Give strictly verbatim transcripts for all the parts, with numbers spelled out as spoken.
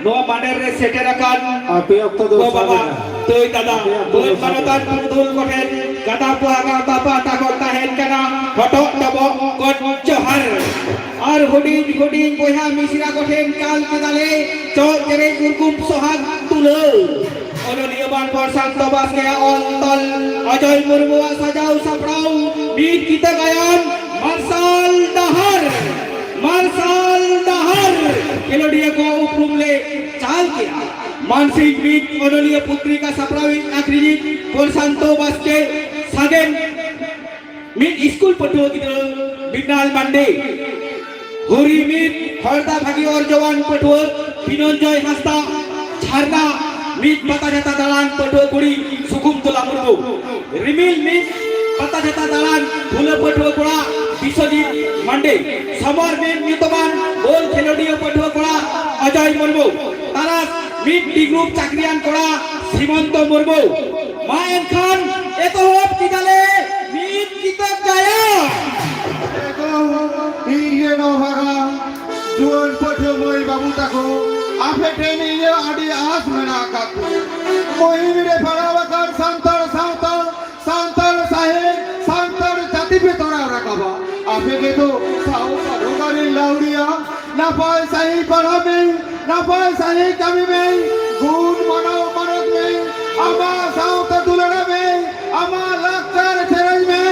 ᱱᱚᱣᱟ ᱢᱟᱰᱮᱨ ᱨᱮ ᱥᱮᱴᱮᱨ ᱟᱠᱟᱱ ᱟᱯᱮ ᱚᱠᱛᱚ ᱫᱚ ᱜᱚ ᱵᱟᱵᱟ, ᱥᱟᱵᱮᱱᱟ᱾ ᱛᱟᱹᱭ ᱫᱟᱫᱟ, ᱟᱯᱮ ᱚᱠᱛᱚ ᱫᱚ ᱢᱟᱹᱱ ᱢᱟᱱᱚᱛᱟᱱ ᱯᱩᱨᱩᱫᱷᱩᱞ ᱠᱚᱴᱷᱮᱱ ᱜᱟᱫᱟ ᱯᱚᱦᱟ ᱜᱟᱶᱛᱟ ᱯᱟᱦᱴᱟ ᱠᱷᱚᱱ ᱛᱟᱦᱮᱱ ᱠᱟᱱᱟ ᱦᱚᱴᱚᱜ ᱰᱚᱵᱚᱜ ᱠᱚ ᱡᱚᱦᱟᱨ᱾ ᱟᱨ ᱦᱩᱰᱤᱧ ᱦᱩᱰᱤᱧ ᱵᱚᱭᱦᱟ ᱢᱤᱥᱨᱟ ᱠᱚᱴᱷᱮᱱ ᱪᱟᱞ ᱠᱮᱫᱟᱞᱮ ᱪᱚᱜ ᱪᱮᱨᱮᱡ ᱩᱨᱜᱩᱢ ᱥᱚᱦᱟᱜ ᱛᱩᱞᱟᱹᱣ᱾ ᱚᱱᱚᱞᱤᱭᱟᱹ ᱢᱟᱱ ᱯᱨᱚᱥᱟᱱᱛᱚ ᱵᱟᱥᱠᱮᱭᱟᱜ ᱚᱞ ᱛᱚᱞ, ᱚᱡᱚᱭ ᱢᱩᱨᱢᱩᱣᱟᱜ ᱥᱟᱡᱟᱣ ᱥᱟᱯᱲᱟᱣ, ᱢᱤᱫ ᱠᱤᱛᱟᱹ ᱜᱟᱭᱟᱱ ᱢᱟᱨᱥᱟᱞ ᱰᱟᱦᱟᱨ, ᱢᱟᱨᱥᱟᱞ ᱰᱟᱦᱟᱨ ᱠᱷᱮᱞᱳᱰᱤᱭᱟᱹ ᱠᱚ ᱩᱯᱨᱩᱢ ᱞᱮ ᱪᱟᱞ ᱠᱮᱫᱼᱟ᱾ ᱢᱟᱱᱥᱤᱠ ᱢᱤᱫ ᱚᱱᱚᱞᱤᱭᱟᱹ ᱯᱚᱛᱨᱤᱠᱟ ᱥᱟᱯᱲᱟᱣᱤᱡ ᱟᱠᱷᱨᱤᱧᱤᱡ ᱯᱨᱚᱥᱟᱱᱛᱚ ᱵᱟᱥᱠᱮ, ᱥᱟᱜᱮᱱ ᱢᱤᱫ ᱥᱠᱩᱞ ᱯᱟᱹᱴᱷᱩᱣᱟᱹ ᱜᱤᱫᱽᱨᱟᱹ ᱵᱤᱱᱟᱞ ᱢᱟᱱᱰᱤ, ᱦᱩᱨᱤ ᱢᱤᱫ ᱦᱚᱲᱫᱟ ᱵᱷᱟᱹᱜᱤ ᱚᱨᱡᱚᱣᱟᱱ ᱯᱟᱹᱴᱷᱩᱣᱟᱹ ᱵᱤᱱᱚᱱᱡᱚᱭ ᱦᱟᱸᱥᱫᱟ, ᱡᱷᱟᱨᱱᱟ ᱢᱤᱫ ᱯᱟᱛᱟ ᱪᱷᱟᱛᱟ ᱫᱟᱬᱟᱱ ᱯᱟᱹᱴᱷᱩᱣᱟᱹ ᱠᱩᱲᱤ ᱥᱩᱠᱩᱢᱛᱚᱞᱟ ᱢᱩᱨᱢᱩ, ᱨᱤᱢᱤᱞ ᱢᱤᱫ ᱯᱟᱛᱟ ᱪᱷᱟᱛᱟ ᱫᱟᱬᱟᱱ ᱵᱷᱩᱞᱟᱹ ᱯᱟᱹᱴᱷᱩᱣᱟᱹ ᱠᱚᱲᱟ ᱵᱤᱥᱣᱚᱡᱤᱛ ᱢᱟᱱᱰᱤ, ᱥᱚᱢᱚᱨ ᱢᱤᱫ ᱧᱩᱛᱩᱢᱟᱱ ᱵᱚᱞ ᱠᱷᱮᱞᱳᱰᱤᱭᱟᱹ ᱯᱟᱹᱴᱷᱩᱣᱟᱹ ᱠᱚᱲᱟ ᱚᱡᱚᱭ ᱢᱩᱨᱢᱩ, ᱛᱟᱨᱟᱥ ᱢᱤᱫ ᱰᱤ ᱜᱨᱩᱯ ᱪᱟᱹᱠᱨᱤᱭᱟᱱ ᱠᱚᱲᱟ ᱥᱤᱢᱚᱱᱛᱚ ᱢᱩᱨᱢᱩ᱾ ᱢᱟ ᱮᱱᱠᱷᱟᱱ ᱮᱛᱚᱦᱚᱵ ᱠᱮᱫᱟᱞᱮ ᱢᱤᱫ ᱠᱤᱛᱟᱹ ᱜᱟᱭᱟᱱ᱾ ᱮᱜᱳ, ᱤᱧ ᱜᱮ ᱱᱚᱣᱟ ᱵᱷᱟᱜᱟ ᱡᱩᱣᱟᱹᱱ ᱯᱟᱹᱴᱷᱩᱣᱟᱹ ᱢᱟᱹᱭ ᱵᱟᱹᱵᱩ ᱛᱟᱠᱚ, ᱟᱯᱮ ᱴᱷᱮᱱ ᱤᱧᱟᱹᱜ ᱟᱹᱰᱤ ᱟᱸᱥ ᱢᱮᱱᱟᱜ ᱟᱠᱟᱫ ᱛᱤᱧᱟᱹ᱾ ᱢᱩᱦᱤᱢ ᱨᱮ ᱯᱟᱲᱟᱣ ᱟᱠᱟᱱ ᱥᱟᱱᱛᱟᱲ ᱥᱟᱶᱛᱟ, ᱥᱟᱱᱛᱟᱲ ᱥᱟᱶᱦᱮᱫ, ᱥᱟᱱᱛᱟᱲ ᱡᱟᱹᱛᱤ ᱯᱮ ᱛᱚᱨᱟᱣ ᱨᱟᱠᱟᱵᱟ᱾ ᱟᱯᱮ ᱜᱮᱛᱚ ᱥᱟᱶᱛᱟ ᱵᱷᱚᱜᱟᱨᱤ ᱞᱟᱹᱣᱲᱤᱭᱟ᱾ ᱱᱟᱯᱟᱭ ᱥᱟᱹᱦᱤ ᱯᱟᱲᱦᱟᱣ ᱢᱮ, ᱱᱟᱯᱟᱭ ᱥᱟᱹᱦᱤ ᱠᱟᱹᱢᱤ ᱢᱮ, ᱜᱩᱱ ᱢᱟᱱᱟᱣ ᱢᱟᱱᱚᱛ ᱢᱮ, ᱟᱢᱟᱜ ᱥᱟᱶᱛᱟ ᱫᱩᱞᱟᱹᱲ ᱢᱮ, ᱟᱢᱟᱜ ᱞᱟᱠᱪᱟᱨ ᱥᱮᱨᱮᱧ ᱢᱮ,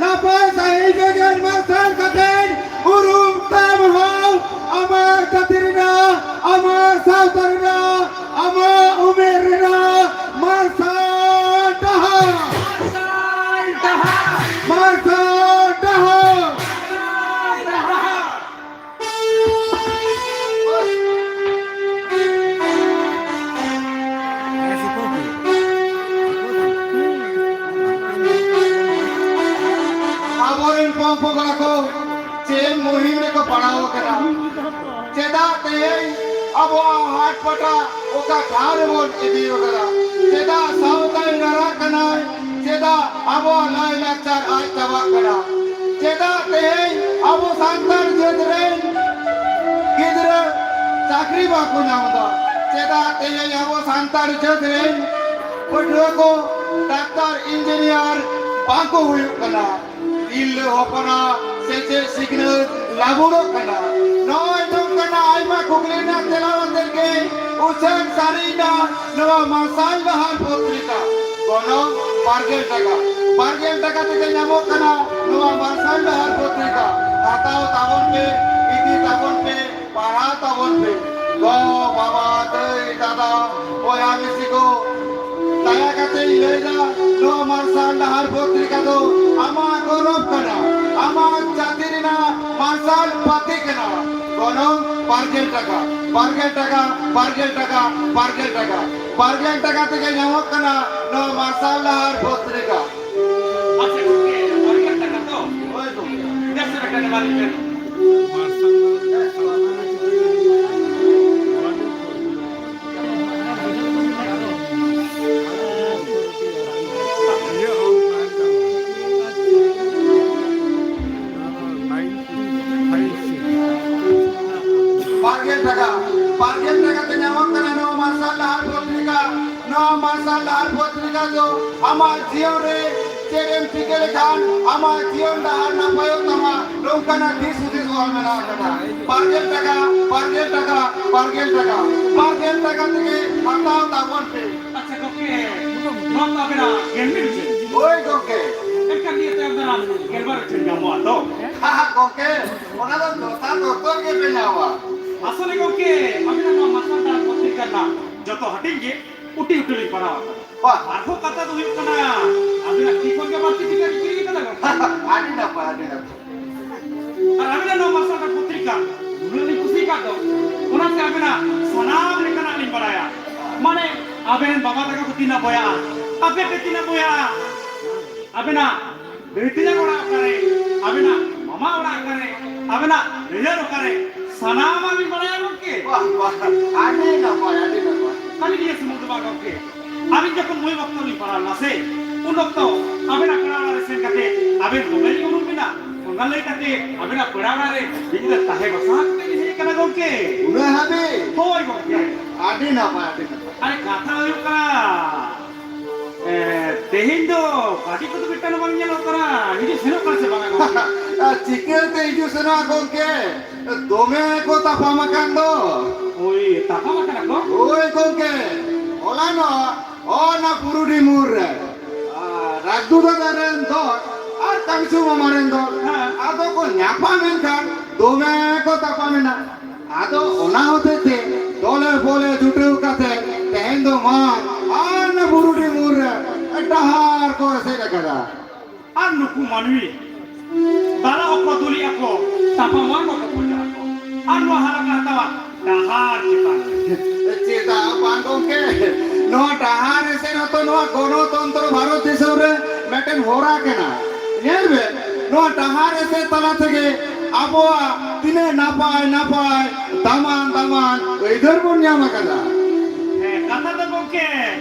ᱱᱟᱯᱟᱭ ᱥᱟᱹᱦᱤ ᱜᱮᱡᱮᱨ ᱢᱟᱨᱥᱟᱞ ᱠᱟᱛᱮ ᱩᱨᱩᱢ ᱛᱟᱢ ᱦᱚᱸ ᱟᱢᱟᱜ ᱡᱟᱹᱛᱤ ᱨᱮᱱᱟᱜ, ᱟᱢᱟᱜ ᱥᱟᱶᱛᱟ ᱨᱮᱱᱟᱜ, ᱟᱢᱟᱜ ᱩᱢᱮᱨ ᱨᱮᱱᱟᱜ ᱢᱟᱨᱥᱟᱞ ᱰᱟᱦᱟᱨ᱾ ᱢᱟᱨᱥᱟᱞ ᱰᱟᱦᱟᱨ᱾ ᱢᱟᱨᱥᱟᱞ ᱰᱟᱦᱟᱨ᱾ ᱟᱵᱚᱨᱮᱱ ᱯᱚᱝ ᱯᱚᱝᱲᱟ ᱠᱚ ᱪᱮᱫ ᱢᱩᱦᱤᱢ ᱨᱮᱠᱚ ᱯᱟᱲᱟᱣ ᱟᱠᱟᱱᱟ? ᱪᱮᱫᱟᱜ ᱛᱮᱦᱮᱧ ᱟᱵᱚᱣᱟᱜ ᱦᱟᱴ ᱯᱟᱴᱟ ᱚᱠᱟ ᱴᱷᱟᱶ ᱨᱮᱵᱚᱱ ᱤᱫᱤ ᱟᱠᱟᱫᱟ? ᱪᱮᱫᱟᱜ ᱥᱟᱶᱛᱟᱭ ᱨᱟᱨᱟᱜ ᱠᱟᱱᱟᱭ? ᱪᱮᱫᱟᱜ ᱟᱵᱚᱣᱟᱜ ᱞᱟᱭᱼᱞᱟᱠᱪᱟᱨ ᱟᱫ ᱪᱟᱵᱟᱜ ᱠᱟᱱᱟ? ᱪᱮᱫᱟᱜ ᱛᱮᱦᱮᱧ ᱟᱵᱚ ᱥᱟᱱᱛᱟᱲ ᱡᱟᱹᱛ ᱨᱮᱱ ᱜᱤᱫᱽᱨᱟᱹ ᱪᱟᱹᱠᱨᱤ ᱵᱟᱠᱚ ᱧᱟᱢ ᱮᱫᱟ᱾ ᱪᱮᱫᱟᱜ ᱛᱮᱦᱮᱧ ᱟᱵᱚ ᱥᱟᱱᱛᱟᱲ ᱡᱟᱹᱛ ᱨᱮᱱ ᱯᱟᱹᱴᱷᱩᱣᱟᱹ ᱠᱚ ᱰᱟᱠᱛᱟᱨ, ᱤᱧᱡᱤᱱᱤᱭᱟᱨ ᱵᱟᱠᱚ ᱦᱩᱭᱩᱜ ᱠᱟᱱᱟ? ᱛᱤᱨᱞᱟᱹ ᱦᱚᱯᱚᱱᱟᱜ ᱥᱮᱪᱮᱫ ᱥᱤᱠᱷᱱᱟᱹᱛ ᱞᱟᱵᱩᱲᱚᱜ ᱠᱟᱱᱟ᱾ ᱱᱚᱜᱼᱚᱭ ᱱᱚᱝᱠᱟᱱᱟᱜ ᱟᱭᱢᱟ ᱠᱩᱠᱞᱤ ᱨᱮᱱᱟᱜ ᱛᱮᱞᱟ ᱟᱛᱮᱫ ᱜᱮ ᱩᱪᱷᱟᱹᱱ ᱥᱟᱹᱨᱤᱭᱮᱱᱟ ᱱᱚᱣᱟ ᱢᱟᱨᱥᱟᱞ ᱰᱟᱦᱟᱨ ᱯᱚᱛᱨᱤᱠᱟ᱾ ᱜᱚᱱᱚᱝ ᱵᱟᱨ ᱜᱮᱞ ᱴᱟᱠᱟ, ᱵᱟᱨ ᱜᱮᱞ ᱴᱟᱠᱟ ᱛᱮᱜᱮ ᱧᱟᱢᱚᱜ ᱠᱟᱱᱟ ᱱᱚᱣᱟ ᱢᱟᱨᱥᱟᱞ ᱰᱟᱦᱟᱨ ᱯᱚᱛᱨᱤᱠᱟ᱾ ᱦᱟᱛᱟᱣ ᱛᱟᱵᱚᱱ ᱯᱮ, ᱤᱫᱤ ᱛᱟᱵᱚᱱ ᱯᱮ, ᱯᱟᱲᱦᱟᱣ ᱛᱟᱵᱚᱱ ᱯᱮ᱾ ᱜᱚ, ᱵᱟᱵᱟ, ᱫᱟᱹᱭ, ᱫᱟᱫᱟ, ᱵᱚᱭᱦᱟ, ᱢᱤᱥᱤ ᱠᱚ, ᱫᱟᱭᱟ ᱠᱟᱛᱮ ᱤᱧ ᱞᱟᱹᱭᱫᱟ, ᱱᱚᱣᱟ ᱢᱟᱨᱥᱟᱞ ᱰᱟᱦᱟᱨ ᱯᱚᱛᱨᱤᱠᱟ ᱫᱚ ᱟᱢᱟᱜ ᱜᱚᱨᱚᱵ ᱠᱟᱱᱟ, ᱟᱢᱟᱜ ᱡᱟᱹᱛᱤ ᱨᱮᱱᱟᱜ ᱢᱟᱨᱥᱟᱞ ᱯᱟᱹᱛᱤ ᱠᱟᱱᱟ᱾ ᱜᱚᱱᱚᱝ ᱵᱟᱨ ᱜᱮᱞ ᱴᱟᱠᱟ, ᱵᱟᱨ ᱜᱮᱞ ᱴᱟᱠᱟ, ᱵᱟᱨ ᱜᱮᱞ ᱴᱟᱠᱟ, ᱵᱟᱨ ᱜᱮᱞ ᱴᱟᱠᱟ, ᱵᱟᱨ ᱜᱮᱞ ᱴᱟᱠᱟ ᱛᱮᱜᱮ ᱧᱟᱢᱚᱜ ᱠᱟᱱᱟ ᱱᱚᱣᱟ ᱢᱟᱨᱥᱟᱞ ᱰᱟᱦᱟᱨ ᱯᱚᱛᱨᱤᱠᱟ᱾ ᱟᱪᱪᱷᱟ ᱜᱚᱢᱠᱮ, ᱵᱟᱨ ᱜᱮᱞ ᱴᱟᱠᱟ ᱛᱚ? ᱦᱳᱭ ᱜᱚᱢᱠᱮ᱾ ᱵᱮᱥ ᱞᱮᱠᱟ ᱮᱢᱟ ᱞᱤᱧ ᱵᱮᱱ᱾ ᱵᱟᱨ ᱜᱮᱞ ᱴᱟᱠᱟ, ᱵᱟᱨ ᱜᱮᱞ ᱴᱟᱠᱟ ᱛᱮ ᱧᱟᱢᱚᱜ ᱠᱟᱱᱟ ᱱᱚᱣᱟ ᱢᱟᱨᱥᱟᱞ ᱰᱟᱦᱟᱨ ᱯᱚᱛᱨᱤᱠᱟ᱾ ᱱᱚᱣᱟ ᱢᱟᱨᱥᱟᱞ ᱰᱟᱦᱟᱨ ᱯᱚᱛᱨᱤᱠᱟ ᱫᱚ ᱟᱢᱟᱜ ᱡᱤᱭᱚᱱ ᱨᱮ ᱪᱮᱫ ᱮᱢ ᱪᱤᱠᱟᱹ ᱞᱮᱠᱷᱟᱱ ᱟᱢᱟᱜ ᱡᱤᱭᱚᱱ ᱰᱟᱦᱟᱨ ᱱᱟᱯᱟᱭᱚᱜ ᱛᱟᱢᱟ, ᱱᱚᱝᱠᱟᱱᱟᱜ ᱫᱤᱥ ᱦᱩᱫᱤᱥ ᱚᱞ ᱢᱮᱱᱟᱜ ᱟᱠᱟᱫᱟ᱾ ᱵᱟᱨ ᱜᱮᱞ ᱴᱟᱠᱟ, ᱵᱟᱨ ᱜᱮᱞ ᱴᱟᱠᱟ, ᱵᱟᱨ ᱜᱮᱞ ᱴᱟᱠᱟ, ᱵᱟᱨ ᱜᱮᱞ ᱴᱟᱠᱟ ᱛᱮᱜᱮ ᱦᱟᱛᱟᱣ ᱛᱟᱵᱚᱱ ᱯᱮ᱾ ᱟᱪᱪᱷᱟ ᱜᱚᱢᱠᱮ, ᱱᱚᱣᱟ ᱫᱚ ᱟᱵᱮᱱᱟᱜ ᱜᱮᱞ ᱢᱤᱫ ᱩᱪᱷᱟᱹᱱ᱾ ᱦᱳᱭ ᱜᱚᱢᱠᱮ᱾ ᱮᱱᱠᱷᱟᱱ ᱱᱤᱭᱟᱹ ᱛᱟᱭᱚᱢ ᱫᱟᱨᱟᱢ ᱜᱮᱞᱵᱟᱨ ᱩᱪᱷᱟᱹᱱ ᱧᱟᱢᱚᱜᱼᱟ ᱛᱚ? ᱦᱟᱦᱟ, ᱜᱚᱢᱠᱮ, ᱚᱱᱟ ᱫᱚ ᱫᱚᱥᱟᱨ ᱫᱚᱥᱛᱚᱨ ᱜᱮ ᱯᱮ ᱧᱟᱢᱟ᱾ ᱟᱥᱚᱞᱮ ᱜᱚᱢᱠᱮ, ᱟᱵᱮᱱᱟᱜ ᱱᱚᱣᱟ ᱢᱟᱨᱥᱟᱞ ᱰᱟᱦᱟᱨ ᱯᱚᱛᱨᱤᱠᱟ ᱨᱮᱱᱟᱜ ᱡᱚᱛᱚ ᱦᱟᱹᱴᱤᱧ ᱜᱮ ᱩᱴᱤ ᱩᱴᱤ ᱞᱤᱧ ᱯᱟᱲᱦᱟᱣ ᱟᱠᱟᱫᱟ᱾ ᱵᱟᱦ᱾ ᱟᱨᱦᱚᱸ ᱠᱟᱛᱷᱟ ᱫᱚ ᱦᱩᱭᱩᱜ ᱠᱟᱱᱟ, ᱟᱵᱮᱱᱟᱜ ᱛᱤ ᱠᱷᱚᱱ ᱜᱮ ᱵᱟᱹᱲᱛᱤ ᱴᱤᱠᱟ ᱞᱤᱧ ᱠᱤᱨᱤᱧ ᱟᱠᱟᱫᱟ ᱜᱚᱢᱠᱮ᱾ ᱟᱹᱰᱤ ᱱᱟᱯᱟᱭ, ᱟᱹᱰᱤ ᱱᱟᱯᱟᱭ᱾ ᱟᱨ ᱟᱵᱮᱱᱟᱜ ᱱᱚᱣᱟ ᱢᱟᱨᱥᱟᱞ ᱰᱟᱦᱟᱨ ᱯᱚᱛᱨᱤᱠᱟ ᱩᱱᱟᱹᱜ ᱞᱤᱧ ᱠᱩᱥᱤ ᱟᱠᱟᱫ ᱫᱚ, ᱚᱱᱟᱛᱮ ᱟᱵᱮᱱᱟᱜ ᱥᱟᱱᱟᱢ ᱞᱮᱠᱟᱱᱟᱜ ᱞᱤᱧ ᱵᱟᱲᱟᱭᱟ᱾ ᱢᱟᱱᱮ, ᱟᱵᱮᱱ ᱵᱟᱵᱟ ᱛᱟᱠᱚ ᱠᱚ ᱛᱤᱱᱟᱹᱜ ᱵᱚᱭᱦᱟᱜᱼᱟ, ᱟᱯᱮ ᱯᱮ ᱛᱤᱱᱟᱹᱜ ᱵᱚᱭᱦᱟᱜᱼᱟ, ᱟᱵᱮᱱᱟᱜ ᱫᱟᱹᱭ ᱛᱮᱧᱟᱝ ᱚᱲᱟᱜ ᱚᱠᱟᱨᱮ, ᱟᱵᱮᱱᱟᱜ ᱢᱟᱢᱟ ᱚᱲᱟᱜ ᱚᱠᱟᱨᱮ, ᱟᱵᱮᱱᱟᱜ ᱱᱟᱹᱭᱦᱟᱹᱨ ᱚᱠᱟᱨᱮ, ᱥᱟᱱᱟᱢᱟᱜ ᱵᱤᱱ ᱵᱟᱲᱟᱭᱟ ᱜᱚᱢᱠᱮ᱾ ᱵᱟᱦ, ᱵᱟᱦ, ᱟᱹᱰᱤ ᱱᱟᱯᱟᱭ, ᱟᱹᱰᱤ ᱱᱟᱯᱟᱭ᱾ ᱠᱷᱟᱹᱞᱤ ᱱᱤᱭᱟᱹ ᱥᱩᱢᱩᱝ ᱫᱚ ᱵᱟᱝ ᱜᱚᱢᱠᱮ, ᱟᱹᱞᱤᱧ ᱡᱚᱠᱷᱚᱱ ᱢᱚᱭᱩᱨᱵᱷᱚᱸᱡᱽ ᱚᱠᱛᱚ ᱞᱤᱧ ᱯᱟᱲᱦᱟᱣ ᱞᱮᱱᱟ ᱥᱮ, ᱩᱱ ᱚᱠᱛᱚ ᱟᱵᱮᱱᱟᱜ ᱯᱮᱲᱟ ᱚᱲᱟᱜ ᱨᱮ ᱥᱮᱱ ᱠᱟᱛᱮ ᱟᱵᱮᱱ ᱫᱚᱢᱮ ᱞᱤᱧ ᱩᱨᱩᱢ ᱵᱮᱱᱟ᱾ ᱚᱱᱟ ᱞᱟᱹᱭ ᱠᱟᱛᱮ ᱟᱵᱮᱱᱟᱜ ᱯᱮᱲᱟ ᱚᱲᱟᱜ ᱨᱮ ᱢᱤᱫ ᱧᱤᱫᱟᱹ ᱛᱟᱦᱮᱸ ᱵᱟᱥᱟ ᱠᱟᱛᱮ ᱞᱤᱧ ᱦᱮᱡ ᱠᱟᱱᱟ ᱜᱚᱢᱠᱮ᱾ ᱩᱱᱟᱹᱜ ᱦᱟᱹᱵᱤᱡ? ᱦᱳᱭ ᱜᱚᱢᱠᱮ᱾ ᱟᱹᱰᱤ ᱱᱟᱯᱟᱭ, ᱟᱹᱰᱤ ᱱᱟᱯᱟᱭ᱾ ᱟᱨ ᱠᱟᱛᱷᱟ ᱦᱩᱭᱩᱜ ᱠᱟᱱᱟ, ᱮ, ᱛᱮᱦᱮᱧ ᱫᱚ ᱜᱟᱹᱰᱤ ᱠᱚᱫᱚ ᱢᱤᱫᱴᱟᱝ ᱵᱟᱝ ᱧᱮᱞᱚᱜ ᱠᱟᱱᱟ, ᱦᱤᱡᱩᱜ ᱥᱮᱱᱚᱜ ᱠᱟᱱᱟ ᱥᱮ ᱵᱟᱝᱟ ᱜᱚᱢᱠᱮ? ᱟᱨ ᱪᱤᱠᱟᱹᱛᱮ ᱦᱤᱡᱩᱜ ᱥᱮᱱᱚᱜᱼᱟ ᱜᱚᱢᱠᱮ? ᱫᱚᱢᱮ ᱠᱚ ᱛᱟᱯᱟᱢ ᱟᱠᱟᱱ ᱫᱚ᱾ ᱦᱳᱭ, ᱛᱟᱯᱟᱢ ᱟᱠᱟᱱᱟ ᱠᱚ? ᱦᱳᱭ ᱜᱚᱢᱠᱮ, ᱦᱚᱞᱟᱱᱚᱜ ᱚᱱᱟ ᱵᱩᱨᱩᱰᱤ ᱢᱳᱲ ᱨᱮ, ᱟ, ᱨᱟᱡᱽᱫᱩ ᱫᱟᱫᱟ ᱨᱮᱱ ᱫᱚᱞ ᱟᱨ ᱠᱟᱝᱥᱩ ᱢᱟᱢᱟ ᱨᱮᱱ ᱫᱚᱞ, ᱦᱮᱸ᱾ ᱟᱫᱚ ᱠᱚ ᱧᱟᱯᱟᱢ ᱮᱱ ᱠᱷᱟᱱ ᱫᱚᱢᱮ ᱠᱚ ᱛᱟᱯᱟᱢ ᱮᱱᱟ᱾ ᱟᱫᱚ ᱚᱱᱟ ᱦᱚᱛᱮ ᱛᱮ ᱫᱚᱞᱮ ᱵᱚᱞᱮ ᱡᱩᱴᱟᱹᱣ ᱠᱟᱛᱮ ᱛᱮᱦᱮᱧ ᱫᱚ ᱢᱟ ᱟᱨ ᱚᱱᱟ ᱵᱩᱨᱩᱰᱤ ᱢᱳᱲ ᱨᱮ ᱰᱟᱦᱟᱨ ᱠᱚ ᱮᱥᱮᱫ ᱟᱠᱟᱫᱟ᱾ ᱟᱨ ᱱᱩᱠᱩ ᱢᱟᱹᱱᱢᱤ ᱫᱟᱞᱟ ᱚᱠᱚ ᱫᱩᱞᱤ ᱟᱠᱚ, ᱛᱟᱯᱟᱢᱟ ᱚᱠᱚ ᱯᱚᱪᱟ ᱟᱠᱚ, ᱟᱨ ᱱᱚᱣᱟ ᱦᱟᱞᱟᱠᱟ ᱦᱟᱛᱟᱣᱟ ᱰᱟᱦᱟᱨ ᱪᱮᱛᱟᱱ ᱨᱮ᱾ ᱪᱮᱫᱟᱜ ᱵᱟᱝ ᱜᱚᱢᱠᱮ, ᱱᱚᱣᱟ ᱰᱟᱦᱟᱨ ᱮᱥᱮᱫ ᱦᱚᱸᱛᱚ ᱱᱚᱣᱟ ᱜᱚᱱᱚᱛᱚᱱᱛᱨᱚ ᱵᱷᱟᱨᱚᱛ ᱫᱤᱥᱚᱢ ᱨᱮ ᱢᱤᱫᱴᱮᱱ ᱦᱚᱨᱟ ᱠᱟᱱᱟ᱾ ᱧᱮᱞ ᱵᱮᱱ, ᱱᱚᱣᱟ ᱰᱟᱦᱟᱨ ᱮᱥᱮᱫ ᱛᱟᱞᱟ ᱛᱮᱜᱮ ᱟᱵᱚᱣᱟᱜ ᱛᱤᱱᱟᱹᱜ ᱱᱟᱯᱟᱭ ᱱᱟᱯᱟᱭ ᱫᱟᱢᱟᱱ ᱫᱟᱢᱟᱱ ᱟᱹᱭᱫᱟᱹᱨ ᱵᱚᱱ ᱧᱟᱢ ᱟᱠᱟᱫᱟ᱾ ᱦᱮᱸ, ᱠᱟᱛᱷᱟ ᱫᱚ ᱜᱚᱢᱠᱮ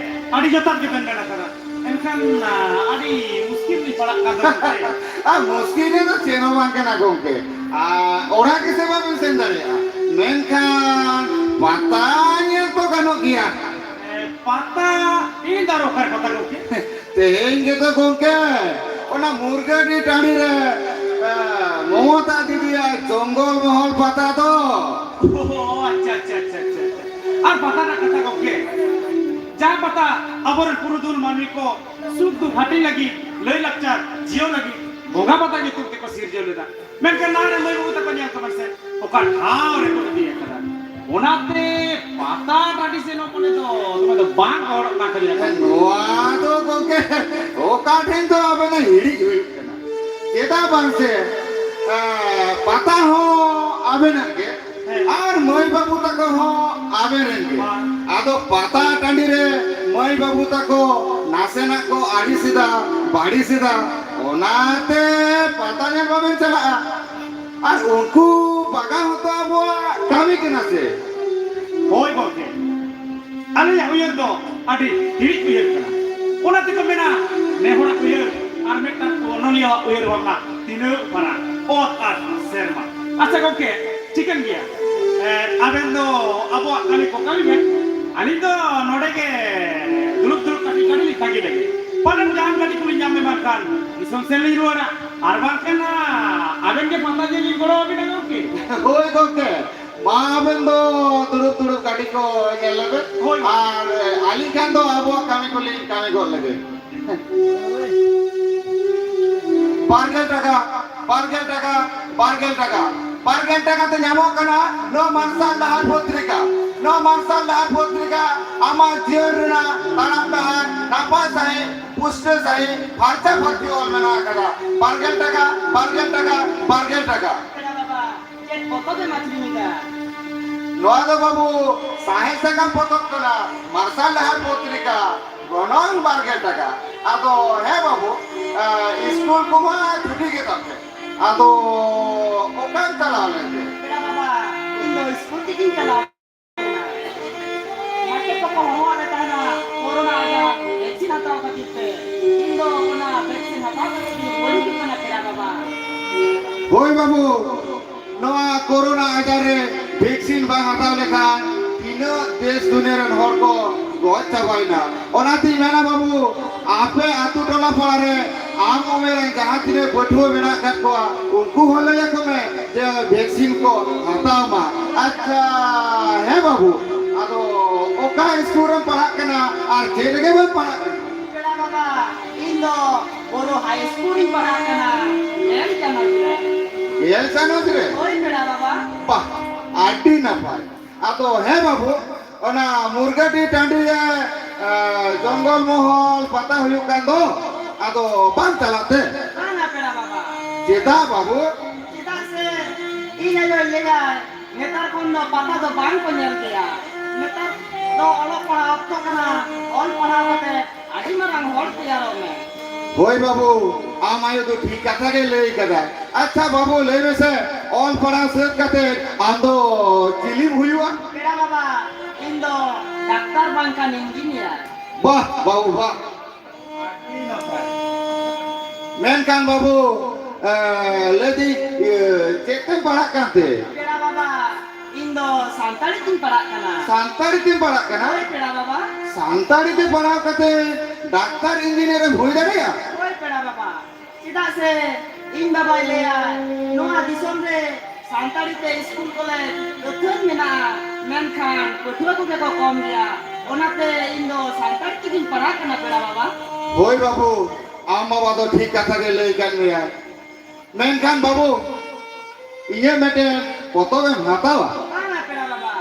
ᱟᱹᱰᱤ ᱡᱚᱛᱷᱟᱛ ᱜᱮᱵᱮᱱ ᱢᱮᱱ ᱟᱠᱟᱫᱟ᱾ ᱮᱱᱠᱷᱟᱱ, ᱟ, ᱟᱹᱰᱤ ᱢᱩᱥᱠᱤᱞ ᱨᱮ ᱯᱟᱲᱟᱜ ᱠᱟᱱ ᱛᱟᱵᱚᱱᱟ᱾ ᱟᱨ ᱢᱩᱥᱠᱤᱞ ᱨᱮᱫᱚ ᱪᱮᱫ ᱦᱚᱸ ᱵᱟᱝ ᱠᱟᱱᱟ ᱜᱚᱢᱠᱮ᱾ ᱟᱨ ᱚᱲᱟᱜ ᱜᱮᱥᱮ ᱵᱟᱵᱮᱱ ᱥᱮᱱ ᱫᱟᱲᱮᱭᱟᱜᱼᱟ, ᱢᱮᱱᱠᱷᱟᱱ ᱯᱟᱛᱟ ᱧᱮᱞ ᱛᱚ ᱜᱟᱱᱚᱜ ᱜᱮᱭᱟ᱾ ᱮ, ᱯᱟᱛᱟ? ᱤᱧ ᱫᱚ ᱟᱨ ᱚᱠᱟᱨᱮ ᱯᱟᱛᱟ ᱜᱚᱢᱠᱮ? ᱛᱮᱦᱮᱧ ᱜᱮᱛᱚ ᱜᱚᱢᱠᱮ, ᱚᱱᱟ ᱢᱩᱨᱜᱟᱹᱰᱤ ᱴᱟᱺᱰᱤ ᱨᱮ, ᱮ, ᱢᱚᱢᱚᱛᱟ ᱫᱤᱫᱤᱭᱟᱜ ᱡᱚᱝᱜᱚᱞ ᱢᱚᱦᱚᱞ ᱯᱟᱛᱟ ᱫᱚ᱾ ᱚ, ᱟᱪᱪᱷᱟ, ᱟᱪᱪᱷᱟ, ᱟᱪᱪᱷᱟ, ᱟᱪᱪᱷᱟ, ᱟᱪᱪᱷᱟ᱾ ᱟᱨ ᱯᱟᱛᱟ ᱨᱮᱱᱟᱜ ᱠᱟᱛᱷᱟ ᱜᱚᱢᱠᱮ, ᱡᱟᱦᱟᱸ ᱯᱟᱛᱟ ᱟᱵᱚᱨᱮᱱ ᱯᱩᱨᱩᱫᱷᱩᱞ ᱢᱟᱹᱱᱢᱤ ᱠᱚ ᱥᱩᱠ ᱫᱩᱠ ᱦᱟᱹᱴᱤᱧ ᱞᱟᱹᱜᱤᱫ, ᱞᱟᱹᱭ ᱞᱟᱠᱪᱟᱨ ᱡᱤᱭᱟᱹᱣ ᱞᱟᱹᱜᱤᱫ ᱵᱚᱸᱜᱟ ᱯᱟᱛᱟ ᱧᱩᱛᱩᱢ ᱛᱮᱠᱚ ᱥᱤᱨᱡᱟᱹᱣ ᱞᱮᱫᱟ᱾ ᱢᱮᱱᱠᱷᱟᱱ ᱱᱟᱦᱟᱜ ᱨᱮᱱ ᱢᱟᱹᱭ ᱵᱟᱹᱵᱩ ᱛᱟᱠᱚ ᱧᱮᱞ ᱛᱟᱵᱚᱱ ᱥᱮ, ᱚᱠᱟ ᱴᱷᱟᱶ ᱨᱮᱠᱚ ᱤᱫᱤ ᱟᱠᱟᱫᱟ᱾ ᱚᱱᱟᱛᱮ ᱯᱟᱛᱟ ᱴᱟᱺᱰᱤ ᱥᱮᱱᱚᱜ ᱢᱟᱱᱮ ᱫᱚ ᱫᱚᱢᱮ ᱫᱚ ᱵᱟᱝ ᱦᱚᱲᱚᱜ ᱠᱟᱱ ᱛᱟᱵᱚᱱᱟ᱾ ᱱᱚᱣᱟ ᱫᱚ ᱜᱚᱢᱠᱮ ᱚᱠᱟ ᱴᱷᱮᱱ ᱫᱚ ᱟᱵᱮᱱᱟᱜ ᱦᱤᱲᱤᱡ ᱦᱩᱭᱩᱜ ᱠᱟᱱᱟ᱾ ᱪᱮᱫᱟᱜ ᱵᱟᱝ ᱥᱮ, ᱮ, ᱯᱟᱛᱟ ᱦᱚᱸ ᱟᱵᱮᱱᱟᱜ ᱜᱮ, ᱦᱮᱸ᱾ ᱟᱨ ᱢᱟᱹᱭ ᱵᱟᱹᱵᱩ ᱛᱟᱠᱚ ᱦᱚᱸ ᱟᱵᱮᱱ ᱨᱮᱱ ᱜᱮ᱾ ᱦᱮᱸ᱾ ᱟᱫᱚ ᱯᱟᱛᱟ ᱴᱟᱺᱰᱤ ᱨᱮ ᱢᱟᱹᱭ ᱵᱟᱹᱵᱩ ᱛᱟᱠᱚ ᱱᱟᱥᱮᱱᱟᱜ ᱠᱚ ᱟᱹᱲᱤᱥ ᱮᱫᱟ, ᱵᱟᱹᱲᱤᱥ ᱮᱫᱟ, ᱚᱱᱟᱛᱮ ᱯᱟᱛᱟ ᱧᱮᱞ ᱵᱟᱵᱮᱱ ᱪᱟᱞᱟᱜᱼᱟ᱾ ᱟᱨ ᱩᱱᱠᱩ ᱵᱟᱜᱟᱣ ᱦᱚᱸᱛᱚ ᱟᱵᱚᱣᱟᱜ ᱠᱟᱹᱢᱤ ᱠᱟᱱᱟ ᱥᱮ᱾ ᱦᱳᱭ ᱜᱚᱢᱠᱮ, ᱟᱞᱮᱭᱟᱜ ᱩᱭᱦᱟᱹᱨ ᱫᱚ ᱟᱹᱰᱤ ᱦᱤᱲᱤᱡ ᱩᱭᱦᱟᱹᱨ ᱠᱟᱱᱟ᱾ ᱚᱱᱟ ᱛᱮᱠᱚ ᱢᱮᱱᱟ, ᱱᱮ ᱦᱚᱲᱟᱜ ᱩᱭᱦᱟᱹᱨ ᱟᱨ ᱢᱤᱫᱴᱟᱝ ᱚᱱᱚᱞᱤᱭᱟᱹᱣᱟᱜ ᱩᱭᱦᱟᱹᱨ ᱵᱷᱟᱵᱽᱱᱟ ᱛᱤᱱᱟᱹᱜ ᱯᱷᱟᱨᱟᱠ, ᱚᱛ ᱟᱨ ᱥᱮᱨᱢᱟ᱾ ᱟᱪᱪᱷᱟ ᱜᱚᱢᱠᱮ, ᱴᱷᱤᱠᱟᱹᱱ ᱜᱮᱭᱟ, ᱟᱵᱮᱱ ᱫᱚ ᱟᱵᱚᱣᱟᱜ ᱠᱟᱹᱢᱤ ᱠᱚ ᱠᱟᱹᱢᱤ ᱵᱮᱱ᱾ ᱟᱹᱞᱤᱧ ᱫᱚ ᱱᱚᱰᱮ ᱜᱮ ᱫᱩᱲᱩᱵ ᱫᱩᱲᱩᱵ ᱠᱟᱹᱴᱤᱡ ᱠᱟᱹᱴᱤᱡ ᱞᱤᱧ ᱛᱟᱺᱜᱤ ᱞᱮᱜᱮ᱾ ᱯᱟᱞᱮᱱ ᱡᱟᱦᱟᱱ ᱠᱟᱹᱴᱤᱡ ᱠᱚᱞᱤᱧ ᱧᱟᱢ ᱮᱢᱟᱱ ᱠᱷᱟᱱ ᱫᱤᱥᱚᱢ ᱥᱮᱱ ᱞᱤᱧ ᱨᱩᱣᱟᱹᱲᱟ᱾ ᱟᱨ ᱵᱟᱝᱠᱷᱟᱱ ᱟᱵᱮᱱ ᱜᱮ ᱯᱟᱛᱟ ᱧᱮᱞ ᱞᱤᱧ ᱜᱚᱲᱚ ᱟᱵᱮᱱᱟ ᱜᱚᱢᱠᱮ᱾ ᱦᱳᱭ ᱜᱚᱢᱠᱮ, ᱢᱟ ᱟᱵᱮᱱ ᱫᱚ ᱫᱩᱲᱩᱵ ᱫᱩᱲᱩᱵ ᱠᱟᱹᱴᱤᱡ ᱠᱚ ᱧᱮᱞ ᱞᱮᱵᱮᱱ᱾ ᱦᱳᱭ᱾ ᱟᱨ ᱟᱹᱞᱤᱧ ᱠᱷᱟᱱ ᱫᱚ ᱟᱵᱚᱣᱟᱜ ᱠᱟᱹᱢᱤ ᱠᱚᱞᱤᱧ ᱠᱟᱹᱢᱤ ᱜᱚᱫ ᱞᱮᱜᱮ᱾ ᱵᱟᱨᱜᱮᱞ ᱴᱟᱠᱟ, ᱵᱟᱨᱜᱮᱞ ᱴᱟᱠᱟ, ᱵᱟᱨᱜᱮᱞ ᱴᱟᱠᱟ, ᱵᱟᱨᱜᱮᱞ ᱴᱟᱠᱟ ᱛᱮ ᱧᱟᱢᱚᱜ ᱠᱟᱱᱟ ᱱᱚᱣᱟ ᱢᱟᱨᱥᱟᱞ ᱰᱟᱦᱟᱨ ᱯᱚᱛᱨᱤᱠᱟ᱾ ᱱᱚᱣᱟ ᱢᱟᱨᱥᱟᱞ ᱰᱟᱦᱟᱨ ᱯᱚᱛᱨᱤᱠᱟ ᱟᱢᱟᱜ ᱡᱤᱭᱚᱱ ᱨᱮᱱᱟᱜ ᱛᱟᱲᱟᱢ ᱰᱟᱦᱟᱨ ᱱᱟᱯᱟᱭ ᱥᱟᱺᱦᱤᱡ, ᱯᱩᱥᱴᱟᱹ ᱥᱟᱺᱦᱤᱡ, ᱯᱷᱟᱨᱪᱟ ᱯᱷᱟᱹᱨᱪᱤ ᱚᱞ ᱢᱮᱱᱟᱜ ᱟᱠᱟᱫᱟ᱾ ᱵᱟᱨᱜᱮᱞ ᱴᱟᱠᱟ, ᱵᱟᱨᱜᱮᱞ ᱴᱟᱠᱟ, ᱵᱟᱨᱜᱮᱞ ᱴᱟᱠᱟ᱾ ᱪᱮᱫ ᱯᱚᱛᱚᱵ ᱮᱢ ᱟᱹᱠᱷᱨᱤᱧ ᱮᱫᱟ? ᱱᱚᱣᱟ ᱫᱚ ᱵᱟᱹᱵᱩ ᱥᱟᱶᱦᱮᱫ ᱥᱟᱠᱟᱢ ᱯᱚᱛᱚᱵ ᱠᱟᱱᱟ, ᱢᱟᱨᱥᱟᱞ ᱰᱟᱦᱟᱨ ᱯᱚᱛᱨᱤᱠᱟ, ᱜᱚᱱᱚᱝ ᱵᱟᱨ ᱜᱮᱞ ᱴᱟᱠᱟ᱾ ᱟᱫᱚ ᱦᱮᱸ ᱵᱟᱹᱵᱩ, ᱟ, ᱤᱥᱠᱩᱞ ᱠᱚᱢᱟ ᱪᱷᱩᱴᱤ ᱜᱮ ᱛᱟᱯᱮ, ᱟᱫᱚ ᱚᱠᱟᱢ ᱪᱟᱞᱟᱣ ᱞᱮᱱ ᱛᱮ? ᱯᱮᱲᱟ ᱵᱟᱵᱟ, ᱤᱧ ᱫᱚ ᱤᱥᱠᱩᱞ ᱛᱮᱜᱤᱧ ᱪᱟᱞᱟᱣ ᱞᱮᱱᱟ᱾ ᱢᱟᱪᱮᱫ ᱠᱚᱠᱚ ᱦᱚᱦᱚᱣᱟᱫ ᱞᱮ ᱛᱟᱦᱮᱱᱟ ᱠᱳᱨᱳᱱᱟ ᱟᱡᱟᱨ ᱵᱷᱮᱠᱥᱤᱱ ᱦᱟᱛᱟᱣ ᱠᱷᱟᱹᱛᱤᱨ ᱛᱮ᱾ ᱤᱧ ᱫᱚ ᱚᱱᱟ ᱵᱷᱮᱠᱥᱤᱱ ᱦᱟᱛᱟᱣ ᱠᱟᱛᱮ ᱜᱤᱧ ᱵᱟᱹᱧ ᱦᱤᱡᱩᱜ ᱠᱟᱱᱟ ᱯᱮᱲᱟ ᱵᱟᱵᱟ᱾ ᱦᱳᱭ ᱵᱟᱹᱵᱩ, ᱱᱚᱣᱟ ᱠᱳᱨᱳᱱᱟ ᱟᱡᱟᱨ ᱨᱮ ᱵᱷᱮᱠᱥᱤᱱ ᱵᱟᱝ ᱦᱟᱛᱟᱣ ᱞᱮᱠᱷᱟᱱ ᱛᱤᱱᱟᱹᱜ ᱫᱮᱥ ᱫᱩᱱᱤᱭᱟᱹ ᱨᱮᱱ ᱦᱚᱲ ᱠᱚ ᱜᱚᱡ ᱪᱟᱵᱟᱭᱮᱱᱟ᱾ ᱚᱱᱟᱛᱤᱧ ᱢᱮᱱᱟ ᱵᱟᱹᱵᱩ, ᱟᱯᱮ ᱟᱹᱛᱩ ᱴᱚᱞᱟ ᱯᱟᱲᱟ ᱨᱮ ᱟᱢ ᱩᱢᱮᱨ ᱨᱮᱱ ᱡᱟᱦᱟᱸ ᱛᱤᱱᱟᱹᱜ ᱯᱟᱹᱴᱷᱩᱣᱟᱹ ᱢᱮᱱᱟᱜ ᱟᱠᱟᱫ ᱠᱚᱣᱟ, ᱩᱱᱠᱩ ᱦᱚᱸ ᱞᱟᱹᱭ ᱟᱠᱚ ᱢᱮ ᱡᱮ ᱵᱷᱮᱠᱥᱤᱱ ᱠᱚ ᱦᱟᱛᱟᱣ ᱢᱟ᱾ ᱟᱪᱪᱷᱟ, ᱦᱮᱸ ᱵᱟᱹᱵᱩ, ᱟᱫᱚ ᱚᱠᱟ ᱤᱥᱠᱩᱞ ᱨᱮᱢ ᱯᱟᱲᱦᱟᱜ ᱠᱟᱱᱟ ᱟᱨ ᱪᱮᱫ ᱨᱮᱜᱮ ᱵᱟᱢ ᱯᱟᱲᱦᱟᱜ ᱠᱟᱱᱟ? ᱯᱮᱲᱟ ᱵᱟᱵᱟ, ᱤᱧ ᱫᱚ ᱵᱳᱨᱳ ᱦᱟᱭ ᱤᱥᱠᱩᱞ ᱨᱤᱧ ᱯᱟᱲᱦᱟᱜ ᱠᱟᱱᱟ, ᱜᱮᱞ ᱪᱟᱱᱟᱪ ᱨᱮ᱾ ᱜᱮᱞ ᱪᱟᱱᱟᱪ ᱨᱮ? ᱦᱳᱭ ᱯᱮᱲᱟ ᱵᱟᱵᱟ᱾ ᱵᱟᱦ, ᱟᱹᱰᱤ ᱱᱟᱯᱟᱭ᱾ ᱟᱫᱚ ᱦᱮᱸ ᱵᱟᱹᱵᱩ, ᱚᱱᱟ ᱢᱩᱨᱜᱟᱹᱰᱤ ᱴᱟᱺᱰᱤ ᱨᱮ, ᱮ, ᱡᱚᱝᱜᱚᱞ ᱢᱚᱦᱚᱞ ᱯᱟᱛᱟ ᱦᱩᱭᱩᱜ ᱠᱟᱱ ᱫᱚ, ᱟᱫᱚ ᱵᱟᱢ ᱪᱟᱞᱟᱜ ᱛᱮ? ᱵᱟᱝᱟ ᱯᱮᱲᱟ ᱵᱟᱵᱟ᱾ ᱪᱮᱫᱟᱜ ᱵᱟᱹᱵᱩ? ᱪᱮᱫᱟᱜ ᱥᱮ ᱤᱧ ᱟᱭᱳᱭ ᱞᱟᱹᱭᱟ, ᱱᱮᱛᱟᱨ ᱠᱷᱚᱱ ᱫᱚ ᱯᱟᱛᱟ ᱫᱚ ᱵᱟᱝ ᱠᱚ ᱧᱮᱞ ᱜᱮᱭᱟ᱾ ᱱᱮᱛᱟᱨ ᱫᱚ ᱚᱞᱚᱜ ᱯᱟᱲᱦᱟᱣ ᱚᱠᱛᱚ ᱠᱟᱱᱟ, ᱚᱞ ᱯᱟᱲᱦᱟᱣ ᱠᱟᱛᱮ ᱟᱹᱰᱤ ᱢᱟᱨᱟᱝ ᱦᱚᱲ ᱛᱮᱭᱟᱨᱚᱜ ᱢᱮ᱾ ᱦᱳᱭ ᱵᱟᱹᱵᱩ, ᱟᱢ ᱟᱭᱳ ᱫᱚ ᱴᱷᱤᱠ ᱠᱟᱛᱷᱟ ᱜᱮ ᱞᱟᱹᱭ ᱠᱟᱫᱟ᱾ ᱟᱪᱪᱷᱟ ᱵᱟᱹᱵᱩ, ᱞᱟᱹᱭ ᱢᱮᱥᱮ, ᱚᱞ ᱯᱟᱲᱦᱟᱣ ᱥᱟᱹᱛ ᱠᱟᱛᱮ ᱟᱢ ᱫᱚ ᱪᱤᱞᱤᱢ ᱦᱩᱭᱩᱜᱼᱟ? ᱯᱮᱲᱟ ᱵᱟᱵᱟ, ᱤᱧ ᱫᱚ ᱰᱟᱠᱛᱟᱨ ᱵᱟᱝᱠᱷᱟᱱ ᱤᱧᱡᱤᱱᱤᱭᱟᱨ᱾ ᱵᱟᱦ ᱵᱟᱹᱵᱩ, ᱵᱟᱦ᱾ ᱢᱮᱱᱠᱷᱟᱱ ᱵᱟᱹᱵᱩ, ᱮ, ᱞᱟᱹᱭᱫᱟᱹᱧ, ᱤᱭᱟᱹ, ᱪᱮᱫ ᱛᱮᱢ ᱯᱟᱲᱦᱟᱜ ᱠᱟᱱ ᱛᱮ? ᱯᱮᱲᱟ ᱵᱟᱵᱟ, ᱤᱧ ᱫᱚ ᱥᱟᱱᱛᱟᱲᱤ ᱛᱤᱧ ᱯᱟᱲᱦᱟᱜ ᱠᱟᱱᱟ᱾ ᱥᱟᱱᱛᱟᱲᱤ ᱛᱮᱢ ᱯᱟᱲᱦᱟᱜ ᱠᱟᱱᱟ? ᱦᱳᱭ, ᱯᱮᱲᱟ ᱵᱟᱵᱟ᱾ ᱥᱟᱱᱛᱟᱲᱤ ᱛᱮ ᱯᱟᱲᱦᱟᱣ ᱠᱟᱛᱮ ᱰᱟᱠᱛᱟᱨ ᱤᱧᱡᱤᱱᱤᱭᱟᱨ ᱮᱢ ᱦᱩᱭ ᱫᱟᱲᱮᱭᱟᱜᱼᱟ? ᱦᱳᱭ, ᱯᱮᱲᱟ ᱵᱟᱵᱟ᱾ ᱪᱮᱫᱟᱜ ᱥᱮ ᱤᱧ ᱵᱟᱵᱟᱭ ᱞᱟᱹᱭᱟ, ᱱᱚᱣᱟ ᱫᱤᱥᱚᱢ ᱨᱮ ᱥᱟᱱᱛᱟᱲᱤ ᱛᱮ ᱥᱠᱩᱞ ᱠᱚᱞᱮᱡᱽ ᱟᱹᱛᱷᱟᱹᱱ ᱢᱮᱱᱟᱜᱼᱟ, ᱢᱮᱱᱠᱷᱟᱱ ᱯᱟᱹᱴᱷᱩᱣᱟᱹ ᱠᱚᱜᱮ ᱠᱚ ᱠᱚᱢ ᱜᱮᱭᱟ᱾ ᱚᱱᱟᱛᱮ ᱤᱧ ᱫᱚ ᱥᱟᱱᱛᱟᱲᱤ ᱛᱮᱜᱤᱧ ᱯᱟᱲᱦᱟᱜ ᱠᱟᱱᱟ, ᱯᱮᱲᱟ ᱵᱟᱵᱟ᱾ ᱦᱳᱭ ᱵᱟᱹᱵᱩ, ᱟᱢ ᱵᱟᱵᱟ ᱫᱚ ᱴᱷᱤᱠ ᱠᱟᱛᱷᱟ ᱜᱮ ᱞᱟᱹᱭ ᱠᱟᱫ ᱢᱮᱭᱟᱭ᱾ ᱢᱮᱱᱠᱷᱟᱱ ᱵᱟᱹᱵᱩ, ᱤᱧᱟᱹᱜ ᱢᱤᱫᱴᱮᱱ ᱯᱚᱛᱚᱵ ᱮᱢ ᱦᱟᱛᱟᱣᱟ? ᱵᱟᱝᱟ ᱯᱮᱲᱟ ᱵᱟᱵᱟ᱾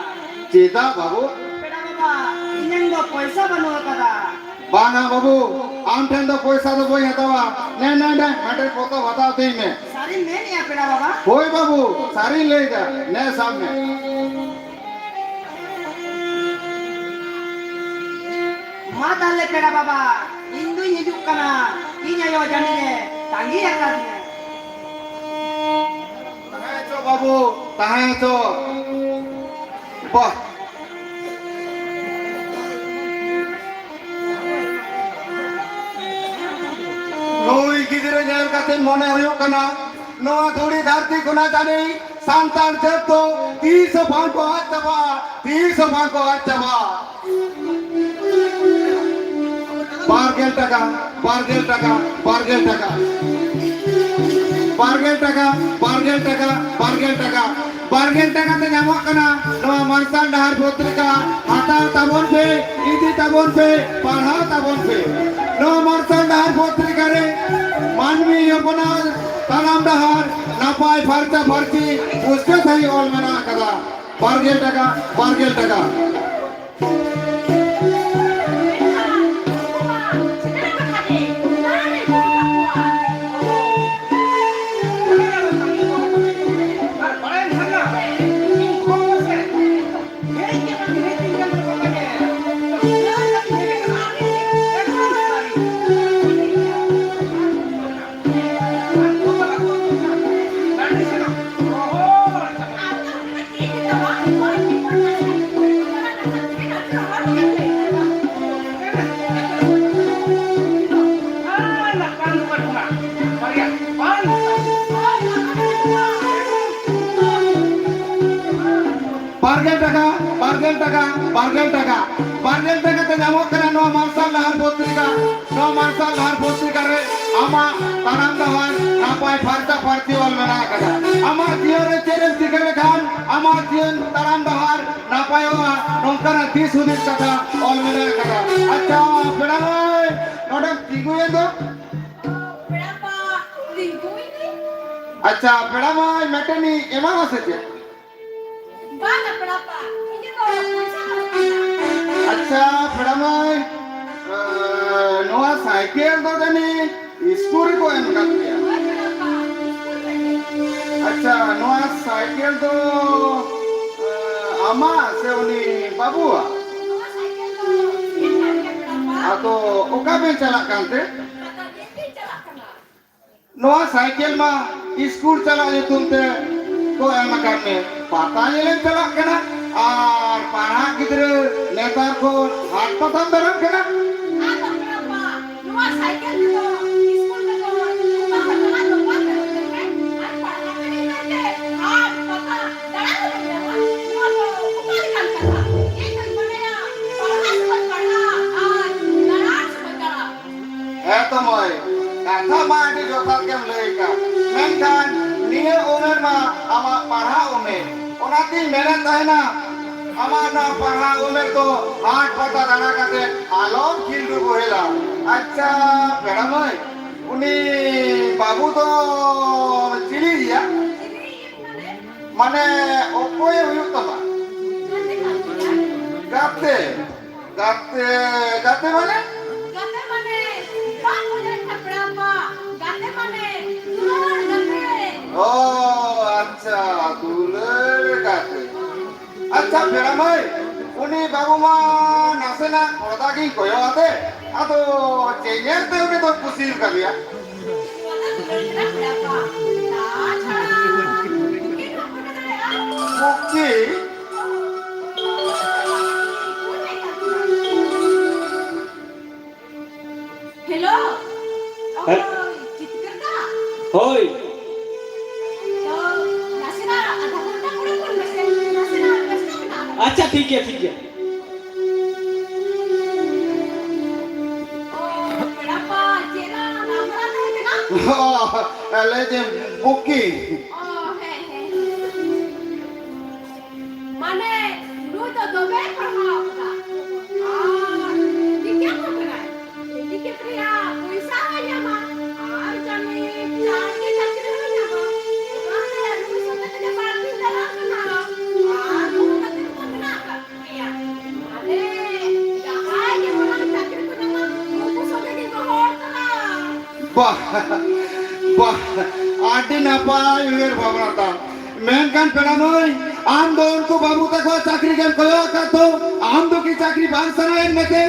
ᱪᱮᱫᱟᱜ ᱵᱟᱹᱵᱩ? ᱯᱮᱲᱟ ᱵᱟᱵᱟ, ᱤᱧᱟᱹᱝ ᱫᱚ ᱯᱚᱭᱥᱟ ᱵᱟᱹᱱᱩᱜ ᱟᱠᱟᱫᱟ᱾ ᱵᱟᱝᱟ ᱵᱟᱹᱵᱩ, ᱟᱢ ᱴᱷᱮᱱ ᱫᱚ ᱯᱚᱭᱥᱟ ᱫᱚ ᱵᱟᱹᱧ ᱦᱟᱛᱟᱣᱟ᱾ ᱱᱮ, ᱱᱮ, ᱱᱮ, ᱢᱤᱫᱴᱮᱱ ᱯᱚᱛᱚᱵ ᱦᱟᱛᱟᱣ ᱛᱤᱧ ᱢᱮ᱾ ᱥᱟᱹᱨᱤᱢ ᱢᱮᱱᱮᱜᱼᱟ ᱯᱮᱲᱟ ᱵᱟᱵᱟ? ᱦᱳᱭ ᱵᱟᱹᱵᱩ, ᱥᱟᱹᱨᱤᱧ ᱞᱟᱹᱭᱫᱟ᱾ ᱱᱮ, ᱥᱟᱵ ᱢᱮ᱾ ᱢᱟ ᱛᱟᱦᱞᱮ ᱯᱮᱲᱟ ᱵᱟᱵᱟ, ᱤᱧ ᱫᱩᱧ ᱦᱤᱡᱩᱜ ᱠᱟᱱᱟ᱾ ᱤᱧ ᱟᱭᱳ ᱡᱟᱹᱱᱤᱡ ᱮ ᱛᱟᱺᱜᱤ ᱟᱠᱟᱫᱤᱧᱟ᱾ ᱛᱟᱦᱮᱸ ᱦᱚᱪᱚ ᱵᱟᱹᱵᱩ, ᱛᱟᱦᱮᱸ ᱦᱚᱪᱚ᱾ ᱵᱟᱦ᱾ ᱱᱩᱭ ᱜᱤᱫᱽᱨᱟᱹ ᱧᱮᱞ ᱠᱟᱛᱮ ᱢᱚᱱᱮ ᱦᱩᱭᱩᱜ ᱠᱟᱱᱟ, ᱱᱚᱣᱟ ᱫᱷᱩᱲᱤ ᱫᱷᱟᱹᱨᱛᱤ ᱠᱷᱚᱱᱟᱜ ᱡᱟᱹᱱᱤᱡ ᱥᱟᱱᱛᱟᱲ ᱡᱟᱹᱛ ᱫᱚ ᱛᱤᱥ ᱦᱚᱸ ᱵᱟᱝ ᱠᱚ ᱟᱫ ᱪᱟᱵᱟᱜᱼᱟ, ᱛᱤᱥ ᱦᱚᱸ ᱵᱟᱝ ᱠᱚ ᱟᱫ ᱪᱟᱵᱟᱜᱼᱟ᱾ ᱵᱟᱨ ᱜᱮᱞ ᱴᱟᱠᱟ, ᱵᱟᱨ ᱜᱮᱞ ᱴᱟᱠᱟ, ᱵᱟᱨ ᱜᱮᱞ ᱴᱟᱠᱟ᱾ ᱵᱟᱨ ᱜᱮᱞ ᱴᱟᱠᱟ, ᱵᱟᱨ ᱜᱮᱞ ᱴᱟᱠᱟ, ᱵᱟᱨ ᱜᱮᱞ ᱴᱟᱠᱟ᱾ ᱵᱟᱨ ᱜᱮᱞ ᱴᱟᱠᱟ ᱛᱮ ᱧᱟᱢᱚᱜ ᱠᱟᱱᱟ ᱱᱚᱣᱟ ᱢᱟᱨᱥᱟᱞ ᱰᱟᱦᱟᱨ ᱯᱚᱛᱨᱤᱠᱟ᱾ ᱦᱟᱛᱟᱣ ᱛᱟᱵᱚᱱ ᱯᱮ, ᱤᱫᱤ ᱛᱟᱵᱚᱱ ᱯᱮ, ᱯᱟᱲᱦᱟᱣ ᱛᱟᱵᱚᱱ ᱯᱮ᱾ ᱱᱚᱣᱟ ᱢᱟᱨᱥᱟᱞ ᱰᱟᱦᱟᱨ ᱯᱚᱛᱨᱤᱠᱟ ᱨᱮ ᱢᱟᱹᱱᱢᱤ ᱦᱚᱯᱚᱱᱟᱜ ᱛᱟᱲᱟᱢ ᱰᱟᱦᱟᱨ ᱱᱟᱯᱟᱭ ᱯᱷᱟᱨᱪᱟ ᱯᱷᱟᱹᱨᱪᱤ ᱯᱩᱥᱴᱟᱹ ᱥᱟᱺᱦᱤᱡ ᱚᱞ ᱢᱮᱱᱟᱜ ᱟᱠᱟᱫᱟ᱾ ᱵᱟᱨ ᱜᱮᱞ ᱴᱟᱠᱟ, ᱵᱟᱨ ᱜᱮᱞ ᱴᱟᱠᱟ᱾ ᱴᱟᱠᱟ, ᱵᱟᱨ ᱜᱮᱞ ᱴᱟᱠᱟ, ᱵᱟᱨ ᱜᱮᱞ ᱴᱟᱠᱟ ᱛᱮ ᱧᱟᱢᱚᱜ ᱠᱟᱱᱟ ᱱᱚᱣᱟ ᱢᱟᱨᱥᱟᱞ ᱰᱟᱦᱟᱨ ᱯᱚᱛᱨᱤᱠᱟ᱾ ᱱᱚᱣᱟ ᱢᱟᱨᱥᱟᱞ ᱰᱟᱦᱟᱨ ᱯᱚᱛᱨᱤᱠᱟ ᱨᱮ ᱟᱢᱟᱜ ᱛᱟᱲᱟᱢ ᱰᱟᱦᱟᱨ ᱱᱟᱯᱟᱭ ᱯᱷᱟᱨᱪᱟ ᱯᱷᱟᱹᱨᱪᱤ ᱚᱞ ᱢᱮᱱᱟᱜ ᱟᱠᱟᱫᱟ᱾ ᱟᱢᱟᱜ ᱡᱤᱭᱚᱱ ᱨᱮ ᱪᱮᱫ ᱮᱢ ᱪᱤᱠᱟᱹ ᱞᱮᱠᱷᱟᱱ ᱟᱢᱟᱜ ᱡᱤᱭᱚᱱ ᱛᱟᱲᱟᱢ ᱰᱟᱦᱟᱨ ᱱᱟᱯᱟᱭᱚᱜᱼᱟ, ᱱᱚᱝᱠᱟᱱᱟᱜ ᱫᱤᱥ ᱦᱩᱫᱤᱥ ᱠᱟᱛᱷᱟ ᱚᱞ ᱢᱮᱱᱟᱜ ᱟᱠᱟᱫᱟ᱾ ᱟᱪᱪᱷᱟ, ᱯᱮᱲᱟ ᱢᱟᱹᱭ, ᱱᱚᱰᱮᱢ ᱛᱤᱸᱜᱩᱭᱮᱱ ᱫᱚ? ᱯᱮᱲᱟ ᱵᱟ, ᱛᱤᱸᱜᱩᱭ ᱢᱮ᱾ ᱟᱪᱪᱷᱟ, ᱯᱮᱲᱟ ᱢᱟᱹᱭ, ᱢᱤᱫᱴᱮᱱᱤᱧ ᱮᱢᱟᱢᱟ ᱥᱮ ᱪᱮᱫ? ᱵᱟᱝᱟ ᱯᱮᱲᱟᱯᱟ, ᱤᱧᱟᱹᱜ ᱫᱚ ᱯᱚᱭᱥᱟ ᱵᱟᱹᱱᱩᱜ ᱟᱱᱟ᱾ ᱟᱪᱪᱷᱟ, ᱯᱮᱲᱟ ᱢᱟᱹᱭ, ᱟᱸ, ᱱᱚᱣᱟ ᱥᱟᱭᱠᱮᱞ ᱫᱚ ᱡᱟᱹᱱᱤᱡ ᱤᱥᱠᱩᱞ ᱨᱮᱠᱚ ᱮᱢ ᱟᱠᱟᱫ ᱯᱮᱭᱟ᱾ ᱦᱳᱭ ᱯᱮᱲᱟᱯᱟ, ᱤᱥᱠᱩᱞ ᱨᱮᱜᱮ᱾ ᱟᱪᱪᱷᱟ, ᱱᱚᱣᱟ ᱥᱟᱭᱠᱮᱞ ᱫᱚ, ᱟᱸ, ᱟᱢᱟᱜ ᱥᱮ ᱩᱱᱤ ᱵᱟᱹᱵᱩᱣᱟᱜ? ᱱᱚᱣᱟ ᱥᱟᱭᱠᱮᱞ ᱫᱚ ᱤᱧᱟᱹᱜ ᱠᱟᱱ ᱜᱮᱭᱟ ᱯᱮᱲᱟᱯᱟ᱾ ᱟᱫᱚ ᱚᱠᱟ ᱵᱮᱱ ᱪᱟᱞᱟᱜ ᱠᱟᱱᱛᱮ? ᱯᱟᱛᱟ ᱧᱮᱞ ᱞᱤᱧ ᱪᱟᱞᱟᱜ ᱠᱟᱱᱟ᱾ ᱱᱚᱣᱟ ᱥᱟᱭᱠᱮᱞ ᱢᱟ ᱤᱥᱠᱩᱞ ᱪᱟᱞᱟᱜ ᱧᱩᱛᱩᱢ ᱛᱮ ᱠᱚ ᱮᱢ ᱟᱠᱟᱫ ᱢᱮ᱾ ᱯᱟᱛᱟ ᱧᱮᱞᱮᱢ ᱪᱟᱞᱟᱜ ᱠᱟᱱᱟ ᱟᱨ ᱯᱟᱲᱦᱟᱜ ᱜᱤᱫᱽᱨᱟᱹ ᱱᱮᱛᱟᱨ ᱠᱚ ᱦᱟᱴ ᱯᱟᱛᱟᱢ ᱫᱟᱬᱟᱱ ᱠᱟᱱᱟ? ᱟᱫᱚ ᱯᱮᱲᱟ ᱵᱟ, ᱱᱚᱣᱟ ᱥᱟᱭᱠᱮᱞ ᱛᱮᱫᱚ ᱤᱥᱠᱩᱞ ᱛᱮᱫᱚ ᱚᱠᱟ ᱦᱚᱸ ᱪᱟᱞᱟᱜ ᱫᱚ ᱵᱟᱝ ᱜᱟᱱᱚᱜ ᱠᱟᱱᱟ᱾ ᱟᱨ ᱯᱟᱲᱦᱟᱜ ᱠᱟᱹᱱᱟᱹᱧ ᱢᱮᱱᱛᱮ ᱦᱟᱴ ᱯᱟᱛᱟ ᱫᱟᱬᱟᱱ ᱫᱚ ᱵᱟᱹᱧ ᱪᱟᱞᱟᱜᱼᱟ? ᱱᱚᱣᱟ ᱫᱚ ᱚᱠᱟ ᱞᱮᱠᱟᱱ ᱠᱟᱛᱷᱟ? ᱤᱧ ᱫᱚᱧ ᱢᱚᱱᱮᱭᱟ ᱯᱟᱲᱦᱟᱜ ᱥᱚᱢᱚᱭ ᱯᱟᱲᱦᱟᱜ ᱟᱨ ᱫᱟᱬᱟᱱ ᱥᱚᱢᱚᱭ ᱫᱟᱬᱟᱱ᱾ ᱦᱮᱸ ᱛᱚ ᱢᱟᱹᱭ, ᱠᱟᱛᱷᱟ ᱢᱟ ᱟᱹᱰᱤ ᱡᱚᱛᱷᱟᱛ ᱜᱮᱢ ᱞᱟᱹᱭ ᱟᱠᱟᱫ, ᱢᱮᱱᱠᱷᱟᱱ ᱱᱤᱭᱟᱹ ᱩᱢᱮᱨ ᱢᱟ ᱟᱢᱟᱜ ᱯᱟᱲᱦᱟᱜ ᱩᱢᱮᱨ᱾ ᱚᱱᱟᱛᱤᱧ ᱢᱮᱱᱮᱫ ᱛᱟᱦᱮᱱᱟ, ᱟᱢᱟᱜ ᱱᱚᱣᱟ ᱯᱟᱲᱦᱟᱜ ᱩᱢᱮᱨ ᱫᱚ ᱦᱟᱴ ᱯᱟᱛᱟ ᱫᱟᱬᱟ ᱠᱟᱛᱮ ᱟᱞᱚᱢ ᱠᱷᱤᱞᱰᱩ ᱵᱚᱦᱮᱞᱟ᱾ ᱟᱪᱪᱷᱟ ᱯᱮᱲᱟ ᱢᱟᱹᱭ, ᱩᱱᱤ ᱵᱟᱹᱵᱩ ᱫᱚ ᱪᱤᱞᱤ ᱜᱮᱭᱟ? ᱢᱟᱱᱮ ᱚᱠᱚᱭᱮ ᱦᱩᱭᱩᱜ ᱛᱟᱢᱟ? ᱜᱟᱛᱮ᱾ ᱜᱟᱛᱮ, ᱜᱟᱛᱮ ᱢᱟᱱᱮ? ᱜᱟᱛᱮ ᱢᱟᱱᱮ ᱵᱟᱢ ᱵᱩᱡᱷᱟᱹᱣ ᱠᱷᱟᱱ ᱯᱮᱲᱟ ᱵᱟ, ᱜᱟᱛᱮ ᱢᱟᱱᱮ ᱫᱩᱞᱟᱹᱲ ᱜᱟᱛᱮ᱾ ᱚ, ᱟᱪᱪᱷᱟ, ᱫᱩᱞᱟᱹᱲ ᱜᱟᱛᱮ᱾ ᱟᱪᱪᱷᱟ, ᱯᱮᱲᱟ ᱢᱟᱹᱭ, ᱩᱱᱤ ᱵᱟᱹᱵᱩ ᱢᱟ ᱱᱟᱥᱮᱱᱟᱜ ᱠᱚᱲᱫᱟ ᱜᱤᱧ ᱠᱚᱭᱚᱜ ᱟᱫᱮ, ᱟᱫᱚ ᱪᱮᱫ ᱧᱮᱞ ᱛᱮ ᱩᱱᱤ ᱫᱚ ᱠᱩᱥᱤ ᱟᱠᱟᱫᱮᱭᱟ? ᱱᱚᱣᱟ ᱫᱚ ᱫᱩᱞᱟᱹᱲ ᱠᱟᱱᱟ ᱯᱮᱲᱟ ᱵᱟ᱾ ᱛᱟᱪᱷᱟᱲᱟ ᱵᱩᱠᱤ ᱦᱚᱸ ᱦᱩᱭ ᱫᱟᱲᱮᱭᱟᱜᱼᱟ᱾ ᱵᱩᱠᱤ? ᱦᱮᱞᱳ, ᱦᱮ- ᱚᱠᱚᱭ ᱡᱤᱛᱠᱟᱹᱨ ᱫᱟ? ᱦᱳᱭ᱾ ᱛᱚ, ᱱᱟᱥᱮᱱᱟᱜ ᱟᱫᱷᱟ ᱜᱷᱚᱱᱴᱟ ᱯᱚᱨᱮ ᱯᱷᱳᱱ ᱢᱮᱥᱮ, ᱱᱟᱥᱮᱱᱟᱜ ᱵᱮᱥᱛᱚ ᱢᱮᱱᱟᱜᱼᱟ᱾ ᱟᱪᱪᱷᱟ, ᱴᱷᱤᱠ ᱜᱮᱭᱟ, ᱴᱷᱤᱠ ᱜᱮᱭᱟ᱾ ᱚ, ᱯᱮᱲᱟ ᱯᱟ, ᱪᱮᱫ ᱞᱟᱝ ᱜᱟᱞᱢᱟᱨᱟᱣ ᱛᱟᱦᱮᱸ ᱠᱟᱱᱟ? ᱚ, ᱟᱞᱮ ᱡᱮ booking᱾ ᱚ, ᱦᱮᱸ, ᱦᱮᱸ᱾ ᱢᱟᱱᱮ, ᱱᱩᱭ ᱫᱚ ᱫᱚᱢᱮ ᱯᱟᱲᱦᱟᱣ ᱠᱟᱫᱟ᱾ ᱟᱨ ᱰᱤᱜᱽᱜᱟᱱ ᱦᱚᱸ ᱠᱟᱱᱟᱭ᱾ ᱤᱫᱤ ᱠᱟᱛᱮ ᱯᱚᱭᱥᱟ ᱦᱚᱸᱭ ᱧᱟᱢᱟ, ᱟᱨ ᱡᱟᱹᱱᱤᱡ ᱡᱟᱦᱟᱸ ᱜᱮ ᱪᱟᱹᱠᱨᱤ ᱦᱚᱸᱭ ᱧᱟᱢᱟ᱾ ᱚᱱᱟᱛᱮ ᱱᱩᱭ ᱥᱚᱸᱜᱮ ᱛᱮᱜᱮ ᱵᱟᱨ ᱫᱤᱱ ᱪᱟᱞᱟᱜ ᱠᱟᱱᱟ᱾ ᱟᱨ ᱱᱩᱭ ᱜᱟᱛᱮ ᱠᱚ ᱢᱮᱱᱟᱜ ᱟᱠᱟᱫ ᱠᱚᱜᱮᱭᱟ᱾ ᱟᱞᱮ ᱡᱟᱦᱟᱸᱭ ᱜᱮ ᱢᱟᱨᱟᱝ ᱪᱟᱹᱠᱨᱤ ᱠᱚ ᱧᱟᱢᱟ, ᱩᱱᱠᱩ ᱥᱚᱸᱜᱮ ᱜᱮ ᱜᱚᱦᱚᱲ ᱠᱟᱱᱟ᱾ ᱵᱟᱦ, ᱵᱟᱦ, ᱟᱹᱰᱤ ᱱᱟᱯᱟᱭ ᱩᱭᱦᱟᱹᱨ ᱵᱷᱟᱵᱽᱱᱟ ᱛᱟᱢ᱾ ᱢᱮᱱᱠᱷᱟᱱ ᱯᱮᱲᱟ ᱢᱟᱹᱭ, ᱟᱢ ᱫᱚ ᱩᱱᱠᱩ ᱵᱟᱹᱵᱩ ᱛᱟᱠᱚᱣᱟᱜ ᱪᱟᱹᱠᱨᱤ ᱜᱮᱢ ᱠᱚᱭᱚᱜ ᱟᱠᱟᱫ ᱫᱚ, ᱟᱢ ᱫᱚ ᱠᱤ ᱪᱟᱹᱠᱨᱤ ᱵᱟᱝ ᱥᱟᱱᱟᱭᱮᱫ ᱢᱮᱛᱮ?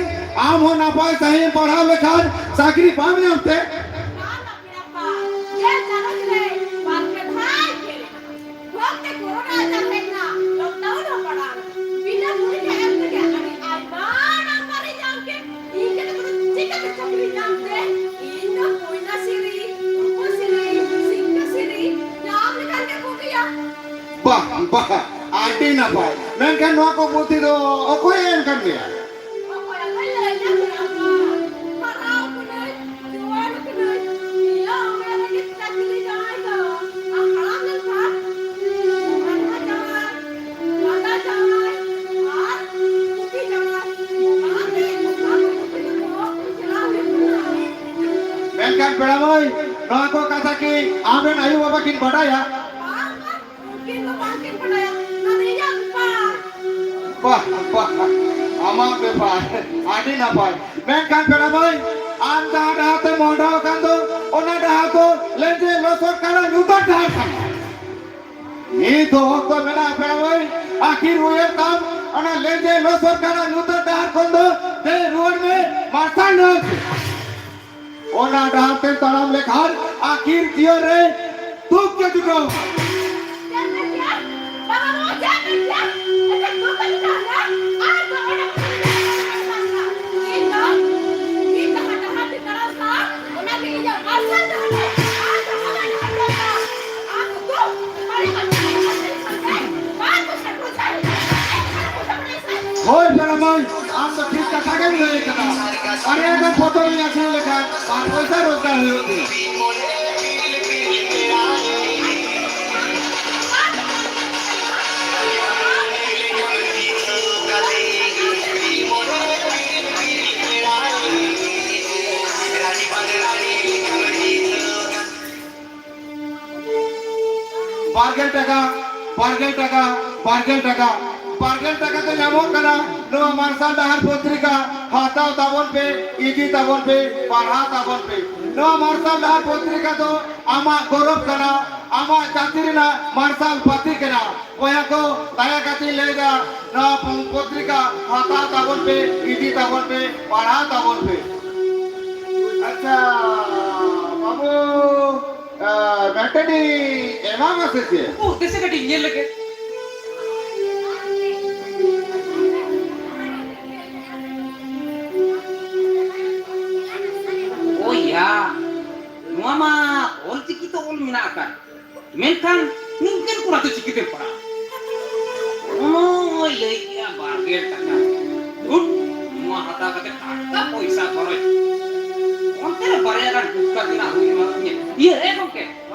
ᱟᱢ ᱦᱚᱸ ᱱᱟᱯᱟᱭ ᱥᱟᱺᱦᱤᱡ ᱮᱢ ᱯᱟᱲᱦᱟᱣ ᱞᱮᱠᱷᱟᱱ ᱪᱟᱹᱠᱨᱤ ᱵᱟᱢ ᱧᱟᱢ ᱛᱮ? ᱵᱟᱝ ᱟᱯᱮ ᱟᱯᱟ, ᱜᱮᱞ ᱪᱟᱱᱟᱪ ᱨᱮ ᱵᱟᱨ ᱯᱮ ᱫᱷᱟᱣ ᱯᱷᱮᱞ ᱟᱠᱟᱱᱟ᱾ ᱵᱷᱳᱜᱽ ᱛᱮ ᱠᱳᱨᱳᱱᱟ ᱟᱡᱟᱨ ᱦᱮᱡ ᱮᱱᱟ, lockdown ᱦᱚᱸ ᱯᱟᱲᱟᱣ ᱮᱱᱟ᱾ ᱵᱤᱱᱟᱹ ᱯᱚᱨᱤᱠᱠᱷᱟ ᱮᱢ ᱛᱮᱜᱮ ᱟᱹᱰᱤ ᱟᱭᱢᱟ ᱱᱟᱢᱵᱟᱨ ᱤᱧ ᱧᱟᱢ ᱠᱮᱫ᱾ ᱤᱧ ᱜᱮ ᱛᱚᱵᱮ ᱪᱤᱠᱟᱹᱛᱮ ᱪᱟᱹᱠᱨᱤ ᱧᱟᱢ ᱛᱮ? ᱤᱧ ᱫᱚ ᱯᱚᱭᱞᱟ ᱥᱤᱨᱤ, ᱩᱯᱚ ᱥᱤᱨᱤ, ᱥᱤᱠᱠᱷᱟ ᱥᱤᱨᱤ ᱧᱟᱢ ᱞᱮᱠᱷᱟᱱ ᱜᱮ ᱵᱩᱜᱤᱭᱟ᱾ ᱵᱟᱦ, ᱵᱟᱦ, ᱟᱹᱰᱤ ᱱᱟᱯᱟᱭ᱾ ᱢᱮᱱᱠᱷᱟᱱ ᱱᱚᱣᱟ ᱠᱚ ᱵᱩᱫᱽᱫᱷᱤ ᱫᱚ ᱚᱠᱚᱭᱮ ᱮᱢ ᱠᱟᱫ ᱢᱮᱭᱟ? ᱚᱠᱚᱭ ᱚᱠᱚᱭ ᱞᱟᱹᱭ ᱧᱟᱢ ᱠᱮᱫᱟ ᱵᱟᱝ? ᱦᱟᱨᱟᱣ ᱠᱟᱹᱱᱟᱹᱧ, ᱡᱩᱣᱟᱹᱱ ᱠᱟᱹᱱᱟᱹᱧ, ᱤᱭᱟᱹ ᱩᱢᱮᱨ ᱨᱮᱜᱮ ᱪᱟᱹᱠᱨᱤ ᱡᱟᱶᱟᱭ ᱫᱚ᱾ ᱟᱨ ᱦᱟᱲᱟᱢ ᱞᱮᱱᱠᱷᱟᱱ ᱢᱟᱱᱣᱟ ᱡᱟᱶᱟᱭ, ᱞᱟᱸᱫᱟ ᱡᱟᱶᱟᱭ, ᱟᱨ ᱠᱩᱠᱤ ᱡᱟᱶᱟᱭ᱾ ᱚᱱᱟᱛᱮ ᱱᱚᱝᱠᱟ ᱠᱚ ᱠᱩᱠᱞᱤ ᱠᱚ ᱪᱟᱞᱟᱣ ᱦᱩᱭᱩᱜ ᱠᱟᱱᱟ᱾ ᱢᱮᱱᱠᱷᱟᱱ ᱯᱮᱲᱟ ᱢᱟᱹᱭ, ᱱᱚᱣᱟ ᱠᱚ ᱠᱟᱛᱷᱟ ᱠᱤ ᱟᱢᱨᱮᱱ ᱟᱭᱳ ᱵᱟᱵᱟ ᱠᱤᱱ ᱵᱟᱰᱟᱭᱟ? ᱵᱟᱝ, ᱵᱟᱝ, ᱩᱱᱠᱤᱱ ᱫᱚ ᱵᱟᱝᱠᱤᱱ ᱵᱟᱰᱟᱭᱟ᱾ ᱱᱚᱣᱟ ᱫᱚ ᱤᱧᱟᱹᱜ ᱵᱮᱯᱟᱨ᱾ ᱵᱟᱦ, ᱵᱟᱦ, ᱟᱢᱟᱜ ᱵᱮᱯᱟᱨ᱾ ᱟᱹᱰᱤ ᱱᱟᱯᱟᱭ᱾ ᱢᱮᱱᱠᱷᱟᱱ ᱯᱮᱲᱟ ᱢᱟᱹᱭ, ᱟᱢ ᱡᱟᱦᱟᱸ ᱰᱟᱦᱟᱨ ᱛᱮᱢ ᱢᱚᱦᱰᱟᱣ ᱟᱠᱟᱱ ᱫᱚ, ᱚᱱᱟ ᱰᱟᱦᱟᱨ ᱫᱚ ᱞᱮᱸᱡᱮᱫ ᱞᱚᱥᱚᱫ ᱠᱟᱱᱟ, ᱧᱩᱛᱟᱹᱛ ᱰᱟᱦᱟᱨ ᱠᱟᱱᱟ᱾ ᱱᱤᱛ ᱦᱚᱸ ᱚᱠᱛᱚ ᱢᱮᱱᱟᱜᱼᱟ ᱯᱮᱲᱟ ᱢᱟᱹᱭ, ᱟᱹᱠᱷᱤᱨ ᱩᱭᱦᱟᱹᱨ ᱛᱟᱢ, ᱚᱱᱟ ᱞᱮᱸᱡᱮᱫ ᱞᱚᱥᱚᱫ ᱠᱟᱱᱟ, ᱧᱩᱛᱟᱹᱛ ᱰᱟᱦᱟᱨ ᱠᱷᱚᱱ ᱫᱚ ᱫᱮᱡ ᱨᱩᱣᱟᱹᱲ ᱢᱮ, ᱢᱟᱨᱥᱟᱞ ᱰᱟᱦᱟᱨ ᱛᱮ᱾ ᱚᱱᱟ ᱰᱟᱦᱟᱨ ᱛᱮᱢ ᱛᱟᱲᱟᱢ ᱞᱮᱠᱷᱟᱱ ᱟᱹᱠᱷᱤᱨ ᱡᱤᱭᱚᱱ ᱨᱮ ᱫᱩᱠ ᱜᱮ ᱡᱩᱴᱟᱹᱣ᱾ ᱥᱟᱜᱮᱱ ᱞᱟᱹᱭ ᱠᱟᱫᱟ, ᱵᱟᱨᱭᱟ ᱜᱟᱱ ᱯᱚᱛᱚᱵ ᱤᱧ ᱟᱹᱠᱷᱨᱤᱧ ᱞᱮᱠᱷᱟᱱ ᱵᱟᱨ ᱯᱚᱭᱥᱟ ᱨᱳᱡᱽᱜᱟᱨ ᱦᱩᱭᱩᱜ ᱛᱤᱧᱟ᱾ ᱵᱟᱨᱜᱮᱞ ᱴᱟᱠᱟ, ᱵᱟᱨᱜᱮᱞ ᱴᱟᱠᱟ, ᱵᱟᱨᱜᱮᱞ ᱴᱟᱠᱟ, ᱵᱟᱨᱜᱮᱞ ᱴᱟᱠᱟ ᱛᱮ ᱧᱟᱢᱚᱜ ᱠᱟᱱᱟ ᱱᱚᱣᱟ ᱢᱟᱨᱥᱟᱞ ᱰᱟᱦᱟᱨ ᱯᱚᱛᱨᱤᱠᱟ᱾ ᱦᱟᱛᱟᱣ ᱛᱟᱵᱚᱱ ᱯᱮ, ᱤᱫᱤ ᱛᱟᱵᱚᱱ ᱯᱮ, ᱯᱟᱲᱦᱟᱣ ᱛᱟᱵᱚᱱ ᱯᱮ᱾ ᱱᱚᱣᱟ ᱢᱟᱨᱥᱟᱞ ᱰᱟᱦᱟᱨ ᱯᱚᱛᱨᱤᱠᱟ ᱫᱚ ᱟᱢᱟᱜ ᱜᱚᱨᱚᱵ ᱠᱟᱱᱟ, ᱟᱢᱟᱜ ᱡᱟᱹᱛᱤ ᱨᱮᱱᱟᱜ ᱢᱟᱨᱥᱟᱞ ᱵᱟᱹᱛᱤ ᱠᱟᱱᱟ᱾ ᱵᱚᱭᱦᱟ ᱠᱚ, ᱫᱟᱭᱟ ᱠᱟᱛᱮ ᱞᱟᱹᱭ ᱫᱟ, ᱱᱚᱣᱟ ᱯᱚᱛᱨᱤᱠᱟ ᱦᱟᱛᱟᱣ ᱛᱟᱵᱚᱱ ᱯᱮ, ᱤᱫᱤ ᱛᱟᱵᱚᱱ ᱯᱮ, ᱯᱟᱲᱦᱟᱣ ᱛᱟᱵᱚᱱ ᱯᱮ᱾ ᱟᱪᱪᱷᱟ ᱵᱟᱹᱵᱩ, ᱢᱮᱴᱟᱱᱤ ᱮᱢᱟᱢᱟ ᱥᱮ ᱪᱮᱫ? ᱩᱠᱩᱨ, ᱫᱮᱥᱮ ᱠᱟᱹᱴᱤᱡ ᱧᱮᱞ ᱞᱮᱜᱮ᱾ ᱳᱭᱟ, ᱱᱚᱣᱟ ᱢᱟ ᱚᱞ ᱪᱤᱠᱤ ᱛᱮ ᱚᱞ ᱢᱮᱱᱟᱜ ᱟᱠᱟᱫ, ᱢᱮᱱᱠᱷᱟᱱ ᱱᱤᱝᱠᱟᱹᱱ ᱠᱚᱲᱟ ᱫᱚ ᱪᱤᱠᱟᱹᱛᱮᱢ ᱯᱟᱲᱦᱟᱜᱼᱟ? ᱚᱱᱚᱭ ᱞᱟᱹᱭ ᱠᱮᱜᱼᱟ ᱵᱟᱨ ᱜᱮᱞ ᱴᱟᱠᱟ᱾ ᱫᱷᱩᱨ, ᱱᱚᱣᱟ ᱦᱟᱛᱟᱣ ᱠᱟᱛᱮ ᱴᱟᱠᱟ ᱯᱚᱭᱥᱟ ᱠᱷᱚᱨᱚᱪ᱾ ᱚᱱᱛᱮ ᱨᱮ ᱵᱟᱨᱭᱟ ᱜᱟᱱ ᱜᱩᱴᱠᱟ ᱛᱮᱱᱟᱜ ᱦᱩᱭ ᱮᱢᱟᱱ ᱛᱤᱧᱟᱹ᱾ ᱤᱭᱟᱹ, ᱮ ᱜᱚᱢᱠᱮ᱾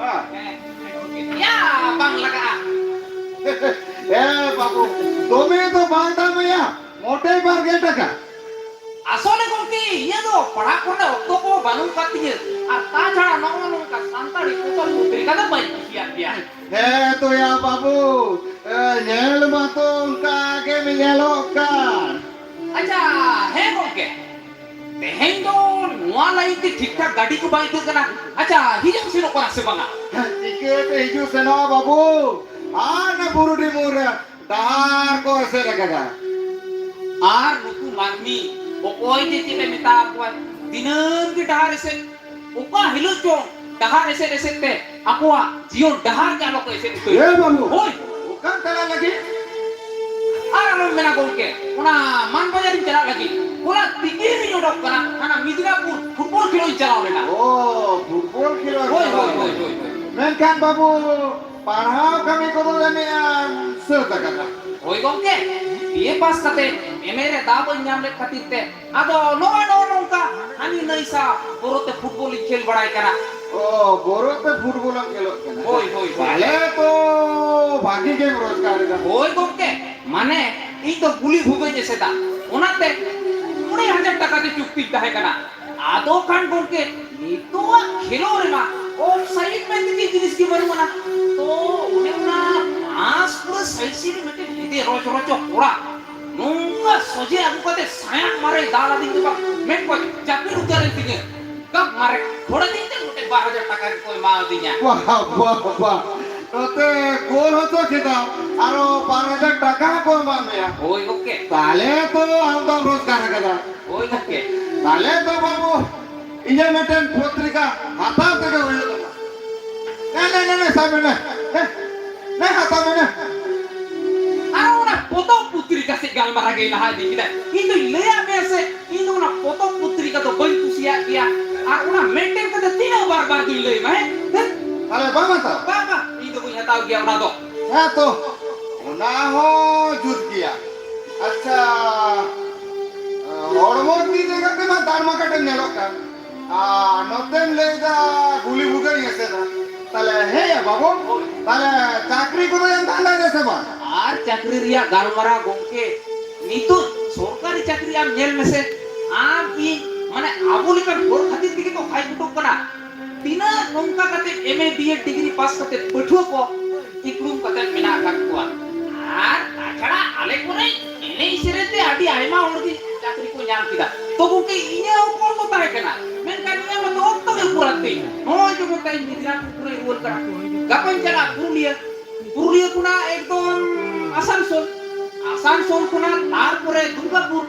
ᱦᱮᱸ᱾ ᱦᱮᱸ, ᱜᱚᱢᱠᱮ᱾ ᱭᱟ, ᱵᱟᱝ ᱞᱟᱜᱟᱜᱼᱟ᱾ ᱮ ᱵᱟᱹᱵᱩ, ᱫᱚᱢᱮ ᱫᱚ ᱵᱟᱝ ᱫᱟᱢ ᱟᱭᱟ, ᱢᱚᱴᱮ ᱵᱟᱨ ᱜᱮᱞ ᱴᱟᱠᱟ᱾ ᱟᱥᱚᱞᱮ ᱜᱚᱢᱠᱮ, ᱤᱧᱟᱹᱜ ᱫᱚ ᱯᱟᱲᱦᱟᱜ ᱠᱚᱨᱮ ᱚᱠᱛᱚ ᱠᱚ ᱵᱟᱹᱱᱩᱜ ᱟᱠᱟᱫ ᱛᱤᱧᱟᱹ᱾ ᱟᱨ ᱛᱟᱪᱷᱟᱲᱟ ᱱᱚᱜᱼᱚ ᱱᱚᱝᱠᱟ ᱥᱟᱱᱛᱟᱲᱤ ᱯᱚᱛᱚᱵ ᱯᱚᱛᱨᱤᱠᱟ ᱫᱚ ᱵᱟᱹᱧ ᱠᱩᱥᱤᱭᱟᱜ ᱜᱮᱭᱟ᱾ ᱦᱮᱸ ᱛᱚᱭᱟ ᱵᱟᱹᱵᱩ, ᱮ, ᱧᱮᱞ ᱢᱟᱛᱚ ᱚᱱᱠᱟ ᱜᱮᱢ ᱧᱮᱞᱚᱜ ᱠᱟᱱ᱾ ᱟᱪᱪᱷᱟ, ᱦᱮᱸ ᱜᱚᱢᱠᱮ, ᱛᱮᱦᱮᱧ ᱫᱚ ᱱᱚᱣᱟ ᱞᱟᱭᱤᱱ ᱛᱮ ᱴᱷᱤᱠ ᱴᱷᱟᱠ ᱜᱟᱹᱰᱤ ᱠᱚ ᱵᱟᱝ ᱟᱹᱭᱠᱟᱹᱜ ᱠᱟᱱᱟ᱾ ᱟᱪᱪᱷᱟ, ᱦᱤᱡᱩᱜ ᱥᱮᱱᱚᱜ ᱠᱟᱱᱟ ᱥᱮ ᱵᱟᱝᱟ? ᱪᱤᱠᱟᱹᱛᱮ ᱦᱤᱡᱩᱜ ᱥᱮᱱᱚᱜᱼᱟ ᱵᱟᱹᱵᱩ? ᱟᱨ ᱚᱱᱟ ᱵᱩᱨᱩᱰᱤ ᱢᱳᱲ ᱨᱮ ᱰᱟᱦᱟᱨ ᱠᱚ ᱮᱥᱮᱫ ᱟᱠᱟᱫᱟ᱾ ᱟᱨ ᱱᱩᱠᱩ ᱢᱟᱹᱱᱢᱤ ᱚᱠᱚᱭ ᱡᱮ ᱪᱮᱫ ᱮ ᱢᱮᱛᱟ ᱠᱚᱣᱟ, ᱫᱤᱱᱟᱹᱢ ᱜᱮ ᱰᱟᱦᱟᱨ ᱮᱥᱮᱫ᱾ ᱚᱠᱟ ᱦᱤᱞᱳᱜ ᱪᱚᱝ ᱰᱟᱦᱟᱨ ᱮᱥᱮᱫ ᱮᱥᱮᱫ ᱛᱮ ᱟᱠᱚᱣᱟᱜ ᱡᱤᱭᱚᱱ ᱰᱟᱦᱟᱨ ᱜᱮ ᱟᱞᱚ ᱠᱚ ᱮᱥᱮᱫ ᱩᱛᱟᱹᱨ᱾ ᱮ ᱵᱟᱹᱵᱩ, ᱦᱳᱭ᱾ ᱚᱠᱟᱢ ᱪᱟᱞᱟᱜ ᱞᱟᱹᱜᱤᱫ? ᱟᱨ ᱟᱞᱚᱢ ᱢᱮᱱᱟ ᱜᱚᱢᱠᱮ, ᱚᱱᱟ ᱢᱟᱱ ᱵᱟᱡᱟᱨᱤᱧ ᱪᱟᱞᱟᱜ ᱞᱟᱹᱜᱤᱫ᱾ ᱦᱚᱞᱟ ᱛᱤᱠᱤᱱ ᱨᱤᱧ ᱚᱰᱚᱠ ᱠᱟᱱᱟ, ᱦᱟᱱᱟ ᱢᱤᱫᱽᱱᱟᱯᱩᱨ ᱯᱷᱩᱴᱵᱚᱞ ᱠᱷᱮᱞᱳᱜ ᱤᱧ ᱪᱟᱞᱟᱣ ᱞᱮᱱᱟ᱾ ᱚ, ᱯᱷᱩᱴᱵᱚᱞ ᱠᱷᱮᱞᱳᱜ ᱦᱳᱭ, ᱪᱟᱞᱟᱣ ᱦᱳᱭ, ᱞᱮᱱᱟ᱾ ᱦᱳᱭ, ᱦᱳᱭ, ᱦᱳᱭ᱾ ᱢᱮᱱᱠᱷᱟᱱ ᱵᱟᱹᱵᱩ, ᱯᱟᱲᱦᱟᱣ ᱠᱟᱹᱢᱤ ᱠᱚᱫᱚ ᱡᱟᱹᱱᱤᱡ ᱮᱢ ᱥᱟᱹᱛ ᱟᱠᱟᱫᱟ? ᱦᱳᱭ ᱜᱚᱢᱠᱮ, ᱵᱤ ᱮ ᱯᱟᱥ ᱠᱟᱛᱮ ᱮᱢ ᱮ ᱨᱮ ᱫᱟᱣ ᱵᱟᱹᱧ ᱧᱟᱢ ᱞᱮᱫ ᱠᱷᱟᱹᱛᱤᱨ ᱛᱮ ᱟᱫᱚ ᱱᱚᱜᱼᱚᱭ ᱱᱚᱜᱼᱚ ᱱᱚᱝᱠᱟ ᱦᱟᱹᱱᱤ ᱱᱟᱹᱭ ᱥᱟᱶ ᱵᱚᱨᱚ ᱛᱮ ᱯᱷᱩᱴᱵᱚᱞ ᱤᱧ ᱠᱷᱮᱞ ᱵᱟᱲᱟᱭ ᱠᱟᱱᱟ᱾ ᱚ, ᱵᱚᱨᱚ ᱛᱮ ᱯᱷᱩᱴᱵᱚᱞ ᱮᱢ ᱠᱷᱮᱞᱚᱜ ᱠᱟᱱᱟ? ᱦᱳᱭ, ᱦᱳᱭ, ᱦᱳᱭ᱾ ᱛᱟᱦᱞᱮ ᱛᱚ ᱵᱷᱟᱹᱜᱤ ᱜᱮᱢ ᱨᱳᱡᱽᱜᱟᱨ ᱮᱫᱟ᱾ ᱦᱳᱭ ᱜᱚᱢᱠᱮ, ᱢᱟᱱᱮ ᱤᱧ ᱫᱚ ᱜᱩᱞᱤ ᱵᱷᱩᱜᱟᱹᱧ ᱮᱥᱮᱫᱟ, ᱚᱱᱟᱛᱮ ᱠᱩᱲᱤ ᱦᱟᱡᱟᱨ ᱴᱟᱠᱟ ᱛᱮ ᱪᱩᱠᱛᱤᱧ ᱛᱟᱦᱮᱸ ᱠᱟᱱᱟ᱾ ᱟᱫᱚ ᱠᱷᱟᱱ ᱜᱚᱢᱠᱮ, ᱱᱤᱛᱚᱜᱟᱜ ᱠᱷᱮᱞᱳ ᱨᱮᱢᱟ ᱚᱯᱷ ᱥᱟᱭᱤᱰ ᱢᱮᱱᱛᱮ ᱪᱮᱫ ᱡᱤᱱᱤᱥ ᱜᱮ ᱵᱟᱹᱱᱩᱜ ᱟᱱᱟ᱾ ᱛᱚ ᱚᱱᱮ ᱚᱱᱟ ᱯᱟᱸᱪ ᱯᱩᱨᱟᱹ ᱥᱟᱭᱤᱰ ᱥᱟᱭᱤᱰ ᱢᱤᱫᱴᱮᱱ ᱦᱮᱸᱫᱮ ᱨᱚᱪ ᱨᱚᱪᱚ ᱠᱚᱲᱟ ᱱᱚᱝᱠᱟ ᱥᱚᱡᱷᱮ ᱟᱹᱜᱩ ᱠᱟᱛᱮ ᱥᱟᱭᱟᱝ ᱢᱟᱨᱮ ᱫᱟᱞ ᱟᱹᱫᱤᱧ ᱫᱚ ᱵᱟᱝ, ᱢᱮᱫ ᱠᱚ ᱡᱟᱹᱯᱤᱫ ᱩᱛᱟᱹᱨᱮᱱ ᱛᱤᱧᱟᱹ᱾ ᱜᱟᱯ ᱢᱟᱨᱮ ᱠᱷᱚᱲ ᱟᱹᱫᱤᱧ ᱛᱮ ᱱᱚᱛᱮ ᱵᱟᱨ ᱦᱟᱡᱟᱨ ᱴᱟᱠᱟ ᱜᱮᱠᱚ ᱮᱢᱟ ᱟᱹᱫᱤᱧᱟ᱾ ᱵᱟᱦ, ᱵᱟᱦ, ᱵᱟᱦ᱾ ᱱᱚᱛᱮ ᱜᱳᱞ ᱦᱚᱸᱛᱚ ᱠᱮᱫᱟᱢ, ᱟᱨᱚ ᱵᱟᱨ ᱦᱟᱡᱟᱨ ᱴᱟᱠᱟ ᱦᱚᱸᱠᱚ ᱮᱢᱟᱜ ᱢᱮᱭᱟ᱾ ᱦᱳᱭ ᱜᱚᱢᱠᱮ᱾ ᱛᱟᱦᱞᱮ ᱛᱚ ᱟᱢ ᱫᱚᱢ ᱨᱳᱡᱽᱜᱟᱨ ᱟᱠᱟᱫᱟ᱾ ᱦᱳᱭ ᱜᱚᱢᱠᱮ᱾ ᱛᱟᱦᱞᱮ ᱛᱚ ᱵᱟᱹᱵᱩ, ᱤᱧᱟᱹᱜ ᱢᱤᱫᱴᱮᱱ ᱯᱚᱛᱨᱤᱠᱟ ᱦᱟᱛᱟᱣ ᱛᱮᱜᱮ ᱦᱩᱭᱩᱜ ᱛᱟᱢᱟ᱾ ᱱᱮ, ᱱᱮ, ᱱᱮ, ᱱᱮ, ᱥᱟᱵ ᱢᱮ, ᱱᱮ, ᱱᱮ, ᱱᱮ, ᱦᱟᱛᱟᱣ ᱢᱮ, ᱱᱮ᱾ ᱟᱨ ᱚᱱᱟ ᱯᱚᱛᱚᱵ ᱯᱚᱛᱨᱤᱠᱟ ᱥᱮᱫ ᱜᱟᱞᱢᱟᱨᱟᱣ ᱜᱮ ᱞᱟᱦᱟ ᱤᱫᱤ ᱠᱮᱫᱟ᱾ ᱤᱧ ᱫᱚᱧ ᱞᱟᱹᱭᱟᱫ ᱢᱮᱭᱟ ᱥᱮ, ᱤᱧ ᱫᱚ ᱚᱱᱟ ᱯᱚᱛᱚᱵ ᱯᱚᱛᱨᱤᱠᱟ ᱫᱚ ᱵᱟᱹᱧ ᱠᱩᱥᱤᱭᱟᱜ ᱜᱮᱭᱟ᱾ ᱟᱨ ᱚᱱᱟ ᱢᱮᱱᱴᱮᱱ ᱠᱟᱛᱮ ᱛᱤᱱᱟᱹᱜ ᱵᱟᱨ ᱵᱟᱨ ᱫᱩᱧ ᱞᱟᱹᱭ ᱢᱟ, ᱦᱮᱸ? ᱦᱮᱸ? ᱛᱟᱦᱞᱮ ᱵᱟᱢ ᱦᱟᱛᱟᱣᱟ? ᱵᱟᱝ, ᱵᱟᱝ, ᱤᱧ ᱫᱚ ᱵᱟᱹᱧ ᱦᱟᱛᱟᱣ ᱜᱮᱭᱟ ᱚᱱᱟ ᱫᱚ᱾ ᱦᱮᱸ ᱛᱚ, ᱚᱱᱟ ᱦᱚᱸ ᱡᱩᱛ ᱜᱮᱭᱟ᱾ ᱟᱪᱪᱷᱟ, ᱦᱚᱲᱢᱚ ᱛᱤ ᱡᱟᱸᱜᱟ ᱛᱮᱢᱟ ᱫᱟᱲᱢᱟ ᱠᱟᱴᱮᱢ ᱧᱮᱞᱚᱜ ᱠᱟᱱ, ᱟᱨ ᱱᱚᱛᱮᱢ ᱞᱟᱹᱭᱫᱟ ᱜᱩᱞᱤ ᱵᱷᱩᱜᱟᱹᱧ ᱮᱥᱮᱫᱟ᱾ ᱛᱟᱦᱞᱮ ᱦᱮᱸᱭᱟ ᱵᱟᱹᱵᱩ, ᱛᱟᱦᱞᱮ ᱪᱟᱹᱠᱨᱤ ᱠᱚᱫᱚ ᱮᱢ ᱛᱟᱦᱮᱸ ᱞᱮᱱᱟ ᱥᱮ ᱵᱟᱝ? ᱟᱨ ᱪᱟᱹᱠᱨᱤ ᱨᱮᱭᱟᱜ ᱜᱟᱞᱢᱟᱨᱟᱣ ᱜᱚᱢᱠᱮ, ᱱᱤᱛᱚᱜ ᱥᱚᱨᱠᱟᱨᱤ ᱪᱟᱹᱠᱨᱤ ᱟᱢ ᱧᱮᱞ ᱢᱮᱥᱮ, ᱟᱢ ᱤᱧ ᱢᱟᱱᱮ ᱟᱵᱚ ᱞᱮᱠᱟᱱ ᱦᱚᱲ ᱠᱷᱟᱹᱛᱤᱨ ᱛᱮᱜᱮ ᱛᱚ ᱦᱟᱭ ᱠᱚᱴᱚᱜ ᱠᱟᱱᱟ᱾ ᱛᱤᱱᱟᱹᱜ ᱱᱚᱝᱠᱟ ᱠᱟᱛᱮ ᱮᱢ A B Ed degree pass ᱠᱟᱛᱮ ᱯᱟᱹᱴᱷᱩᱣᱟᱹ ᱠᱚ ᱤᱠᱲᱩᱢ ᱠᱟᱛᱮ ᱢᱮᱱᱟᱜ ᱟᱠᱟᱫ ᱠᱚᱣᱟ᱾ ᱟᱨ ᱛᱟᱪᱷᱟᱲᱟ ᱟᱞᱮ ᱠᱚᱨᱮ ᱮᱱᱮᱡ ᱥᱮᱨᱮᱧ ᱛᱮ ᱟᱹᱰᱤ ᱟᱭᱢᱟ ᱦᱚᱲ ᱜᱮ ᱪᱟᱹᱠᱨᱤ ᱠᱚ ᱧᱟᱢ ᱠᱮᱫᱟ᱾ ᱛᱚ ᱜᱚᱢᱠᱮ, ᱤᱧᱟᱹᱜ ᱦᱚᱸ ᱠᱚᱞ ᱫᱚ ᱛᱟᱦᱮᱸ ᱠᱟᱱᱟ, ᱢᱮᱱᱠᱷᱟᱱ ᱤᱧᱟᱹᱜ ᱢᱟᱛᱚ ᱚᱠᱛᱚ ᱜᱮ ᱯᱩᱨᱟᱹᱜ ᱛᱤᱧ᱾ ᱱᱚᱜᱼᱚᱭ ᱡᱮᱢᱚᱱ ᱛᱮᱦᱮᱧ ᱢᱤᱫ ᱫᱤᱱ ᱯᱩᱨᱟᱹᱧ ᱨᱩᱣᱟᱹᱲ ᱠᱟᱱᱟ, ᱜᱟᱯᱟᱧ ᱪᱟᱞᱟᱜᱼᱟ ᱯᱩᱨᱩᱞᱤᱭᱟᱹ᱾ ᱯᱩᱨᱩᱞᱤᱭᱟᱹ ᱠᱷᱚᱱᱟᱜ ᱮᱠᱫᱚᱢ ᱟᱥᱟᱱᱥᱳᱞ, ᱟᱥᱟᱱᱥᱳᱞ ᱠᱷᱚᱱᱟᱜ ᱛᱟᱨᱯᱚᱨᱮ ᱫᱩᱨᱜᱟᱯᱩᱨ,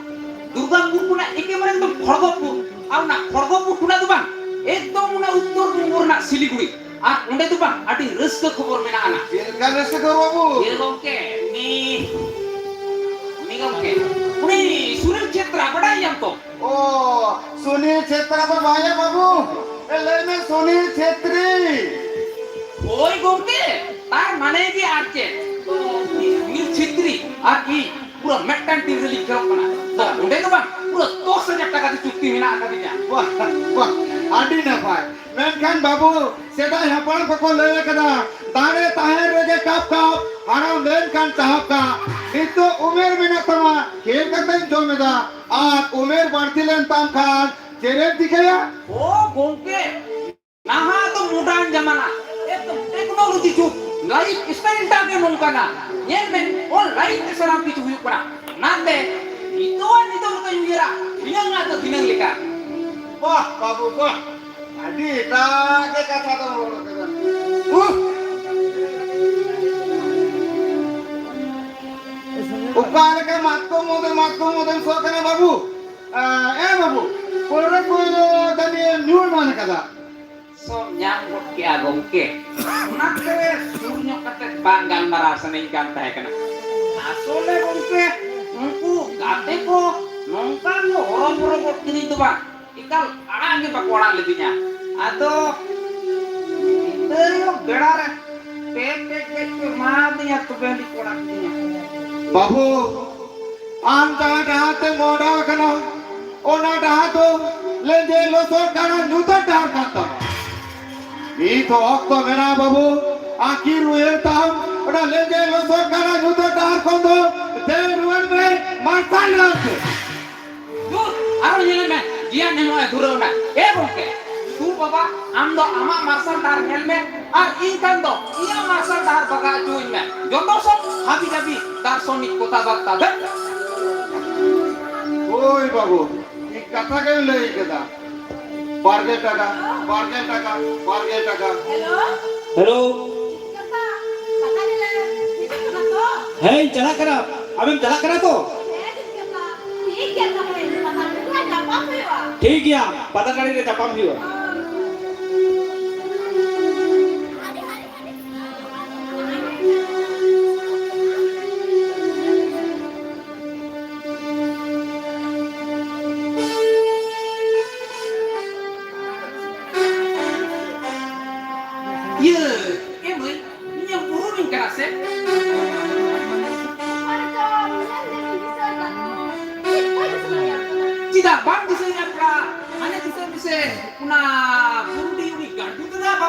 ᱫᱩᱨᱜᱟᱯᱩᱨ ᱠᱷᱚᱱᱟᱜ ᱮᱠᱮᱵᱟᱨᱮ ᱮᱠᱫᱚᱢ ᱠᱷᱚᱲᱜᱚᱯᱩᱨ, ᱟᱨ ᱚᱱᱟ ᱠᱷᱚᱲᱜᱚᱯᱩᱨ ᱠᱷᱚᱱᱟᱜ ᱫᱚ ᱵᱟᱝ, ᱮᱠᱫᱚᱢ ᱚᱱᱟ ᱩᱛᱛᱚᱨ ᱵᱚᱝᱜᱚ ᱨᱮᱱᱟᱜ ᱥᱤᱞᱤᱜᱩᱲᱤ᱾ ᱟᱨ ᱚᱸᱰᱮ ᱫᱚ ᱵᱟᱝ, ᱟᱹᱰᱤ ᱨᱟᱹᱥᱠᱟᱹ ᱠᱷᱚᱵᱚᱨ ᱢᱮᱱᱟᱜ ᱟᱱᱟ᱾ ᱪᱮᱫ ᱞᱮᱠᱟ ᱨᱟᱹᱥᱠᱟᱹ ᱠᱷᱚᱵᱚᱨ ᱵᱟᱹᱵᱩ? ᱤᱭᱟᱹ ᱜᱚᱢᱠᱮ, ᱩᱱᱤ, ᱩᱱᱤ ᱜᱚᱢᱠᱮ, ᱩᱱᱤ ᱥᱩᱱᱤᱞ ᱪᱷᱮᱛᱨᱟ, ᱵᱟᱰᱟᱭ ᱜᱮᱭᱟᱢ ᱛᱚ? ᱚ, ᱥᱩᱱᱤᱞ ᱪᱷᱮᱛᱨᱟ ᱫᱚ ᱵᱟᱝ ᱭᱟ ᱵᱟᱹᱵᱩ᱾ ᱮ, ᱞᱟᱹᱭ ᱢᱮ ᱥᱩᱱᱤᱞ ᱪᱷᱮᱛᱨᱤ᱾ ᱦᱳᱭ ᱜᱚᱢᱠᱮ, ᱛᱟᱨ ᱢᱟᱱᱮ ᱜᱮ ᱟᱨ ᱪᱮᱫ? ᱛᱚ, ᱩᱱᱤ ᱥᱩᱱᱤᱞ ᱪᱷᱮᱛᱨᱤ ᱟᱨ ᱤᱧ ᱯᱩᱨᱟᱹ ᱢᱤᱫᱴᱟᱝ ᱴᱤᱢ ᱨᱮᱞᱤᱧ ᱠᱷᱮᱞᱚᱜ ᱠᱟᱱᱟ᱾ ᱛᱚ, ᱚᱸᱰᱮ ᱫᱚ ᱵᱟᱝ, ᱯᱩᱨᱟᱹ ᱫᱚᱥ ᱦᱟᱡᱟᱨ ᱴᱟᱠᱟ ᱛᱮ ᱪᱩᱠᱛᱤ ᱢᱮᱱᱟᱜ ᱟᱠᱟᱫᱤᱧᱟ᱾ ᱵᱟᱦ, ᱵᱟᱦ, ᱟᱹᱰᱤ ᱱᱟᱯᱟᱭ᱾ ᱢᱮᱱᱠᱷᱟᱱ ᱵᱟᱹᱵᱩ, ᱥᱮᱫᱟᱭ ᱦᱟᱯᱲᱟᱢ ᱠᱚᱠᱚ ᱞᱟᱹᱭ ᱟᱠᱟᱫᱟ, "ᱫᱟᱲᱮ ᱛᱟᱦᱮᱸ ᱨᱮᱜᱮ ᱠᱟᱯ ᱠᱟᱯ, ᱦᱟᱲᱟᱢ ᱞᱮᱱᱠᱷᱟᱱ ᱪᱟᱦᱟᱯ ᱠᱟᱯ᱾" ᱱᱤᱛᱚᱜ ᱩᱢᱮᱨ ᱢᱮᱱᱟᱜ ᱛᱟᱢᱟ, ᱠᱷᱮᱞ ᱠᱟᱛᱮᱢ ᱡᱚᱢ ᱮᱫᱟ, ᱟᱨ ᱩᱢᱮᱨ ᱵᱟᱹᱲᱛᱤ ᱞᱮᱱ ᱛᱟᱢ ᱠᱷᱟᱱ ᱪᱮᱫ ᱮᱢ ᱪᱤᱠᱟᱹᱭᱟ? ᱳ ᱜᱚᱝᱠᱮ, ᱱᱟᱦᱟᱜ ᱫᱚ ᱢᱚᱰᱟᱨᱱ ᱡᱟᱢᱟᱱᱟ, ᱮᱠᱫᱚᱢ ᱴᱮᱠᱱᱳᱞᱚᱡᱤ ᱡᱩᱜᱽ, ᱞᱟᱭᱤᱯᱷ ᱥᱴᱟᱭᱤᱞ ᱴᱟᱜ ᱜᱮ ᱱᱚᱝᱠᱟᱱᱟ᱾ ᱧᱮᱞ ᱢᱮ, ᱚᱱᱞᱟᱭᱤᱱ ᱛᱮ ᱥᱟᱱᱟᱢ ᱠᱤᱪᱷᱩ ᱦᱩᱭᱩᱜ ᱠᱟᱱᱟ᱾ ᱚᱱᱟᱛᱮ ᱱᱤᱛᱚᱜ ᱟᱨ ᱱᱤᱛᱚᱜ ᱞᱮᱠᱟᱧ ᱩᱭᱦᱟᱹᱨᱟ, ᱫᱷᱤᱱᱟᱹᱝ ᱟᱜ ᱫᱚ ᱫᱷᱤᱱᱟᱹᱝ ᱞᱮᱠᱟ᱾ ᱵᱟᱦ ᱵᱟᱹᱵᱩ ᱵᱟᱦ, ᱟᱹᱰᱤ ᱮᱴᱟᱜ ᱜᱮ ᱠᱟᱛᱷᱟ ᱫᱚ ᱨᱚᱲ ᱠᱟᱫᱟ᱾ ᱩᱦ! ᱚᱠᱟ ᱞᱮᱠᱟ ᱢᱟᱛᱠᱚᱢ ᱢᱚᱫᱮ, ᱢᱟᱛᱠᱚᱢ ᱢᱚᱫᱮᱢ ᱥᱚᱜ ᱠᱟᱱᱟ ᱵᱟᱹᱵᱩ? ᱟ, ᱮ ᱵᱟᱹᱵᱩ, ᱯᱟᱹᱣᱨᱟᱹ ᱠᱚ ᱫᱟᱹᱱᱤ ᱧᱩ ᱮᱢᱟᱱ ᱠᱟᱫᱟ᱾ ᱥᱚᱵ ᱧᱟᱢ ᱜᱚᱫ ᱠᱮᱜᱼᱟ ᱜᱚᱢᱠᱮ᱾ ᱚᱱᱟᱛᱮ ᱥᱩᱨ ᱧᱚᱜ ᱠᱟᱛᱮ ᱵᱟᱝ ᱜᱟᱞᱢᱟᱨᱟᱣ ᱥᱟᱱᱟᱧ ᱠᱟᱱ ᱛᱟᱦᱮᱸ ᱠᱟᱱᱟ᱾ ᱟᱥᱚᱞᱮ ᱜᱚᱢᱠᱮ, ᱩᱱᱠᱩ ᱜᱟᱛᱮ ᱠᱚ ᱱᱚᱝᱠᱟ ᱠᱚ ᱦᱚᱨᱚᱵᱚᱨᱚ ᱜᱚᱫ ᱠᱤᱫᱤᱧ ᱫᱚ ᱵᱟᱝ, ᱮᱠᱟᱞ ᱟᱲᱟᱜ ᱜᱮ ᱵᱟᱠᱚ ᱟᱲᱟᱜ ᱞᱤᱫᱤᱧᱟ᱾ ᱟᱫᱚ ᱧᱤᱫᱟᱹ ᱧᱚᱜ ᱵᱮᱲᱟ ᱨᱮ ᱯᱮ ᱯᱮᱠᱮᱴ ᱠᱚ ᱮᱢᱟᱫᱤᱧᱟ, ᱛᱚᱵᱮ ᱟᱹᱱᱤᱡ ᱠᱚ ᱟᱲᱟᱜ ᱠᱤᱫᱤᱧᱟ᱾ ᱵᱟᱹᱵᱩ, ᱟᱢ ᱡᱟᱦᱟᱸ ᱰᱟᱦᱟᱨ ᱛᱮᱢ ᱢᱚᱦᱰᱟ ᱟᱠᱟᱱᱟ, ᱚᱱᱟ ᱰᱟᱦᱟᱨ ᱫᱚ ᱞᱮᱸᱡᱮᱨ ᱞᱚᱥᱚᱫ ᱜᱟᱰᱟ ᱧᱩᱛᱟᱹ ᱰᱟᱦᱟᱨ ᱠᱟᱱ ᱛᱟᱢᱟ᱾ ᱱᱤᱛ ᱦᱚᱸ ᱚᱠᱛᱚ ᱢᱮᱱᱟᱜᱼᱟ ᱵᱟᱹᱵᱩ, ᱟᱹᱠᱤᱞ ᱩᱭᱦᱟᱹᱨ ᱛᱟᱢ, ᱚᱱᱟ ᱞᱮᱸᱡᱮᱨ ᱞᱚᱥᱚᱫ ᱜᱟᱰᱟ ᱧᱩᱛᱟᱹ ᱰᱟᱦᱟᱨ ᱠᱷᱚᱱ ᱫᱚ ᱫᱮᱡ ᱨᱩᱣᱟᱹᱲ ᱢᱮ ᱢᱟᱨᱥᱟᱞ ᱰᱟᱦᱟᱨ ᱛᱮ᱾ ᱫᱩᱨ, ᱟᱨᱦᱚᱸ ᱧᱮᱞ ᱢᱮ, ᱜᱮᱭᱟᱱ ᱮᱢᱚᱜ ᱮ ᱫᱷᱩᱨᱟᱹᱣ ᱮᱱᱟ᱾ ᱮ ᱜᱚᱢᱠᱮ, ᱫᱩ ᱵᱟᱵᱟ, ᱟᱢ ᱫᱚ ᱟᱢᱟᱜ ᱢᱟᱨᱥᱟᱞ ᱰᱟᱦᱟᱨ ᱧᱮᱞ ᱢᱮ, ᱟᱨ ᱤᱧ ᱠᱷᱟᱱ ᱫᱚ ᱤᱧᱟᱹᱜ ᱢᱟᱨᱥᱟᱞ ᱰᱟᱦᱟᱨ ᱵᱟᱜᱟ ᱦᱚᱪᱚᱣᱟᱹᱧ ᱢᱮ᱾ ᱡᱚᱛᱚ ᱥᱚᱵ ᱦᱟᱹᱵᱤ ᱡᱟᱹᱵᱤ ᱫᱟᱨᱥᱚᱱᱤᱠ ᱠᱚᱛᱷᱟ ᱵᱟᱨᱛᱟ᱾ ᱫᱷᱟᱹᱴ! ᱦᱳᱭ ᱵᱟᱹᱵᱩ, ᱴᱷᱤᱠ ᱠᱟᱛᱷᱟ ᱜᱮᱢ ᱞᱟᱹᱭ ᱠᱮᱫᱟ᱾ ᱵᱟᱨ ᱜᱮᱞ ᱴᱟᱠᱟ, ᱵᱟᱨ ᱜᱮᱞ ᱴᱟᱠᱟ, ᱵᱟᱨ ᱜᱮᱞ ᱴᱟᱠᱟ᱾ ᱦᱮᱞᱳ᱾ ᱦᱮᱞᱳ᱾ ᱦᱮᱸ, ᱪᱟᱞᱟᱜ ᱠᱟᱱᱟ᱾ ᱟᱢᱮᱢ ᱪᱟᱞᱟᱜ ᱠᱟᱱᱟ ᱛᱚ? ᱴᱷᱤᱠ ᱜᱮᱭᱟ, ᱯᱟᱛᱟ ᱴᱟᱺᱰᱤ ᱨᱮ ᱧᱟᱯᱟᱢ ᱦᱩᱭᱩᱜᱼᱟ᱾ ᱤᱭᱟᱹ, ᱮ ᱢᱟᱹᱭ, ᱤᱧᱮᱢ ᱩᱨᱩᱢᱤᱧ ᱠᱟᱱᱟ ᱥᱮ?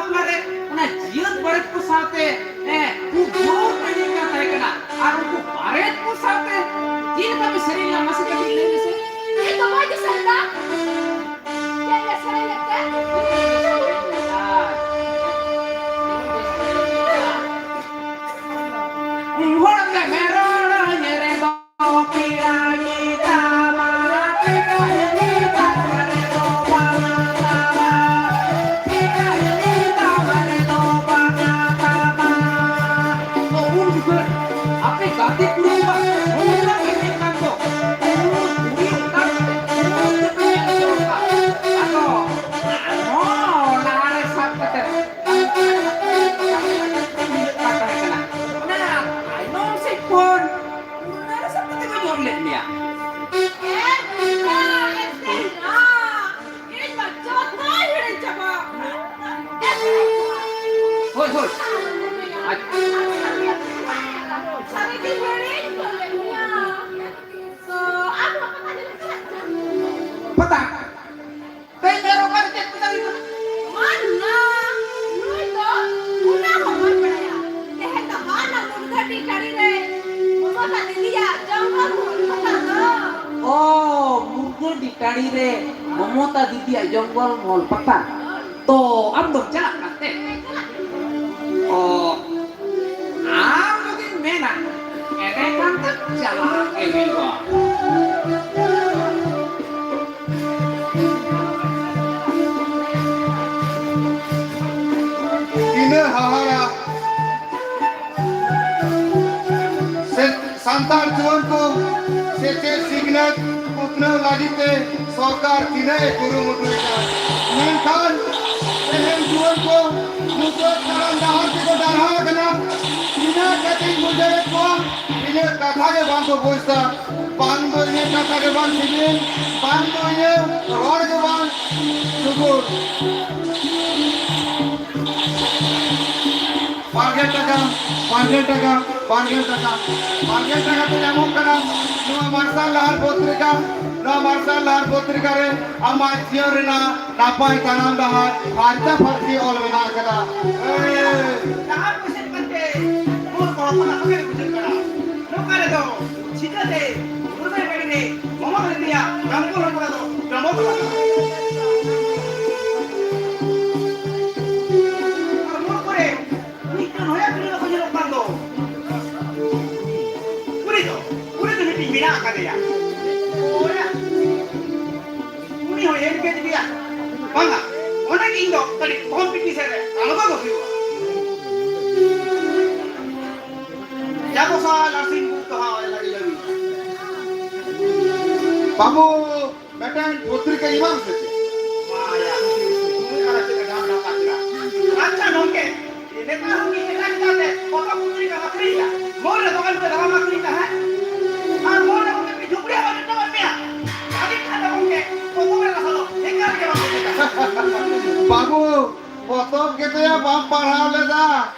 ᱚᱱᱟ ᱨᱮ ᱚᱱᱟ ᱡᱤᱭᱟᱹᱛ ᱵᱟᱨᱮᱛ ᱠᱚ ᱥᱟᱶᱛᱮ, ᱮ, ᱠᱷᱩᱵ ᱡᱳᱨ ᱯᱮ ᱧᱮᱞ ᱠᱟᱱ ᱛᱟᱦᱮᱸ ᱠᱟᱱᱟ᱾ ᱟᱨ ᱩᱱᱠᱩ ᱵᱟᱨᱮᱛ ᱠᱚ ᱥᱟᱶᱛᱮ ᱪᱮᱫ ᱞᱮᱠᱟ ᱯᱮ ᱥᱮᱨᱮᱧ ᱞᱮᱫᱟ, ᱢᱟᱥᱮ ᱠᱟᱹᱴᱤᱡ ᱞᱟᱹᱭ ᱢᱮᱥᱮ᱾ ᱮ ᱛᱚ, ᱵᱟᱭ ᱫᱤᱥᱟᱹᱭᱮᱫᱟ᱾ ᱪᱮᱫ ᱞᱮ ᱥᱮᱨᱮᱧ ᱞᱮᱫ ᱛᱮ? ᱦᱚᱲ ᱛᱮ ᱢᱮᱨᱚᱲ ᱧᱮᱨᱮ ᱫᱚ᱾ ᱟᱯᱮ ᱜᱟᱛᱮ ᱠᱩᱲᱤ ᱠᱚᱣᱟᱜ ᱦᱚᱸ ᱚᱱᱟ ᱜᱮ ᱢᱮᱱ ᱠᱟᱱ ᱫᱚ᱾ ᱩᱱᱟᱹᱜ ᱠᱩᱲᱤ ᱚᱠᱟ ᱠᱟᱛᱮ ᱩᱱᱟᱹᱜ ᱠᱟᱛᱮ ᱯᱮ ᱧᱮᱞ ᱦᱚᱪᱚ ᱟᱠᱟᱫ᱾ ᱟᱫᱚ ᱟᱨᱦᱚᱸ ᱞᱟᱦᱟ ᱨᱮ ᱥᱟᱵ ᱠᱟᱛᱮ ᱚᱱᱟ ᱛᱟᱭᱱᱚᱢ ᱥᱮᱫ ᱠᱷᱚᱱ ᱚᱱᱟ ᱨᱮ ᱥᱟᱵ ᱠᱟᱛᱮ ᱠᱚ ᱡᱚᱢ ᱞᱮᱫ ᱢᱮᱭᱟ᱾ ᱮ ᱵᱚᱭᱦᱟ, ᱮ ᱵᱚᱭᱦᱟ, ᱤᱧ ᱢᱟ ᱡᱚᱛᱚᱧ ᱦᱤᱲᱤᱧ ᱪᱟᱵᱟ ᱟᱠᱟᱫ᱾ ᱦᱳᱭ, ᱦᱳᱭ᱾ ᱟᱪᱪᱷᱟ᱾ ᱥᱟᱹᱨᱤᱜᱮ ᱦᱤᱲᱤᱧ ᱜᱚᱫ ᱞᱮᱫ ᱢᱮᱭᱟ᱾ ᱛᱚ, ᱟᱢ ᱦᱚᱸ ᱯᱟᱛᱟ ᱧᱮᱞ ᱮᱢ ᱪᱟᱞᱟᱜ ᱠᱟᱱᱟ? ᱯᱟᱛᱟ? ᱛᱮᱦᱮᱧ ᱫᱚ ᱚᱠᱟᱨᱮ ᱪᱮᱫ ᱯᱟᱛᱟ ᱦᱩᱭᱩᱜ ᱠᱟᱱᱟ? ᱢᱟ ᱱᱟ, ᱱᱩᱭ ᱫᱚ ᱚᱱᱟ ᱦᱚᱸ ᱵᱟᱭ ᱵᱟᱲᱟᱭᱟ᱾ ᱛᱮᱦᱮᱧ ᱫᱚ ᱦᱟᱱᱟ ᱢᱩᱨᱜᱟᱹᱰᱤ ᱴᱟᱺᱰᱤ ᱨᱮ ᱢᱚᱢᱚᱛᱟ ᱫᱤᱫᱤᱭᱟᱜ ᱡᱚᱝᱜᱚᱞ ᱢᱚᱦᱚᱞ ᱯᱟᱛᱟ ᱫᱚ᱾ ᱚ, ᱢᱩᱨᱜᱟᱹᱰᱤ ᱴᱟᱺᱰᱤ ᱨᱮ ᱢᱚᱢᱚᱛᱟ ᱫᱤᱫᱤᱭᱟᱜ ᱡᱚᱝᱜᱚᱞ ᱢᱚᱦᱚᱞ ᱯᱟᱛᱟ᱾ ᱛᱚ, ᱟᱢ ᱫᱚᱢ ᱪᱟᱞᱟᱜ ᱠᱟᱱ ᱛᱮ? ᱦᱮᱸ, ᱪᱟᱞᱟᱜ ᱠᱟᱱᱟ᱾ ᱚ, ᱟᱢ ᱡᱩᱫᱤᱢ ᱢᱮᱱᱟ, ᱮᱸᱰᱮᱠᱷᱟᱱ ᱫᱚ ᱪᱟᱞᱟᱜ ᱜᱮ ᱦᱩᱭᱩᱜᱼᱟ᱾ ᱛᱤᱱᱟᱹᱜ ᱦᱟᱦᱟᱲᱟ᱾ ᱥᱮ-, ᱥᱟᱱᱛᱟᱲ ᱡᱩᱣᱟᱹᱱ ᱠᱚ ᱥᱮᱪᱮᱫ ᱥᱤᱠᱷᱱᱟᱹᱛ ᱩᱛᱱᱟᱹᱣ ᱞᱟᱹᱜᱤᱫ ᱛᱮ ᱥᱚᱨᱠᱟᱨ ᱛᱤᱱᱟᱹᱜ ᱮ ᱠᱩᱨᱩᱢᱩᱴᱩᱭᱮᱫᱟ, ᱢᱮᱱᱠᱷᱟᱱ ᱛᱮᱦᱮᱧ ᱡᱩᱣᱟᱹᱱ ᱠᱚ ᱧᱩᱛᱟᱹᱛ ᱛᱟᱲᱟᱢ ᱰᱟᱦᱟᱨ ᱛᱮᱠᱚ ᱰᱟᱨᱦᱟᱣ ᱟᱠᱟᱱᱟ᱾ ᱛᱤᱱᱟᱹᱜ ᱠᱟᱛᱮᱧ ᱵᱩᱡᱷᱟᱹᱣᱮᱫ ᱠᱚᱣᱟ, ᱤᱧᱟᱹᱜ ᱠᱟᱛᱷᱟ ᱜᱮ ᱵᱟᱝ ᱠᱚ ᱵᱩᱡᱽ ᱮᱫᱟ᱾ ᱵᱟᱝ ᱫᱚ ᱤᱧᱟᱹᱜ ᱠᱟᱛᱷᱟ ᱜᱮ ᱵᱟᱝ ᱥᱤᱵᱤᱞ, ᱵᱟᱝ ᱫᱚ ᱤᱧᱟᱹᱜ ᱨᱚᱲ ᱜᱮ ᱵᱟᱝ ᱥᱩᱜᱩᱲ᱾ ᱵᱟᱨᱜᱮᱞ ᱴᱟᱠᱟ, ᱵᱟᱨᱜᱮᱞ ᱴᱟᱠᱟ, ᱵᱟᱨᱜᱮᱞ ᱴᱟᱠᱟ, ᱵᱟᱨᱜᱮᱞ ᱴᱟᱠᱟ ᱛᱮ ᱧᱟᱢᱚᱜ ᱠᱟᱱᱟ ᱱᱚᱣᱟ ᱢᱟᱨᱥᱟᱞ ᱰᱟᱦᱟᱨ ᱯᱚᱛᱨᱤᱠᱟ᱾ ᱱᱚᱣᱟ ᱢᱟᱨᱥᱟᱞ ᱰᱟᱦᱟᱨ ᱯᱚᱛᱨᱤᱠᱟ ᱨᱮ ᱟᱢᱟᱜ ᱡᱤᱭᱚᱱ ᱨᱮᱱᱟᱜ ᱱᱟᱯᱟᱭ ᱛᱟᱲᱟᱢ ᱰᱟᱦᱟᱨ ᱯᱷᱟᱨᱪᱟ ᱯᱷᱟᱹᱨᱪᱤ ᱚᱞ ᱢᱮᱱᱟᱜ ᱟᱠᱟᱫᱟ᱾ ᱰᱟᱦᱟᱨ ᱠᱚ ᱥᱮᱫ ᱠᱟᱱᱛᱮ ᱢᱳᱨ ᱠᱚ ᱦᱚᱯᱚᱱ ᱟᱠᱚ ᱜᱮ ᱵᱩᱡᱷᱟᱹᱜ ᱠᱟᱱᱟ᱾ ᱱᱚᱝᱠᱟ ᱨᱮᱫᱚ ᱪᱤᱠᱟᱹᱛᱮ ᱩᱨᱵᱟᱱ ᱵᱟᱹᱲᱤ ᱨᱮ ᱢᱟᱢᱟ ᱦᱚᱲ ᱛᱮᱭᱟᱜ ᱰᱟᱝᱜᱚᱨ ᱦᱚᱲ ᱠᱚᱲᱟ ᱫᱚ ᱰᱟᱸᱰᱚᱢ ᱠᱚ ᱞᱟᱜᱟᱜᱼᱟ? ᱟᱨ ᱢᱳᱨ ᱠᱚᱨᱮ ᱢᱤᱫᱴᱟᱝ ᱦᱚᱭᱟ ᱠᱩᱲᱤ ᱵᱟᱠᱚ ᱧᱮᱞᱚᱜ ᱠᱟᱱ ᱫᱚ᱾ ᱩᱱᱤ ᱫᱚ, ᱩᱱᱤ ᱫᱚ ᱢᱤᱫᱴᱤᱡ ᱢᱮᱱᱟᱜ ᱟᱠᱟᱫᱮᱭᱟ᱾ ᱚᱱᱟ, ᱩᱱᱤ ᱦᱚᱸ ᱮᱢ ᱠᱮᱫ ᱜᱮᱭᱟ᱾ ᱵᱟᱝᱟ, ᱚᱸᱰᱮ ᱜᱮ ᱤᱧ ᱫᱚ ᱠᱟᱹᱴᱤᱡ ᱠᱚᱢᱯᱤᱴᱤᱥᱚᱱ ᱨᱮ ᱟᱬᱜᱚ ᱫᱚ ᱦᱩᱭᱩᱜᱼᱟ᱾ ᱡᱟᱵᱚ ᱥᱟ ᱱᱟᱨᱥᱤᱝ ᱵᱩᱠ ᱫᱚ ᱦᱟᱸᱜ ᱚᱸᱰᱮ ᱞᱟᱹᱜᱤᱫ ᱞᱟᱹᱜᱤᱫ᱾ ᱵᱟᱹᱵᱩ, ᱢᱤᱫᱴᱟᱝ ᱯᱚᱛᱨᱤᱠᱟ ᱮᱢᱟᱢ ᱥᱮ ᱪᱮᱫ? ᱢᱟᱭᱟ, ᱩᱱᱤ ᱟᱨ ᱪᱮᱫ ᱮ ᱰᱷᱟᱯ ᱰᱷᱟᱯ ᱟᱠᱟᱫᱟ? ᱟᱪᱪᱷᱟ ᱜᱚᱢᱠᱮ, ᱱᱮᱛᱟᱨ ᱦᱚᱸ ᱢᱤᱫ ᱮᱴᱟᱜ ᱮᱴᱟᱜ ᱛᱮ ᱯᱚᱛᱚᱵ ᱯᱚᱛᱨᱤᱠᱟ ᱟᱹᱠᱷᱨᱤᱧ ᱮᱫᱟ᱾ ᱢᱳᱨ ᱨᱮ ᱫᱚᱠᱟᱱ ᱯᱮ ᱫᱟᱵᱟᱢ ᱟᱹᱠᱷᱨᱤᱧ ᱮᱫᱟ, ᱦᱮᱸ? ᱟᱨ ᱢᱳᱨ ᱨᱮ ᱜᱚᱢᱠᱮ ᱯᱮ ᱡᱷᱩᱯᱲᱤ ᱦᱚᱸ ᱵᱟᱹᱱᱩᱜ ᱛᱟᱵᱚᱱ ᱯᱮᱭᱟ᱾ ᱟᱹᱰᱤ ᱠᱷᱟᱱ ᱫᱚ ᱜᱚᱢᱠᱮ, ᱯᱚᱛᱚᱵ ᱨᱮ ᱨᱟᱥᱟ ᱫᱚ ᱮᱠᱟᱞ ᱜᱮ ᱵᱟᱝ ᱵᱩᱡᱷᱟᱹᱜ ᱠᱟᱱᱟ᱾ ᱵᱟᱹᱵᱩ, ᱯᱚᱛᱚᱵ ᱜᱮᱛᱚᱭᱟ ᱵᱟᱢ ᱯᱟᱲᱦᱟᱣ ᱞᱮᱫᱟ᱾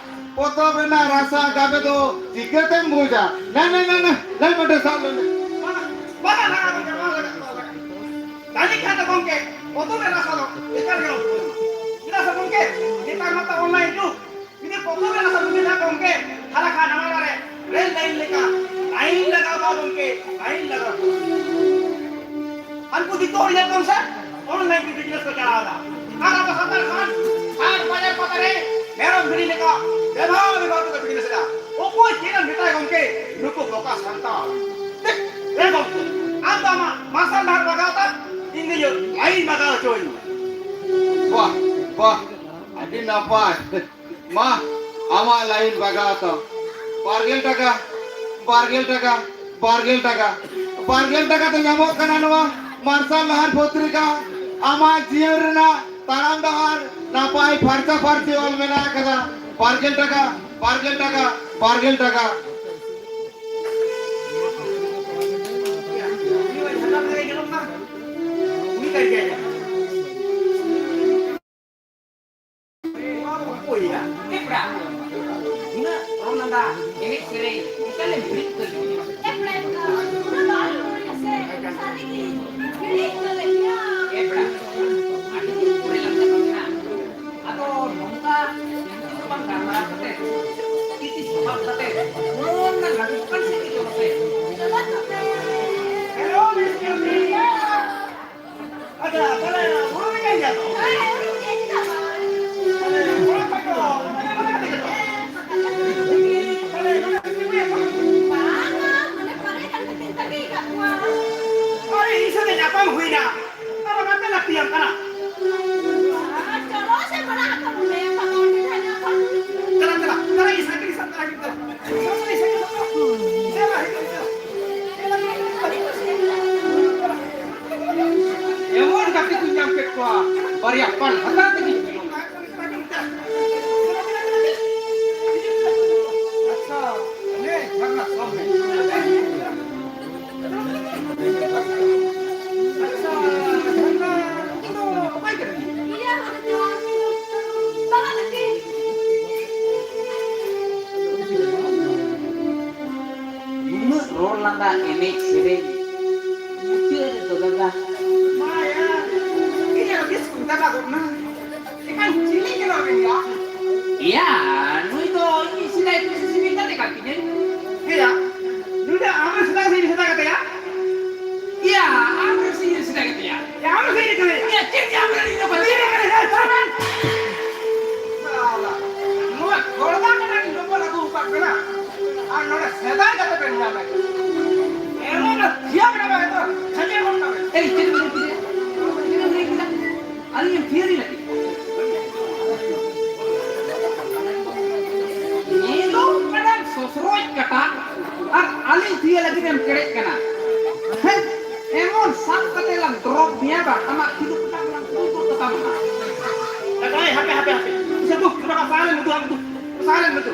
ᱯᱚᱛᱚᱵ ᱨᱮᱱᱟᱜ ᱨᱟᱥᱟ ᱜᱟᱵᱮ ᱫᱚ ᱪᱤᱠᱟᱹᱛᱮᱢ ᱵᱩᱡᱟ? ᱱᱮ, ᱱᱮ, ᱱᱮ, ᱱᱮ, ᱱᱮ, ᱢᱤᱫᱴᱮᱱ ᱥᱟᱵ ᱞᱮᱢᱮ᱾ ᱵᱟᱝᱟ, ᱵᱟᱝᱟ, ᱵᱟᱝᱟ, ᱵᱟᱝᱟ, ᱵᱟᱝᱟ, ᱵᱟᱝᱟ᱾ ᱫᱟᱲᱮ ᱠᱷᱟᱱ ᱫᱚ ᱜᱚᱢᱠᱮ, ᱯᱚᱛᱚᱵ ᱨᱮ ᱨᱟᱥᱟ ᱫᱚ ᱮᱠᱟᱞ ᱜᱮ ᱵᱟᱝ ᱵᱩᱡᱷᱟᱹᱜᱼᱟ᱾ ᱪᱮᱫᱟᱜ ᱥᱮ ᱜᱚᱢᱠᱮ, ᱱᱮᱛᱟᱨ ᱢᱟᱛᱚ online ᱡᱩᱜᱽ᱾ ᱡᱩᱫᱤ ᱯᱚᱛᱚᱵ ᱨᱮ ᱨᱟᱥᱟ ᱵᱩᱡᱷᱟᱹᱜᱼᱟ ᱜᱚᱢᱠᱮ, ᱛᱟᱦᱞᱮ ᱠᱷᱟᱱ ᱱᱟᱣᱟ ᱨᱮ ᱨᱮᱞ ᱞᱟᱭᱤᱱ ᱞᱮᱠᱟ ᱞᱟᱭᱤᱱ ᱞᱟᱜᱟᱣ ᱠᱚᱜᱼᱟ ᱜᱚᱢᱠᱮ, ᱞᱟᱭᱤᱱ ᱞᱟᱜᱟᱣ ᱠᱚᱜᱼᱟ᱾ ᱦᱟᱱᱠᱩ ᱫᱤᱠᱩ ᱦᱚᱲ ᱧᱮᱞ ᱠᱚᱢ ᱥᱮ, online ᱛᱮ business ᱠᱚ ᱪᱟᱞᱟᱣ ᱮᱫᱟ᱾ ᱟᱨ ᱟᱵᱚ ᱥᱟᱱᱛᱟᱲ ᱠᱷᱟᱱ ᱦᱟᱴ ᱵᱟᱡᱟᱨ ᱯᱟᱛᱟ ᱨᱮ ᱢᱮᱨᱚᱢ ᱵᱷᱤᱲᱤ ᱞᱮᱠᱟ ᱵᱮᱵᱷᱟᱨ ᱵᱮᱵᱷᱟᱨ ᱛᱮᱠᱚ business ᱮᱫᱟ᱾ ᱚᱠᱚᱭ ᱪᱮᱫ ᱮᱢ ᱢᱮᱛᱟᱭ ᱜᱚᱢᱠᱮ? ᱱᱩᱠᱩ ᱵᱚᱠᱟ ᱥᱟᱱᱛᱟᱲ᱾ ᱮ ᱜᱚᱢᱠᱮ, ᱟᱢ ᱫᱚ ᱟᱢᱟᱜ ᱢᱟᱨᱥᱟᱞ ᱰᱟᱦᱟᱨ ᱵᱟᱜᱟᱣ ᱛᱟᱢ, ᱤᱧ ᱫᱚ ᱤᱧᱟᱹᱜ ᱞᱟᱭᱤᱱ ᱵᱟᱜᱟᱣ ᱦᱚᱪᱚᱣᱟᱹᱧ ᱢᱮ᱾ ᱵᱟᱦ, ᱵᱟᱦ, ᱟᱹᱰᱤ ᱱᱟᱯᱟᱭ᱾ ᱢᱟ, ᱟᱢᱟᱜ ᱞᱟᱭᱤᱱ ᱵᱟᱜᱟᱣ ᱛᱟᱢ᱾ ᱵᱟᱨ ᱜᱮᱞ ᱴᱟᱠᱟ, ᱵᱟᱨ ᱜᱮᱞ ᱴᱟᱠᱟ, ᱵᱟᱨ ᱜᱮᱞ ᱴᱟᱠᱟ, ᱵᱟᱨ ᱜᱮᱞ ᱴᱟᱠᱟ ᱛᱮ ᱧᱟᱢᱚᱜ ᱠᱟᱱᱟ ᱱᱚᱣᱟ ᱢᱟᱨᱥᱟᱞ ᱰᱟᱦᱟᱨ ᱯᱚᱛᱨᱤᱠᱟ᱾ ᱟᱢᱟᱜ ᱡᱤᱭᱚᱱ ᱨᱮᱱᱟᱜ ᱛᱟᱲᱟᱢ ᱰᱟᱦᱟᱨ ᱱᱟᱯᱟᱭ ᱯᱷᱟᱨᱪᱟ ᱯᱷᱟᱨᱪᱤ ᱚᱞ ᱢᱮᱱᱟᱜ ᱟᱠᱟᱫᱟ᱾ ᱵᱟᱨ ᱜᱮᱞ ᱴᱟᱠᱟ, ᱵᱟᱨ ᱜᱮᱞ ᱴᱟᱠᱟ, ᱵᱟᱨ ᱜᱮᱞ ᱴᱟᱠᱟ᱾ ᱱᱩᱱᱟᱹᱜ ᱨᱚᱲ ᱞᱟᱸᱫᱟ, ᱮᱱᱮᱡ ᱥᱮᱨᱮᱧ, ᱮᱠᱟᱞᱮ ᱵᱷᱤᱲ ᱩᱛᱟᱹᱨ ᱠᱮᱫᱟ᱾ ᱮ ᱯᱨᱮᱢᱠᱟ, ᱩᱱᱟᱹᱜ ᱫᱚ ᱟᱞᱚᱢ ᱨᱚᱲ ᱥᱮ᱾ ᱥᱟᱹᱨᱤ ᱜᱮ ᱮ ᱯᱮᱲᱟ, ᱟᱹᱰᱤ ᱫᱤᱱ ᱯᱚᱨᱮ ᱞᱟᱝ ᱧᱟᱯᱟᱢ ᱠᱟᱱᱟ᱾ ᱟᱫᱚ ᱱᱚᱝᱠᱟ ᱪᱤᱱᱛᱟᱹ ᱫᱚ ᱵᱟᱝ ᱜᱟᱞᱢᱟᱨᱟᱣ ᱠᱟᱛᱮ, ᱛᱤ ᱛᱤ ᱥᱟᱯᱟᱵ ᱠᱟᱛᱮ, ᱱᱚᱝᱠᱟ ᱞᱟᱹᱴᱩ ᱫᱚᱠᱟᱱ ᱥᱮᱫ ᱜᱮ ᱪᱚᱞᱚ ᱥᱮ᱾ ᱦᱮᱞᱳ, ᱢᱤᱥᱴᱟᱨ ᱢᱤ᱾ ᱟᱪᱪᱷᱟ, ᱛᱟᱦᱞᱮ ᱦᱩᱲᱩ ᱵᱤᱱ ᱮᱨ ᱜᱮᱭᱟ ᱛᱚ? ᱛᱟᱦᱞᱮ ᱦᱩᱲᱩ ᱠᱚ ᱛᱟᱦᱞᱮ ᱱᱚᱰᱮ ᱵᱤᱱ ᱛᱤᱸᱜᱩᱭᱟ ᱛᱚ? ᱟᱨᱮ, ᱤᱧ ᱥᱟᱶᱛᱮ ᱧᱟᱯᱟᱢ ᱦᱩᱭᱱᱟ᱾ ᱟᱨ ᱚᱱᱟᱛᱮ ᱞᱟᱹᱠᱛᱤᱭᱟᱢ ᱠᱟᱱᱟ᱾ ᱪᱚᱞᱚ ᱥᱮ ᱵᱟᱲᱟ ᱟᱠᱚ ᱱᱚᱰᱮ, ᱵᱟᱵᱟ ᱚᱸᱰᱮ ᱡᱟᱦᱟᱸ ᱧᱟᱯᱟᱢ᱾ ᱪᱟᱞᱟᱜ, ᱪᱟᱞᱟᱜ, ᱪᱟᱞᱟᱜ, ᱤᱧ ᱥᱟᱭᱠᱮᱞ ᱤᱧ ᱥᱟᱵ ᱛᱟᱨᱟ ᱠᱮᱫᱟ᱾ ᱪᱟᱞᱟᱜ, ᱤᱧ ᱥᱟᱭᱠᱮᱞ ᱥᱟᱵ ᱛᱟᱨᱟ᱾ ᱪᱟᱞᱟᱜ, ᱦᱤᱡᱩᱜ, ᱪᱟᱞᱟᱜ᱾ ᱮᱢᱚᱱ ᱜᱟᱛᱮ ᱠᱚᱧ ᱧᱟᱢ ᱠᱮᱫ ᱠᱚᱣᱟ, ᱵᱟᱨᱭᱟ ᱯᱟᱞ ᱦᱟᱛᱟᱣ ᱛᱮᱜᱮᱧ ᱵᱤᱞᱚᱢ᱾ ᱟᱪᱪᱷᱟ, ᱱᱮ, ᱡᱷᱟᱨᱱᱟ, ᱥᱟᱢᱱᱮ᱾ ᱟᱪᱪᱷᱟ, ᱡᱷᱟᱨᱱᱟ, ᱩᱱᱠᱩ ᱫᱚ ᱚᱠᱚᱭ ᱠᱟᱱᱟ? ᱤᱭᱟᱹ, ᱵᱟᱵᱟ ᱛᱟᱹᱠᱤᱱ᱾ ᱱᱩᱱᱟᱹᱜ ᱨᱚᱲ ᱞᱟᱸᱫᱟ, ᱮᱱᱮᱡ ᱥᱮᱨᱮᱧ, ᱢᱩᱪᱟᱹᱫ ᱨᱮᱫᱚ ᱫᱟᱫᱟ᱾ ᱢᱟᱭᱟ, ᱤᱧᱟᱹᱜ ᱵᱮᱥ ᱠᱚ ᱫᱟᱫᱟ ᱜᱚᱫ ᱱᱟ᱾ ᱮᱠᱟᱞ ᱪᱤᱞᱤ ᱠᱟᱱᱟ ᱵᱮᱱ ᱭᱟ? ᱮᱭᱟ, ᱱᱩᱭ ᱫᱚ ᱤᱧ ᱥᱮᱫᱟᱭ ᱠᱷᱚᱱ ᱥᱤᱥᱤ ᱜᱟᱛᱮ ᱠᱟᱱ ᱛᱤᱧᱟᱹ᱾ ᱦᱮᱭᱟ, ᱱᱩᱭ ᱫᱚ ᱟᱢ ᱥᱮᱫᱟᱭ ᱥᱮ ᱤᱧ ᱥᱮᱫᱟᱭ ᱜᱟᱛᱮ ᱭᱟ? ᱮᱭᱟ, ᱟᱢ ᱥᱮ ᱤᱧ ᱥᱮᱫᱟᱭ ᱜᱟᱛᱮ ᱭᱟ? ᱮᱭᱟ, ᱟᱢ ᱥᱮ ᱤᱧ ᱥᱮᱫᱟᱭ ᱜᱟᱛᱮ ᱭᱟ? ᱮᱭᱟ, ᱪᱮᱫ ᱭᱟ ᱟᱢ ᱨᱮᱱ ᱤᱧ ᱫᱚ ᱵᱟᱹᱧ ᱥᱟᱞᱟ, ᱱᱚᱣᱟ ᱜᱚᱲᱫᱟ ᱠᱟᱱᱟ ᱤᱧ ᱫᱚ ᱵᱚᱱ ᱟᱹᱜᱩ ᱟᱠᱟᱫ ᱵᱮᱱᱟ᱾ ᱟᱨ ᱱᱚᱰᱮ ᱥᱮᱫᱟᱭ ᱜᱟᱛᱮ ᱵᱮᱱ ᱧᱟᱢᱮ᱾ ᱮᱢᱚᱱ ᱛᱷᱤᱭᱟ ᱵᱮᱱᱟ ᱵᱟᱭ ᱛᱚ, ᱠᱷᱟᱡᱮ ᱵᱚᱱ ᱠᱟᱵᱮ᱾ ᱮᱭ, ᱪᱮᱫ ᱵᱮᱱ ᱞᱟᱹᱭ ᱠᱮᱫᱟ? ᱪᱮᱫ ᱵᱮᱱ ᱞᱟᱹᱭ ᱠᱮᱫᱟ? ᱟᱹᱞᱤᱧ ᱮᱢ ᱛᱷᱤᱭᱟᱹᱨᱤ ᱞᱟᱹᱜᱤᱫ᱾ ᱧᱮᱞᱚᱜ ᱠᱟᱱᱟᱢ ᱥᱚᱥᱨᱚᱡ ᱠᱟᱴᱟ ᱟᱨ ᱟᱹᱞᱤᱧ ᱛᱷᱤᱭᱟᱹ ᱞᱟᱹᱜᱤᱫ ᱮᱢ ᱠᱮᱲᱮᱡ ᱠᱟᱱᱟ᱾ ᱦᱮᱸ, ᱮᱢᱚᱱ ᱥᱟᱵ ᱠᱟᱛᱮ ᱞᱟᱝ ᱰᱨᱚᱯ ᱢᱮᱭᱟ ᱵᱟ, ᱟᱢᱟᱜ ᱠᱤᱞᱳ ᱠᱟᱴᱟ ᱞᱟᱝ ᱩᱰᱩᱠ ᱜᱚᱫ ᱠᱟᱛᱟᱢᱟ᱾ ᱦᱟᱯᱮ, ᱦᱟᱯᱮ, ᱦᱟᱯᱮ, ᱦᱟᱯᱮ᱾ ᱥᱮ ᱫᱩ, ᱱᱚᱰᱮ ᱥᱟᱦᱟ ᱞᱮᱱ ᱢᱮ, ᱫᱩ, ᱫᱩ, ᱥᱟᱦᱟ ᱞᱮᱱ ᱢᱮ, ᱫᱩ᱾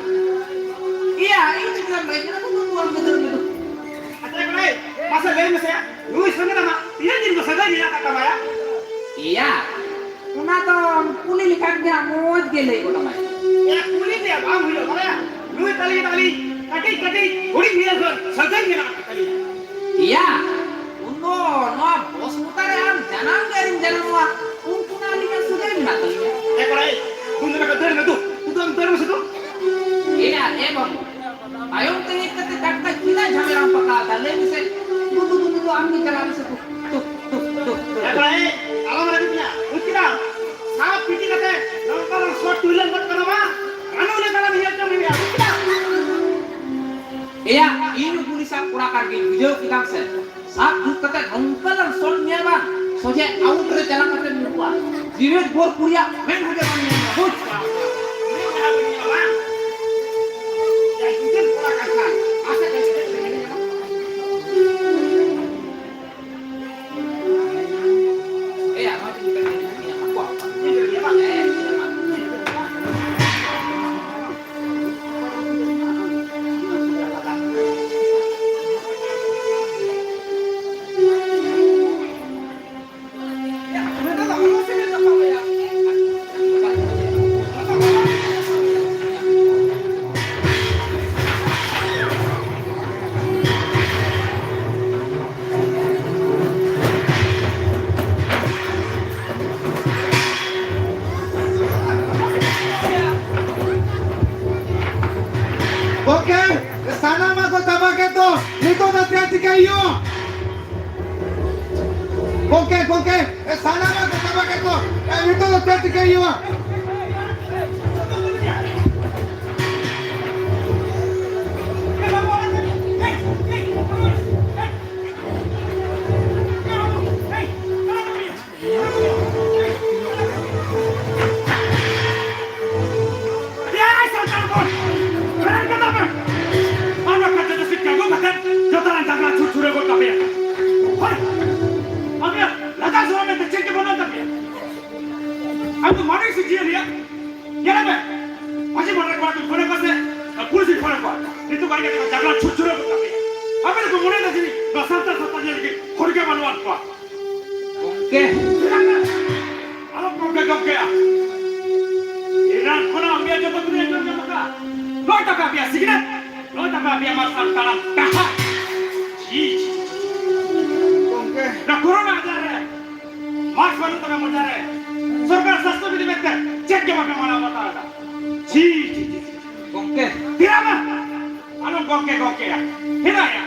ᱤᱭᱟ, ᱤᱧ ᱪᱮᱫ ᱮᱢ ᱞᱟᱹᱭ ᱠᱟᱱᱟ? ᱫᱩ, ᱫᱩ, ᱫᱩ, ᱫᱩ, ᱫᱩ᱾ ᱟᱪᱪᱷᱟ, ᱠᱚᱲᱟᱭ, ᱢᱟᱥᱮ ᱞᱟᱹᱭ ᱢᱮᱥᱮ, ᱱᱩᱭ ᱥᱚᱸᱜᱮ ᱫᱚ ᱟᱢᱟᱜ ᱛᱤᱱᱟᱹᱜ ᱫᱤᱱ ᱠᱚ ᱥᱟᱹᱜᱟᱹᱭ ᱢᱮᱱᱟᱜ ᱟᱠᱟᱫ ᱛᱟᱢᱟ ᱭᱟ? ᱮᱭᱟ, ᱚᱱᱟ ᱫᱚ ᱠᱩᱞᱤ ᱞᱮᱠᱷᱟᱱ ᱜᱮ ᱦᱟᱸᱜ ᱢᱚᱡᱽ ᱜᱮ ᱞᱟᱹᱭ ᱜᱚᱫ ᱟᱢᱟᱭ᱾ ᱮᱭᱟ, ᱠᱩᱞᱤ ᱛᱮ ᱵᱟᱝ ᱦᱩᱭᱩᱜᱼᱟ, ᱵᱟᱲᱟᱭᱟ? ᱱᱩᱭ ᱛᱟᱞᱮ ᱜᱮ ᱛᱟᱞᱮ ᱠᱟᱹᱴᱤᱡ ᱠᱟᱹᱴᱤᱡ ᱦᱩᱰᱤᱧ ᱜᱤᱫᱽᱨᱟᱹ ᱠᱷᱚᱱ ᱥᱟᱹᱜᱟᱹᱭ ᱢᱮᱱᱟᱜ ᱟᱠᱟᱫ ᱛᱟᱞᱮᱭᱟ᱾ ᱮᱭᱟ, ᱩᱱ ᱫᱚ ᱫᱩ, ᱫᱩ, ᱫᱩ, ᱫᱩ, ᱫᱩ᱾ ᱮᱭᱟ, ᱮ ᱵᱟᱹᱵᱩ, ᱛᱟᱭᱚᱢ ᱛᱮ ᱦᱮᱡ ᱠᱟᱛᱮ ᱴᱟᱴᱠᱟ ᱪᱮᱫᱟᱜ ᱡᱷᱟᱢᱮᱞᱟᱢ ᱯᱟᱠᱟᱣ ᱮᱫᱟ? ᱞᱟᱹᱭ ᱢᱮᱥᱮ᱾ ᱫᱩ, ᱫᱩ, ᱫᱩ, ᱫᱩ, ᱫᱩ, ᱟᱢ ᱜᱮ ᱪᱟᱞᱟᱜ ᱢᱮᱥᱮ, ᱫᱩ, ᱫᱩ, ᱫᱩ, ᱫᱩ, ᱫᱩ᱾ ᱮ ᱵᱷᱟᱭ, ᱟᱞᱚᱢ ᱨᱟᱹᱜᱤ ᱠᱟᱱᱟ, ᱵᱩᱡ ᱠᱮᱫᱟᱢ? ᱥᱟᱯ ᱯᱤᱴᱤ ᱠᱟᱛᱮ ᱱᱚᱝᱠᱟ ᱞᱟᱝ ᱥᱚᱴ ᱴᱩᱭᱞᱟᱹᱝ ᱜᱚᱫ ᱠᱟᱱᱟ ᱵᱟᱝ? ᱟᱞᱚ ᱞᱮ ᱛᱟᱲᱟᱢ ᱦᱤᱡᱩᱜ ᱠᱟᱱᱟ, ᱵᱩᱡ ᱠᱮᱫᱟᱢ? ᱮᱭᱟ, ᱤᱧ ᱯᱩᱞᱤᱥ ᱟᱜ ᱠᱚᱲᱟ ᱠᱟᱱ ᱜᱤᱧ, ᱵᱩᱡᱷᱟᱹᱣ ᱠᱮᱫᱟᱢ ᱥᱮ? ᱥᱟᱵ ᱡᱩᱛ ᱠᱟᱛᱮ ᱱᱚᱝᱠᱟ ᱞᱟᱝ ᱥᱚᱴ ᱢᱮᱭᱟ ᱵᱟᱝ, ᱥᱚᱡᱷᱮ ᱟᱣᱩᱴ ᱨᱮ ᱪᱟᱞᱟᱣ ᱠᱟᱛᱮ ᱧᱩᱨᱩᱜᱼᱟ᱾ ᱡᱤᱣᱮᱫ ᱵᱷᱳᱨ ᱠᱩᱲᱤᱭᱟᱜ ᱢᱮᱫ ᱦᱚᱸ ᱵᱟᱝ ᱧᱮᱞ ᱧᱟᱢᱟ, ᱵᱩᱡᱽ? ᱮᱭᱟ, ᱱᱚᱣᱟ ᱪᱮᱫ ᱞᱮᱠᱟ ᱧᱮᱞ ᱧᱟᱢᱟ? ᱜᱚᱢᱠᱮ, ᱥᱟᱱᱟᱢᱟᱜ ᱠᱚ ᱪᱟᱵᱟ ᱠᱮᱫ ᱫᱚ, ᱱᱤᱛᱚᱜ ᱫᱚ ᱪᱮᱫ ᱪᱤᱠᱟᱹᱭ ᱦᱩᱭᱩᱜᱼᱟ? ᱜᱚᱢᱠᱮ, ᱜᱚᱢᱠᱮ, ᱥᱟᱱᱟᱢᱟᱜ ᱠᱚ ᱪᱟᱵᱟ ᱠᱮᱫ ᱫᱚ, ᱱᱤᱛᱚᱜ ᱫᱚ ᱪᱮᱫ ᱪᱤᱠᱟᱹᱭ ᱦᱩᱭᱩᱜᱼᱟ? ᱮᱭ ᱥᱟᱱᱛᱟᱲ ᱦᱚᱯᱚᱱ! ᱵᱮᱨᱮᱫ ᱠᱟᱛᱮ ᱯᱮ! ᱟᱨ ᱵᱟᱠᱷᱟᱱ ᱡᱚᱛᱚ ᱥᱤᱠᱠᱟ ᱟᱹᱜᱩ ᱠᱟᱛᱮ ᱡᱚᱛᱚ ᱨᱮᱱ ᱡᱟᱸᱜᱟ ᱪᱷᱩᱴ ᱪᱷᱩᱲᱟᱹ ᱜᱚᱫ ᱠᱟᱯᱮᱭᱟ᱾ ᱦᱳᱭ! ᱟᱯᱮᱭᱟᱜ ᱞᱟᱡᱟᱣ ᱥᱚᱨᱚᱢ ᱢᱮᱱᱛᱮ ᱪᱮᱫ ᱜᱮ ᱵᱟᱹᱱᱩᱜ ᱛᱟᱯᱮᱭᱟ᱾ ᱟᱢ ᱫᱚ ᱢᱟᱹᱱᱢᱤ ᱥᱮ ᱡᱤᱭᱟᱹᱞᱤᱭᱟᱜ? ᱧᱮᱞ ᱢᱮ! ᱢᱟᱹᱡᱷᱤ ᱢᱚᱬᱮ ᱠᱚᱲᱟ ᱠᱚᱧ ᱯᱷᱳᱱ ᱟᱠᱚᱣᱟ ᱥᱮ ᱯᱩᱞᱤᱥ ᱤᱧ ᱯᱷᱳᱱ ᱟᱠᱚᱣᱟ᱾ ᱱᱤᱛᱚᱜ ᱵᱟᱭ ᱠᱟᱛᱮ ᱡᱟᱸᱜᱟ ᱪᱷᱩᱴ ᱪᱷᱩᱲᱟᱹ ᱜᱚᱫ ᱠᱟᱯᱮᱭᱟ᱾ ᱟᱯᱮ ᱫᱚᱠᱚ ᱢᱚᱱᱮᱭᱮᱫᱟ ᱡᱟᱹᱱᱤᱡ ᱱᱚᱣᱟ ᱥᱟᱱᱛᱟᱲ ᱥᱟᱶᱛᱟ ᱧᱮᱞ ᱞᱟᱹᱜᱤᱫ ᱦᱚᱲ ᱜᱮ ᱵᱟᱹᱱᱩᱜ ᱟᱱ ᱠᱚᱣᱟ᱾ ᱜᱚᱢᱠᱮ᱾ ᱟᱞᱚᱢ ᱜᱚᱢᱠᱮ ᱜᱚᱢᱠᱮᱭᱟ᱾ ᱮᱱᱟᱱ ᱠᱷᱚᱱᱟᱜ ᱟᱯᱮᱭᱟᱜ ᱡᱚᱛᱚ ᱫᱩᱧ ᱟᱸᱡᱚᱢ ᱧᱟᱢ ᱟᱠᱟᱫᱼᱟ᱾ ᱱᱚᱜᱼᱚᱭ ᱛᱟᱯᱮ ᱟᱯᱮᱭᱟᱜ ᱥᱤᱠᱷᱱᱟᱹᱛ, ᱱᱚᱜᱼᱚᱭ ᱛᱟᱯᱮ ᱟᱯᱮᱭᱟᱜ ᱢᱟᱨᱥᱟᱞ ᱛᱟᱲᱟᱢ ᱰᱟᱦᱟᱨ᱾ ᱪᱷᱤ, ᱪᱷᱤ, ᱪᱷᱤ, ᱪᱷᱤ᱾ ᱜᱚᱢᱠᱮ᱾ ᱱᱚᱣᱟ ᱠᱳᱨᱳᱱᱟ ᱟᱡᱟᱨ ᱨᱮ ᱢᱟᱥᱠ ᱵᱟᱹᱱᱩᱜ ᱛᱟᱯᱮ ᱢᱚᱪᱟ ᱨᱮ᱾ ᱥᱚᱨᱠᱟᱨ ᱥᱟᱥᱛᱷᱚ ᱵᱤᱫᱷᱤ ᱢᱮᱱᱛᱮ ᱪᱮᱫ ᱜᱮ ᱵᱟᱯᱮ ᱢᱟᱱᱟᱣ ᱵᱟᱛᱟᱣ ᱮᱫᱟ᱾ ᱪᱷᱤ, ᱪᱷᱤ, ᱪᱷᱤ, ᱪᱷᱤ᱾ ᱜᱚᱝᱠᱮ᱾ ᱛᱤᱨᱟ ᱢᱮ᱾ ᱟᱞᱚᱢ ᱜᱚᱝᱠᱮ, ᱜᱚᱝᱠᱮᱭᱟ᱾ ᱦᱮᱱᱟᱭᱟ᱾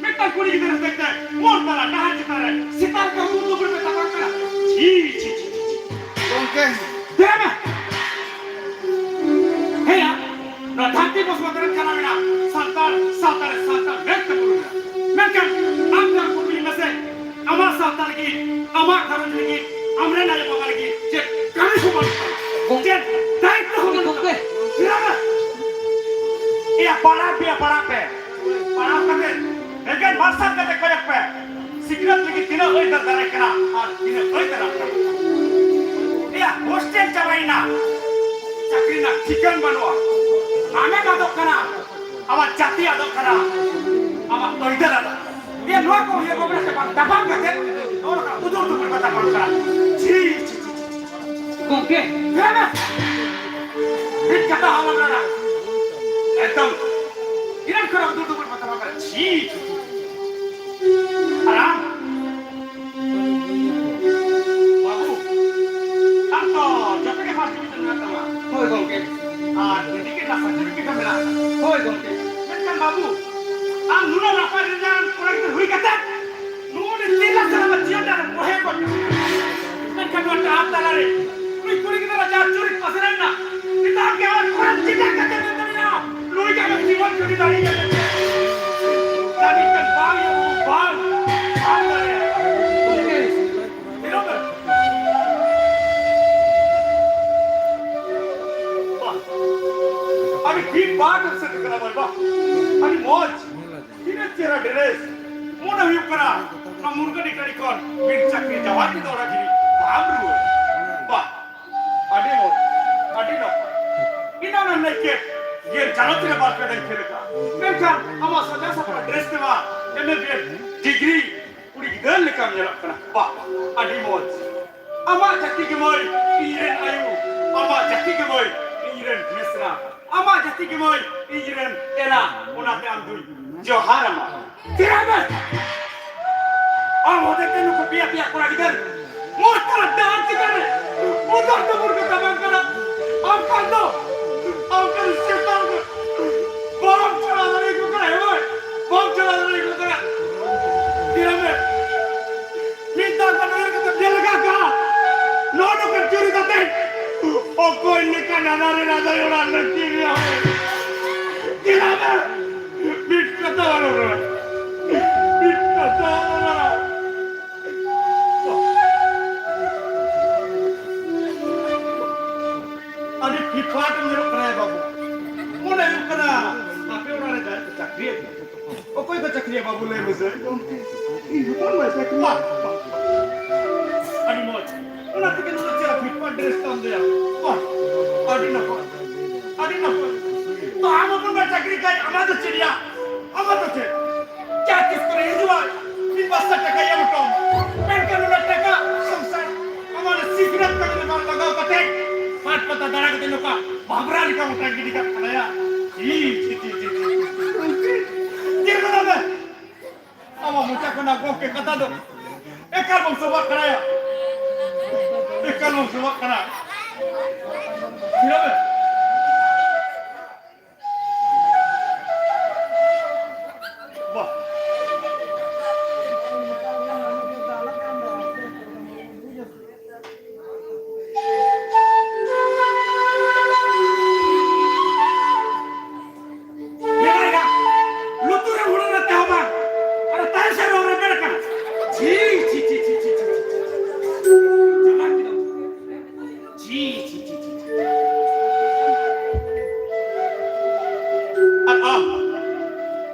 ᱢᱤᱫᱴᱟᱝ ᱠᱩᱲᱤ ᱜᱤᱫᱽᱨᱟᱹ ᱦᱚᱛᱮᱡ ᱛᱮ ᱢᱳᱨ ᱛᱟᱞᱟ ᱰᱟᱦᱟᱨ ᱪᱮᱛᱟᱱ ᱨᱮ ᱥᱮᱛᱟ ᱞᱮᱠᱟ ᱩᱫᱩᱜ ᱩᱫᱩᱜ ᱯᱮ ᱛᱟᱯᱟᱢ ᱠᱟᱱᱟ᱾ ᱪᱷᱤ, ᱪᱷᱤ, ᱪᱷᱤ, ᱪᱷᱤ᱾ ᱜᱚᱝᱠᱮ᱾ ᱛᱤᱨᱟ ᱢᱮ᱾ ᱦᱮᱸᱭᱟ, ᱱᱚᱣᱟ ᱫᱷᱟᱹᱨᱛᱤ ᱵᱚᱥ ᱵᱟᱛᱟᱨᱮᱱ ᱠᱟᱱᱟ ᱢᱮᱱᱟ ᱥᱟᱱᱛᱟᱲ, ᱥᱟᱱᱛᱟᱲ, ᱥᱟᱱᱛᱟᱲ ᱢᱮᱱᱛᱮ ᱵᱚᱱ ᱢᱮᱱᱟ᱾ ᱢᱮᱱᱠᱷᱟᱱ ᱟᱢ ᱡᱟᱦᱟᱸ ᱠᱩᱠᱞᱤ ᱢᱮᱥᱮ, ᱟᱢᱟᱜ ᱥᱟᱶᱛᱟ ᱞᱟᱹᱜᱤᱫ, ᱟᱢᱟᱜ ᱜᱷᱟᱨᱚᱸᱡᱽ ᱞᱟᱹᱜᱤᱫ, ᱟᱢᱨᱮᱱ ᱟᱭᱳ ᱵᱟᱵᱟ ᱞᱟᱹᱜᱤᱫ ᱪᱮᱫ ᱠᱟᱹᱢᱤ ᱠᱚ ᱵᱟᱹᱱᱩᱜ ᱛᱟᱢᱟ? ᱜᱚᱝ-, ᱪᱮᱫ ᱫᱟᱭᱤᱛᱛᱚ ᱦᱚᱸ ᱵᱟᱹᱱᱩᱜ ᱜᱚᱝᱠᱮ᱾ ᱛᱟᱢᱟ? ᱪᱮᱫᱟᱜ ᱵᱟᱝ? ᱮᱭᱟ, ᱯᱟᱲᱦᱟᱜ ᱯᱮᱭᱟ, ᱯᱟᱲᱦᱟᱜ ᱯᱮ᱾ ᱯᱟᱲᱦᱟᱣ ᱠᱟᱛᱮ ᱮᱠᱮᱱ ᱢᱟᱨᱥᱟᱞ ᱠᱟᱛᱮ ᱠᱚᱭᱚᱜ ᱯᱮ᱾ ᱥᱤᱠᱷᱱᱟᱹᱛ ᱞᱟᱹᱜᱤᱫ ᱛᱤᱱᱟᱹᱜ ᱟᱹᱭᱫᱟᱹᱨ ᱫᱟᱨᱟᱭ ᱠᱟᱱᱟ ᱟᱨ ᱛᱤᱱᱟᱹᱜ ᱟᱹᱭᱫᱟᱹᱨ ᱟᱯᱱᱟᱨ ᱠᱟᱱᱟ᱾ ᱮᱭᱟ, ᱦᱳᱥᱴᱮᱞ ᱪᱟᱵᱟᱭᱮᱱᱟ, ᱪᱟᱹᱠᱨᱤ ᱨᱮᱱᱟᱜ ᱴᱷᱤᱠᱟᱹᱱ ᱵᱟᱹᱱᱩᱜᱼᱟ᱾ ᱟᱢᱮᱢ ᱟᱫᱚᱜ ᱠᱟᱱᱟ, ᱟᱢᱟᱜ ᱡᱟᱹᱛᱤ ᱟᱫᱚᱜ ᱠᱟᱱᱟ, ᱟᱢᱟᱜ ᱟᱹᱭᱫᱟᱹᱨ ᱟᱫᱚᱜ ᱠᱟᱱᱟ᱾ ᱮᱭᱟ, ᱱᱚᱣᱟ ᱠᱚ ᱩᱭᱦᱟᱹᱨ ᱵᱷᱟᱵᱽᱱᱟ ᱛᱮ ᱵᱟᱝ ᱛᱟᱯᱟᱢ ᱠᱟᱛᱮ ᱱᱚᱜᱼᱚ ᱱᱚᱝᱠᱟ ᱩᱫᱩᱨ ᱫᱩᱢᱩᱨ ᱠᱚ ᱛᱟᱯᱟᱢ ᱠᱟᱱᱟ᱾ ᱪᱷᱤ, ᱪᱷᱤ, ᱪᱷᱤ, ᱪᱷᱤ, ᱪᱷᱤ᱾ ᱜᱚᱝᱠᱮ᱾ ᱦᱮᱸ, ᱢᱤᱫ ᱠᱟᱛᱷᱟ ᱦᱚᱸ ᱵᱟᱝ ᱨᱚᱲᱟ᱾ ᱮᱠᱫᱚᱢ ᱤᱱᱟᱹᱱ ᱠᱷᱚᱱ ᱩᱫᱩᱨ ᱫᱩᱢᱩᱨ ᱠᱚ ᱛᱟᱯᱟᱢ ᱠᱟᱱᱟ᱾ ᱪᱷᱤ, ᱪᱷᱤ, ᱪᱷᱤ᱾ ᱟᱨ ᱟᱢ? ᱵᱟᱹᱵᱩ, ᱟᱢ ᱛᱚ ᱡᱚᱛᱚ ᱜᱮ first division ᱢᱮᱱᱟᱜ ᱛᱟᱢᱟ᱾ ᱦᱳᱭ ᱜᱚᱝᱠᱮ᱾ ᱟᱨ ᱦᱤᱱᱫᱤ ᱠᱮ ᱱᱟᱥᱟ ᱪᱩᱨᱤ ᱠᱮ ᱢᱮᱱᱟᱜ ᱛᱟᱢᱟ᱾ ᱦᱳᱭ ᱜᱚᱝᱠᱮ᱾ ᱢᱮᱱᱠᱷᱟᱱ ᱵᱟᱹᱵᱩ, ᱟᱢ ᱱᱩᱱᱟᱹᱜ ᱱᱟᱯᱟᱭ result ᱠᱚᱲᱟ ᱜᱤᱫᱽᱨᱟᱹ ᱦᱩᱭ ᱠᱟᱛᱮ ᱱᱩᱜᱼᱩ ᱱᱤ ᱛᱤᱨᱞᱟᱹ ᱥᱟᱞᱟᱜ ᱡᱤᱭᱚᱱ ᱨᱮ ᱵᱚᱦᱮ ᱠᱚ ᱢᱮᱱᱠᱷᱟᱱ ᱱᱚᱣᱟ ᱰᱟᱦᱟᱨ ᱛᱟᱞᱟᱨᱮ ᱱᱩᱭ ᱠᱩᱲᱤ ᱜᱤᱫᱽᱨᱟᱹ ᱡᱟᱦᱟᱸ ᱪᱩᱨᱤᱛ ᱯᱟᱥᱱᱟᱣ ᱮᱱᱟ, ᱱᱮᱛᱟᱨ ᱜᱮ ᱟᱢᱟᱜ ᱠᱚᱲᱟ ᱪᱤᱠᱟ ᱠᱟᱛᱮ ᱢᱮᱱ ᱫᱟᱲᱮᱭᱟᱜᱼᱟ? ᱱᱩᱭ ᱜᱮ ᱟᱢᱟᱜ ᱡᱤᱵᱚᱱ ᱡᱩᱨᱤ ᱫᱟᱲᱮ ᱠᱟᱛᱮ ᱡᱟᱹᱱᱤᱡ ᱠᱷᱟᱱ ᱵᱟᱝ ᱭᱟ ᱵᱟᱝ ᱵᱟᱝ ᱫᱟᱲᱮᱭᱟᱜᱼᱟ᱾ ᱵᱤᱱᱚᱫ ᱫᱟ᱾ ᱵᱟᱦ, ᱟᱹᱰᱤ ᱰᱤᱯ ᱵᱟᱨ ᱥᱮᱴᱮᱨ ᱠᱟᱱᱟ ᱵᱟᱭ, ᱵᱟᱦ, ᱟᱹᱰᱤ ᱢᱚᱡᱽ᱾ ᱛᱤᱱᱟᱹᱜ ᱪᱮᱦᱨᱟ ᱰᱨᱮᱥ᱾ ᱢᱚᱱᱮ ᱦᱩᱭᱩᱜ ᱠᱟᱱᱟ, ᱱᱚᱣᱟ ᱢᱩᱨᱜᱟᱹᱰᱤ ᱴᱟᱺᱰᱤ ᱠᱷᱚᱱ ᱵᱤᱱ ᱪᱟᱹᱠᱨᱤ ᱡᱟᱶᱟᱭ ᱛᱮᱫᱚ ᱚᱲᱟᱜ ᱡᱤᱣᱤ ᱵᱟᱢ ᱨᱩᱣᱟᱹᱲ᱾ ᱵᱟᱦ, ᱟᱹᱰᱤ ᱢᱚᱡᱽ, ᱟᱹᱰᱤ ᱱᱟᱯᱟᱭ᱾ ᱤᱱᱟᱹ ᱢᱮᱱ ᱞᱟᱹᱭ ᱠᱮᱫ, ᱜᱮᱨ ᱡᱟᱞᱚᱛ ᱨᱮ ᱵᱟᱨ ᱯᱮ ᱫᱷᱟᱣ ᱠᱷᱮᱞ ᱟᱠᱟᱫ᱾ ᱢᱮᱱᱠᱷᱟᱱ ᱟᱢᱟᱜ ᱥᱟᱡᱟᱣ ᱥᱟᱯᱲᱟᱣ ᱰᱨᱮᱥ ᱛᱮᱢᱟ ᱮᱢ ᱮ ᱵᱤ ᱮᱰ ᱰᱤᱜᱽᱨᱤ ᱠᱩᱲᱤ ᱜᱤᱫᱟᱹᱨ ᱞᱮᱠᱟᱢ ᱧᱮᱞᱚᱜ ᱠᱟᱱᱟ᱾ ᱵᱟᱦ, ᱟᱹᱰᱤ ᱢᱚᱡᱽ᱾ ᱟᱢᱟᱜ ᱡᱟᱹᱛᱤ ᱜᱮ ᱢᱟᱹᱭ ᱤᱧ ᱨᱮᱱ ᱟᱭᱳ, ᱟᱢᱟᱜ ᱡᱟᱹᱛᱤ ᱜᱮ ᱢᱟᱹᱭ ᱤᱧ ᱨᱮᱱ ᱢᱤᱥᱨᱟ, ᱟᱢᱟᱜ ᱡᱟᱹᱛᱤ ᱜᱮ ᱢᱟᱹᱭ ᱤᱧ ᱨᱮᱱ ᱮᱨᱟ, ᱚᱱᱟᱛᱮ ᱟᱢ ᱫᱩᱧ ᱡᱚᱦᱟᱨ ᱟᱢᱟ᱾ ᱪᱮᱫᱟᱜ ᱵᱟᱝ? ᱟᱢ ᱦᱚᱛᱮᱛᱮ ᱱᱩᱠᱩ ᱯᱮᱭᱟ ᱯᱮᱭᱟ ᱠᱚᱲᱟ ᱜᱤᱫᱟᱹᱨ ᱢᱚᱡᱽ ᱛᱟᱨᱟ ᱰᱟᱦᱟᱨ ᱪᱮᱛᱟᱱ ᱨᱮ ᱩᱫᱟᱨ ᱫᱚ ᱢᱩᱨᱠᱷᱚᱛᱟ ᱵᱟᱝ ᱠᱟᱱᱟ᱾ ᱟᱢ ᱠᱷᱟᱱ ᱫᱚ, ᱟᱢ ᱠᱷᱟᱱ ᱥᱮᱛᱟ ᱫᱚ ᱵᱟᱢ ᱪᱟᱞᱟᱣ ᱫᱟᱲᱮᱭᱟᱠᱚ ᱠᱟᱱᱟ, ᱦᱮ ᱵᱷᱟᱭ? ᱵᱟᱢ ᱪᱟᱞᱟᱣ ᱫᱟᱲᱮᱭᱟᱠᱚ ᱠᱟᱱᱟ᱾ ᱧᱮᱞ ᱢᱮ, ᱢᱤᱫ ᱫᱷᱟᱣ ᱜᱟᱱ ᱩᱭᱦᱟᱹᱨ ᱠᱟᱛᱮ ᱧᱮᱞ ᱞᱮᱜᱟ ᱠᱟᱜᱼᱟ᱾ ᱱᱚᱣᱟ ᱫᱚ ᱪᱩᱨᱤ ᱠᱟᱛᱮ ᱚᱠᱚᱭ ᱞᱮᱠᱟ ᱱᱟᱱᱟ ᱨᱮ ᱨᱟᱡᱟ ᱚᱲᱟᱜ ᱨᱮ ᱪᱤᱨᱤ ᱦᱚᱸ᱾ ᱧᱮᱞ ᱢᱮ, ᱢᱤᱫ ᱠᱟᱛᱷᱟ ᱵᱟᱹᱱᱩᱜᱼᱟ᱾ ᱢᱤᱫ ᱠᱟᱛᱷᱟ ᱵᱟᱹᱱᱩᱜᱼᱟ᱾ ᱟᱹᱰᱤ ᱯᱷᱤᱴᱯᱷᱟᱴ ᱮᱢ ᱧᱮᱞᱚᱜ ᱠᱟᱱᱟ ᱭᱟ ᱵᱟᱹᱵᱩ᱾ ᱢᱚᱱᱮ ᱦᱩᱭᱩᱜ ᱠᱟᱱᱟ ᱟᱯᱮ ᱚᱲᱟᱜ ᱨᱮ ᱡᱟᱦᱟᱸᱭ ᱠᱚ ᱪᱟᱹᱠᱨᱤᱭᱟ᱾ ᱚᱠᱚᱭ ᱠᱚ ᱪᱟᱹᱠᱨᱤᱭᱟ ᱵᱟᱹᱵᱩ, ᱞᱟᱹᱭ ᱢᱮᱥᱮ? ᱤᱧ ᱦᱚᱯᱚᱱ ᱵᱟᱭ ᱪᱟᱹᱠᱨᱤᱭᱟ᱾ ᱵᱟᱦ, ᱵᱟᱦ, ᱵᱟᱦ᱾ ᱟᱹᱰᱤ ᱢᱚᱡᱽ᱾ ᱚᱱᱟ ᱛᱮᱜᱮ ᱱᱩᱱᱟᱹᱜ ᱪᱮᱦᱨᱟ ᱯᱷᱤᱴᱯᱷᱟᱴ ᱰᱨᱮᱥ ᱛᱟᱢ ᱫᱚᱭᱟ᱾ ᱵᱟᱦ, ᱟᱹᱰᱤ ᱱᱟᱯᱟᱭ, ᱟᱹᱰᱤ ᱱᱟᱯᱟᱭ᱾ ᱛᱚ ᱟᱢ ᱦᱚᱯᱚᱱ ᱵᱟᱭ ᱪᱟᱹᱠᱨᱤ ᱠᱷᱟᱡ ᱟᱢᱟᱜ ᱫᱚ ᱪᱮᱫ ᱭᱟ? ᱟᱢᱟᱜ ᱫᱚ ᱪᱮᱫ? ᱡᱟᱦᱟᱸ ᱛᱤᱥ ᱠᱚᱨᱮ ᱦᱤᱡᱩᱜᱼᱟ, ᱢᱤᱫ ᱵᱚᱥᱛᱟ ᱴᱟᱠᱟᱭ ᱮᱢ ᱦᱚᱴᱚ ᱟᱢᱟ᱾ ᱢᱮᱱᱠᱷᱟᱱ ᱚᱱᱟ ᱴᱟᱠᱟ ᱥᱚᱝᱥᱟᱨ ᱟᱢᱟᱜ ᱚᱱᱟ ᱥᱤᱠᱷᱱᱟᱹᱛ ᱠᱟᱹᱢᱤ ᱨᱮ ᱵᱟᱝ ᱞᱟᱜᱟᱣ ᱠᱟᱛᱮ ᱦᱟᱴ ᱯᱟᱛᱟ ᱫᱟᱬᱟ ᱠᱟᱛᱮ ᱱᱚᱝᱠᱟ ᱵᱷᱟᱵᱽᱨᱟ ᱞᱮᱠᱟ ᱢᱚᱴᱟ ᱜᱤᱰᱤ ᱠᱟᱜ ᱠᱟᱱᱟ ᱭᱟ᱾ ᱪᱤ, ᱪᱤ, ᱪᱤ, ᱪᱤ, ᱪᱤ᱾ ᱪᱮᱫ ᱠᱟᱱᱟ ᱵᱮ? ᱟᱢᱟᱜ ᱢᱚᱪᱟ ᱠᱷᱚᱱᱟᱜ ᱜᱚᱢᱠᱮ ᱠᱟᱛᱷᱟ ᱫᱚ ᱮᱠᱟᱞ ᱵᱟᱢ ᱥᱚᱵᱷᱟᱜ ᱠᱟᱱᱟ ᱭᱟ᱾ ᱮᱠᱟᱞ ᱵᱟᱢ ᱥᱚᱵᱷᱟᱜ ᱠᱟᱱᱟ᱾ ᱪᱮᱫᱟᱜ ᱵᱮ? ᱵᱟᱦ᱾ ᱞᱩᱛᱩᱨ ᱨᱮ ᱦᱩᱲᱩ ᱨᱮ ᱛᱟᱦᱮᱸ ᱵᱟᱝ, ᱟᱨ ᱛᱟᱭᱚᱢ ᱥᱮᱫ ᱨᱚᱲ ᱨᱮᱵᱮᱫ ᱟᱠᱟᱱᱟ᱾ ᱪᱷᱤ, ᱪᱷᱤ, ᱪᱷᱤ᱾ ᱪᱟᱵᱟ ᱠᱮᱫᱟᱢ᱾ ᱪᱷᱤ, ᱪᱷᱤ, ᱪᱷᱤ, ᱪᱷᱤ, ᱪᱷᱤ᱾ ᱟᱨ ᱟᱢ,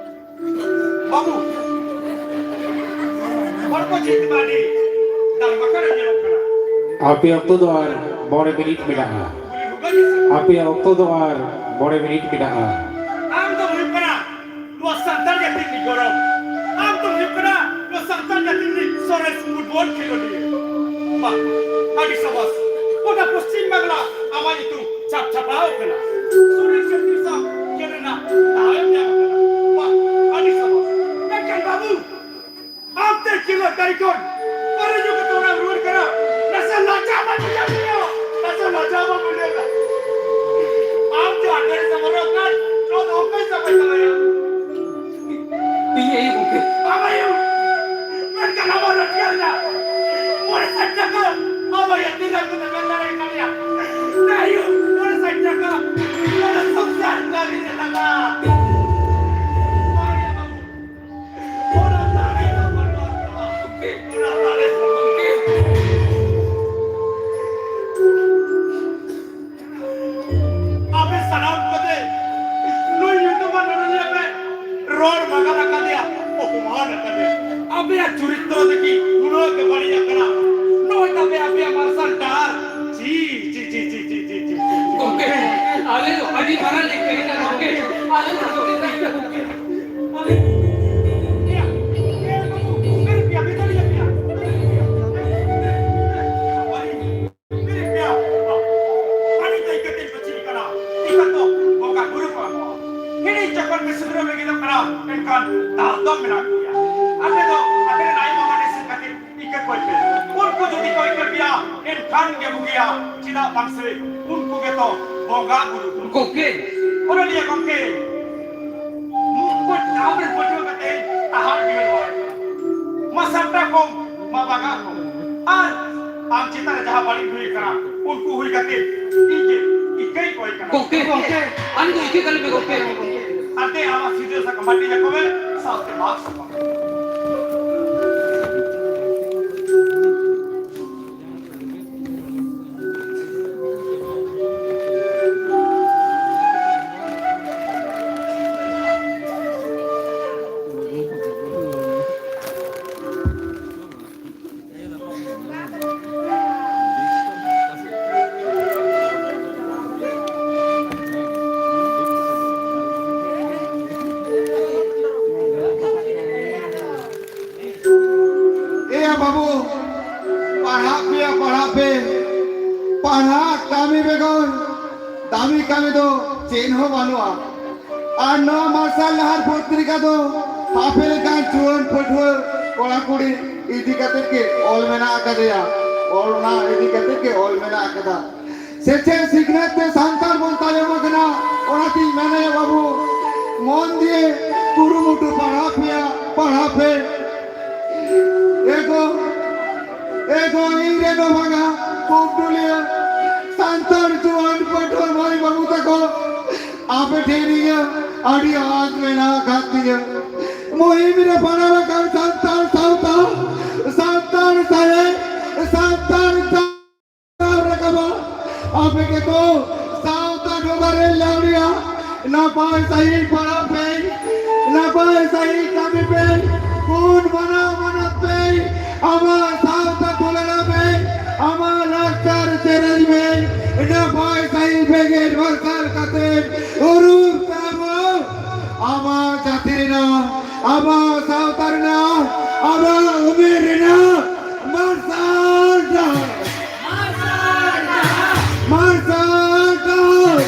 ᱵᱟᱹᱵᱩ, ᱦᱚᱲ ᱠᱚ ᱪᱮᱫ ᱢᱟ ᱟᱹᱰᱤ ᱫᱟᱨᱢᱟᱠᱟᱲ ᱮᱢ ᱧᱮᱞᱚᱜ ᱠᱟᱱᱟ᱾ ᱟᱯᱮ ᱚᱠᱛᱚ ᱫᱚ ᱟᱨ ᱢᱚᱬᱮ ᱢᱤᱱᱤᱴ ᱢᱮᱱᱟᱜᱼᱟ᱾ ᱠᱩᱞᱤ ᱵᱷᱩᱜᱟᱹᱜ ᱜᱮᱥᱮ? ᱟᱯᱮᱭᱟᱜ ᱚᱠᱛᱚ ᱫᱚ ᱟᱨ ᱢᱚᱬᱮ ᱢᱤᱱᱤᱴ ᱢᱮᱱᱟᱜᱼᱟ᱾ ᱟᱢ ᱫᱚᱢ ᱦᱩᱭᱩᱜ ᱠᱟᱱᱟ ᱱᱚᱣᱟ ᱥᱟᱱᱛᱟᱲ ᱡᱟᱹᱛᱤ ᱨᱤᱱᱤᱡ ᱜᱚᱨᱚᱵ᱾ ᱟᱢ ᱫᱚᱢ ᱦᱩᱭᱩᱜ ᱠᱟᱱᱟ ᱱᱚᱣᱟ ᱥᱟᱱᱛᱟᱲ ᱡᱟᱹᱛᱤ ᱨᱤᱱᱤᱡ ᱥᱚᱨᱮᱥ ᱯᱷᱩᱴᱵᱚᱞ ᱠᱷᱮᱞᱳᱰᱤᱭᱟᱹ᱾ ᱵᱟᱦ, ᱟᱹᱰᱤ ᱥᱟᱵᱟᱥ᱾ ᱜᱚᱴᱟ ᱯᱚᱥᱪᱤᱢ ᱵᱟᱝᱞᱟ ᱟᱢᱟᱜ ᱧᱩᱛᱩᱢ ᱪᱷᱟᱯ ᱪᱷᱟᱯᱟᱣ ᱠᱟᱱᱟ᱾ ᱥᱩᱱᱤᱞ ᱪᱷᱮᱛᱨᱤ ᱥᱟᱶ ᱠᱷᱮᱞ ᱨᱮᱱᱟᱜ ᱫᱟᱣ ᱮᱢ ᱧᱟᱢ ᱟᱠᱟᱫᱟ᱾ ᱵᱟᱦ, ᱟᱹᱰᱤ ᱥᱟᱵᱟᱥ᱾ ᱢᱮᱱᱠᱷᱟᱱ ᱵᱟᱹᱵᱩ, ᱟᱢ ᱛᱮ ᱠᱷᱮᱞᱳᱰ ᱰᱟᱹᱦᱤ ᱠᱷᱚᱱ ᱯᱟᱹᱨᱤ ᱧᱩ ᱠᱟᱛᱮ ᱚᱲᱟᱜ ᱮᱢ ᱨᱩᱣᱟᱹᱲ ᱠᱟᱱᱟ᱾ ᱱᱟᱥᱮ ᱞᱟᱡᱟᱣ ᱵᱟᱝ ᱵᱩᱡᱷᱟᱹᱣ? ᱦᱤᱲᱤᱧ ᱡᱚᱠᱷᱚᱱ ᱯᱮ ᱥᱤᱸᱫᱽᱨᱟᱹ ᱞᱟᱹᱜᱤᱫᱚᱜ ᱠᱟᱱᱟ, ᱮᱱᱠᱷᱟᱱ ᱫᱟᱣ ᱫᱚ ᱢᱮᱱᱟᱜ ᱜᱮᱭᱟ᱾ ᱟᱯᱮ ᱫᱚ ᱟᱯᱮ ᱨᱮᱱ ᱟᱭᱳ ᱵᱟᱵᱟ ᱴᱷᱮᱱ ᱥᱮᱱ ᱠᱟᱛᱮ ᱤᱠᱟᱹ ᱠᱚᱭ ᱯᱮ᱾ ᱩᱱᱠᱩ ᱡᱩᱫᱤ ᱠᱚ ᱤᱠᱟᱹ ᱯᱮᱭᱟ, ᱮᱱᱠᱷᱟᱱ ᱜᱮ ᱵᱩᱜᱤᱭᱟ᱾ ᱪᱮᱫᱟᱜ ᱵᱟᱝ ᱥᱮ ᱩᱱᱠᱩ ᱜᱮᱛᱚ ᱵᱚᱸᱜᱟ ᱵᱩᱨᱩ᱾ ᱜᱚᱢᱠᱮ᱾ ᱚᱱᱚᱞᱤᱭᱟᱹ ᱜᱚᱢᱠᱮ, ᱢᱩᱠᱩᱴ ᱫᱟᱢ ᱨᱮ ᱯᱟᱹᱴᱷᱩᱣᱟᱹ ᱠᱟᱛᱮ ᱛᱟᱦᱟᱨ ᱜᱮ ᱵᱟᱭ ᱢᱟ ᱥᱟᱢᱴᱟ ᱠᱚ, ᱢᱟ ᱵᱟᱜᱟ ᱠᱚ᱾ ᱟᱨ ᱟᱢ ᱪᱮᱛᱟᱱ ᱨᱮ ᱡᱟᱦᱟᱸ ᱵᱟᱹᱲᱤᱡ ᱦᱩᱭ ᱟᱠᱟᱱᱟ, ᱩᱱᱠᱩ ᱦᱩᱭ ᱠᱟᱛᱮ ᱤᱧ ᱜᱮ ᱤᱠᱟᱹᱧ ᱠᱚᱭ ᱠᱟᱱᱟ᱾ ᱜᱚᱢᱠᱮ, ᱜᱚᱢᱠᱮ, ᱟᱹᱞᱤᱧ ᱫᱚ ᱤᱠᱟᱹ ᱠᱟᱹᱞᱤᱧ ᱢᱮ, ᱜᱚᱢᱠᱮ᱾ ᱟᱨ ᱫᱮ ᱟᱢᱟᱜ ᱥᱤᱨᱡᱚᱱ ᱥᱟᱠᱟᱢ ᱦᱟᱹᱴᱤᱧ ᱟᱠᱚ ᱢᱮ, ᱥᱟᱶᱛᱮ ᱢᱟᱜᱽ ᱥᱟᱠᱟᱢ᱾ ᱮᱭᱟ ᱵᱟᱹᱵᱩ, ᱯᱟᱲᱦᱟᱜ ᱯᱮᱭᱟ, ᱯᱟᱲᱦᱟᱜ ᱯᱮ᱾ ᱯᱟᱲᱦᱟᱜ ᱠᱟᱹᱢᱤ ᱵᱮᱜᱚᱨ ᱫᱟᱹᱢᱤ ᱠᱟᱹᱢᱤ ᱫᱚ ᱪᱮᱫ ᱦᱚᱸ ᱵᱟᱹᱱᱩᱜᱼᱟ᱾ ᱟᱨ ᱱᱚᱣᱟ ᱢᱟᱨᱥᱟᱞ ᱰᱟᱦᱟᱨ ᱯᱚᱛᱨᱤᱠᱟ ᱫᱚ ᱟᱯᱮ ᱞᱮᱠᱟᱱ ᱡᱩᱣᱟᱹᱱ ᱯᱟᱹᱴᱷᱩᱣᱟᱹ ᱠᱚᱲᱟ ᱠᱩᱲᱤ ᱤᱫᱤ ᱠᱟᱛᱮ ᱜᱮ ᱚᱞ ᱢᱮᱱᱟᱜ ᱟᱠᱟᱫᱮᱭᱟ, ᱚᱞ ᱚᱱᱟ ᱤᱫᱤ ᱠᱟᱛᱮ ᱜᱮ ᱚᱞ ᱢᱮᱱᱟᱜ ᱟᱠᱟᱫᱟ᱾ ᱥᱮᱪᱮᱫ ᱥᱤᱠᱷᱱᱟᱹᱛ ᱛᱮ ᱥᱟᱱᱛᱟᱲ ᱵᱚᱱ ᱛᱟᱭᱚᱢ ᱟᱠᱟᱱᱟ᱾ ᱚᱱᱟᱛᱤᱧ ᱢᱮᱱᱮᱫ ᱵᱟᱹᱵᱩ, ᱢᱚᱱ ᱫᱤᱭᱮ ᱠᱩᱨᱩᱢᱩᱴᱩ ᱯᱟᱲᱦᱟᱣ ᱯᱮᱭᱟ, ᱯᱟᱲᱦᱟᱣ ᱯᱮ᱾ ᱮᱜᱳ, ᱮᱜᱳ ᱤᱧ ᱨᱮᱱ ᱵᱷᱟᱜᱟ ᱯᱩᱨᱩᱞᱤᱭᱟᱹ ᱥᱟᱱᱛᱟᱲ ᱡᱩᱣᱟᱹᱱ ᱯᱟᱹᱴᱷᱩᱣᱟᱹ ᱢᱟᱹᱭ ᱵᱟᱹᱵᱩ ᱛᱟᱠᱚ, ᱟᱯᱮ ᱴᱷᱮᱱ ᱤᱧᱟᱹᱜ ᱟᱹᱰᱤ ᱟᱸᱥ ᱢᱮᱱᱟᱜ ᱟᱠᱟᱫ ᱛᱤᱧᱟᱹ᱾ ᱢᱩᱦᱤᱢ ᱨᱮ ᱯᱟᱲᱟᱣ ᱟᱠᱟᱱ ᱥᱟᱱᱛᱟᱲ ᱥᱟᱶᱛᱟ, ᱥᱟᱱᱛᱟᱲ ᱥᱟᱶᱦᱮᱫ, ᱥᱟᱱᱛᱟᱲ ᱥᱟᱶ ᱨᱟᱠᱟᱵᱟ᱾ ᱟᱯᱮ ᱜᱮᱠᱚ ᱥᱟᱶᱛᱟ ᱰᱚᱜᱚᱨ ᱨᱮ ᱞᱟᱹᱣᱲᱤᱭᱟ᱾ ᱱᱟᱯᱟᱭ ᱥᱟᱹᱦᱤᱡ ᱯᱟᱲᱦᱟᱜ ᱯᱮ, ᱱᱟᱯᱟᱭ ᱥᱟᱹᱦᱤᱡ ᱠᱟᱹᱢᱤ ᱯᱮ, ᱜᱩᱱ ᱢᱟᱱᱟᱣ ᱢᱟᱱᱚᱛ ᱯᱮ, ᱟᱢᱟᱜ ᱥᱟᱶᱛᱟ ᱫᱩᱞᱟᱹᱲ ᱯᱮ, ᱟᱢᱟᱜ ᱞᱟᱠᱪᱟᱨ ᱪᱮᱨᱮᱡ ᱯᱮ, ᱱᱟᱯᱟᱭ ᱥᱟᱹᱦᱤᱡ ᱵᱮᱸᱜᱮᱫ ᱢᱟᱨᱥᱟᱞ ᱠᱟᱛᱮ ᱩᱨᱩᱢ ᱛᱟᱵᱚ ᱟᱢᱟᱜ ᱡᱟᱹᱛᱤ ᱨᱮᱱᱟᱜ, ᱟᱢᱟᱜ ᱥᱟᱶᱛᱟ ᱨᱮᱱᱟᱜ, ᱟᱢᱟᱜ ᱩᱢᱮᱨ ᱨᱮᱱᱟᱜ ᱢᱟᱨᱥᱟᱞ ᱰᱟᱦᱟᱨ᱾ ᱢᱟᱨᱥᱟᱞ ᱰᱟᱦᱟᱨ᱾ ᱢᱟᱨᱥᱟᱞ ᱰᱟᱦᱟᱨ᱾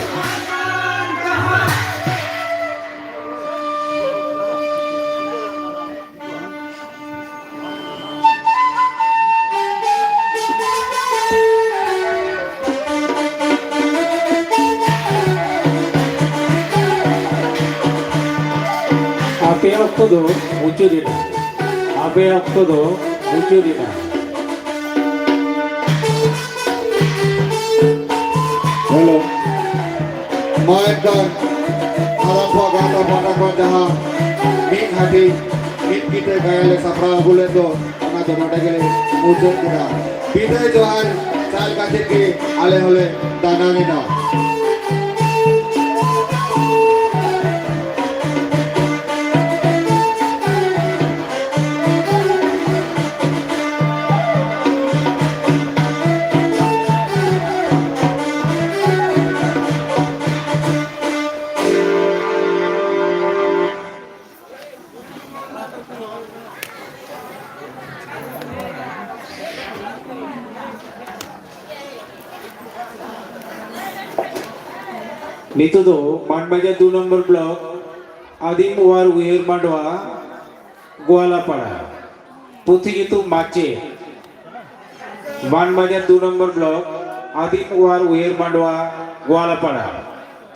ᱚᱠᱛᱚ ᱫᱚ ᱢᱩᱪᱟᱹᱫ ᱮᱱᱟ᱾ ᱟᱯᱮ ᱚᱠᱛᱚ ᱫᱚ ᱢᱩᱪᱟᱹᱫ ᱮᱱᱟ᱾ ᱦᱮᱞᱳ᱾ ᱢᱟ ᱮᱱᱠᱷᱟᱱ ᱟᱨᱟᱢᱵᱷᱚ ᱜᱟᱶᱛᱟ ᱯᱟᱦᱴᱟ ᱠᱷᱚᱱ ᱡᱟᱦᱟᱸ ᱢᱤᱫ ᱦᱟᱹᱴᱤᱧ ᱢᱤᱫ ᱠᱤᱛᱟᱹ ᱜᱟᱭᱟᱱ ᱞᱮ ᱥᱟᱯᱲᱟᱣ ᱟᱹᱜᱩ ᱞᱮᱫ ᱫᱚ, ᱚᱱᱟ ᱫᱚ ᱱᱚᱰᱮ ᱜᱮᱞᱮ ᱢᱩᱪᱟᱹᱫ ᱠᱮᱫᱟ᱾ ᱵᱤᱫᱟᱹᱭ ᱡᱚᱦᱟᱨ ᱪᱟᱞ ᱠᱟᱛᱮ ᱜᱮ ᱟᱞᱮ ᱦᱚᱸᱞᱮ ᱫᱟᱱᱟᱝ ᱮᱱᱟ᱾ ᱱᱤᱛᱚᱜ ᱫᱚ ᱢᱟᱱᱵᱟᱡᱟᱨ ᱫᱩ ᱱᱚᱢᱵᱚᱨ ᱵᱞᱚᱠ ᱟᱹᱫᱤᱢ ᱚᱣᱟᱨ ᱩᱭᱦᱟᱹᱨ ᱢᱟᱰᱣᱟ, ᱜᱳᱣᱟᱞᱟᱯᱟᱲᱟ᱾ ᱯᱩᱛᱷᱤ ᱧᱩᱛᱩᱢ ᱢᱟᱪᱮᱫ᱾ ᱢᱟᱱᱵᱟᱡᱟᱨ ᱫᱩ ᱱᱚᱢᱵᱚᱨ ᱵᱞᱚᱠ ᱟᱹᱫᱤᱢ ᱚᱣᱟᱨ ᱩᱭᱦᱟᱹᱨ ᱢᱟᱰᱣᱟ, ᱜᱳᱣᱟᱞᱟᱯᱟᱲᱟ᱾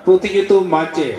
ᱯᱩᱛᱷᱤ ᱧᱩᱛᱩᱢ ᱢᱟᱪᱮᱫ᱾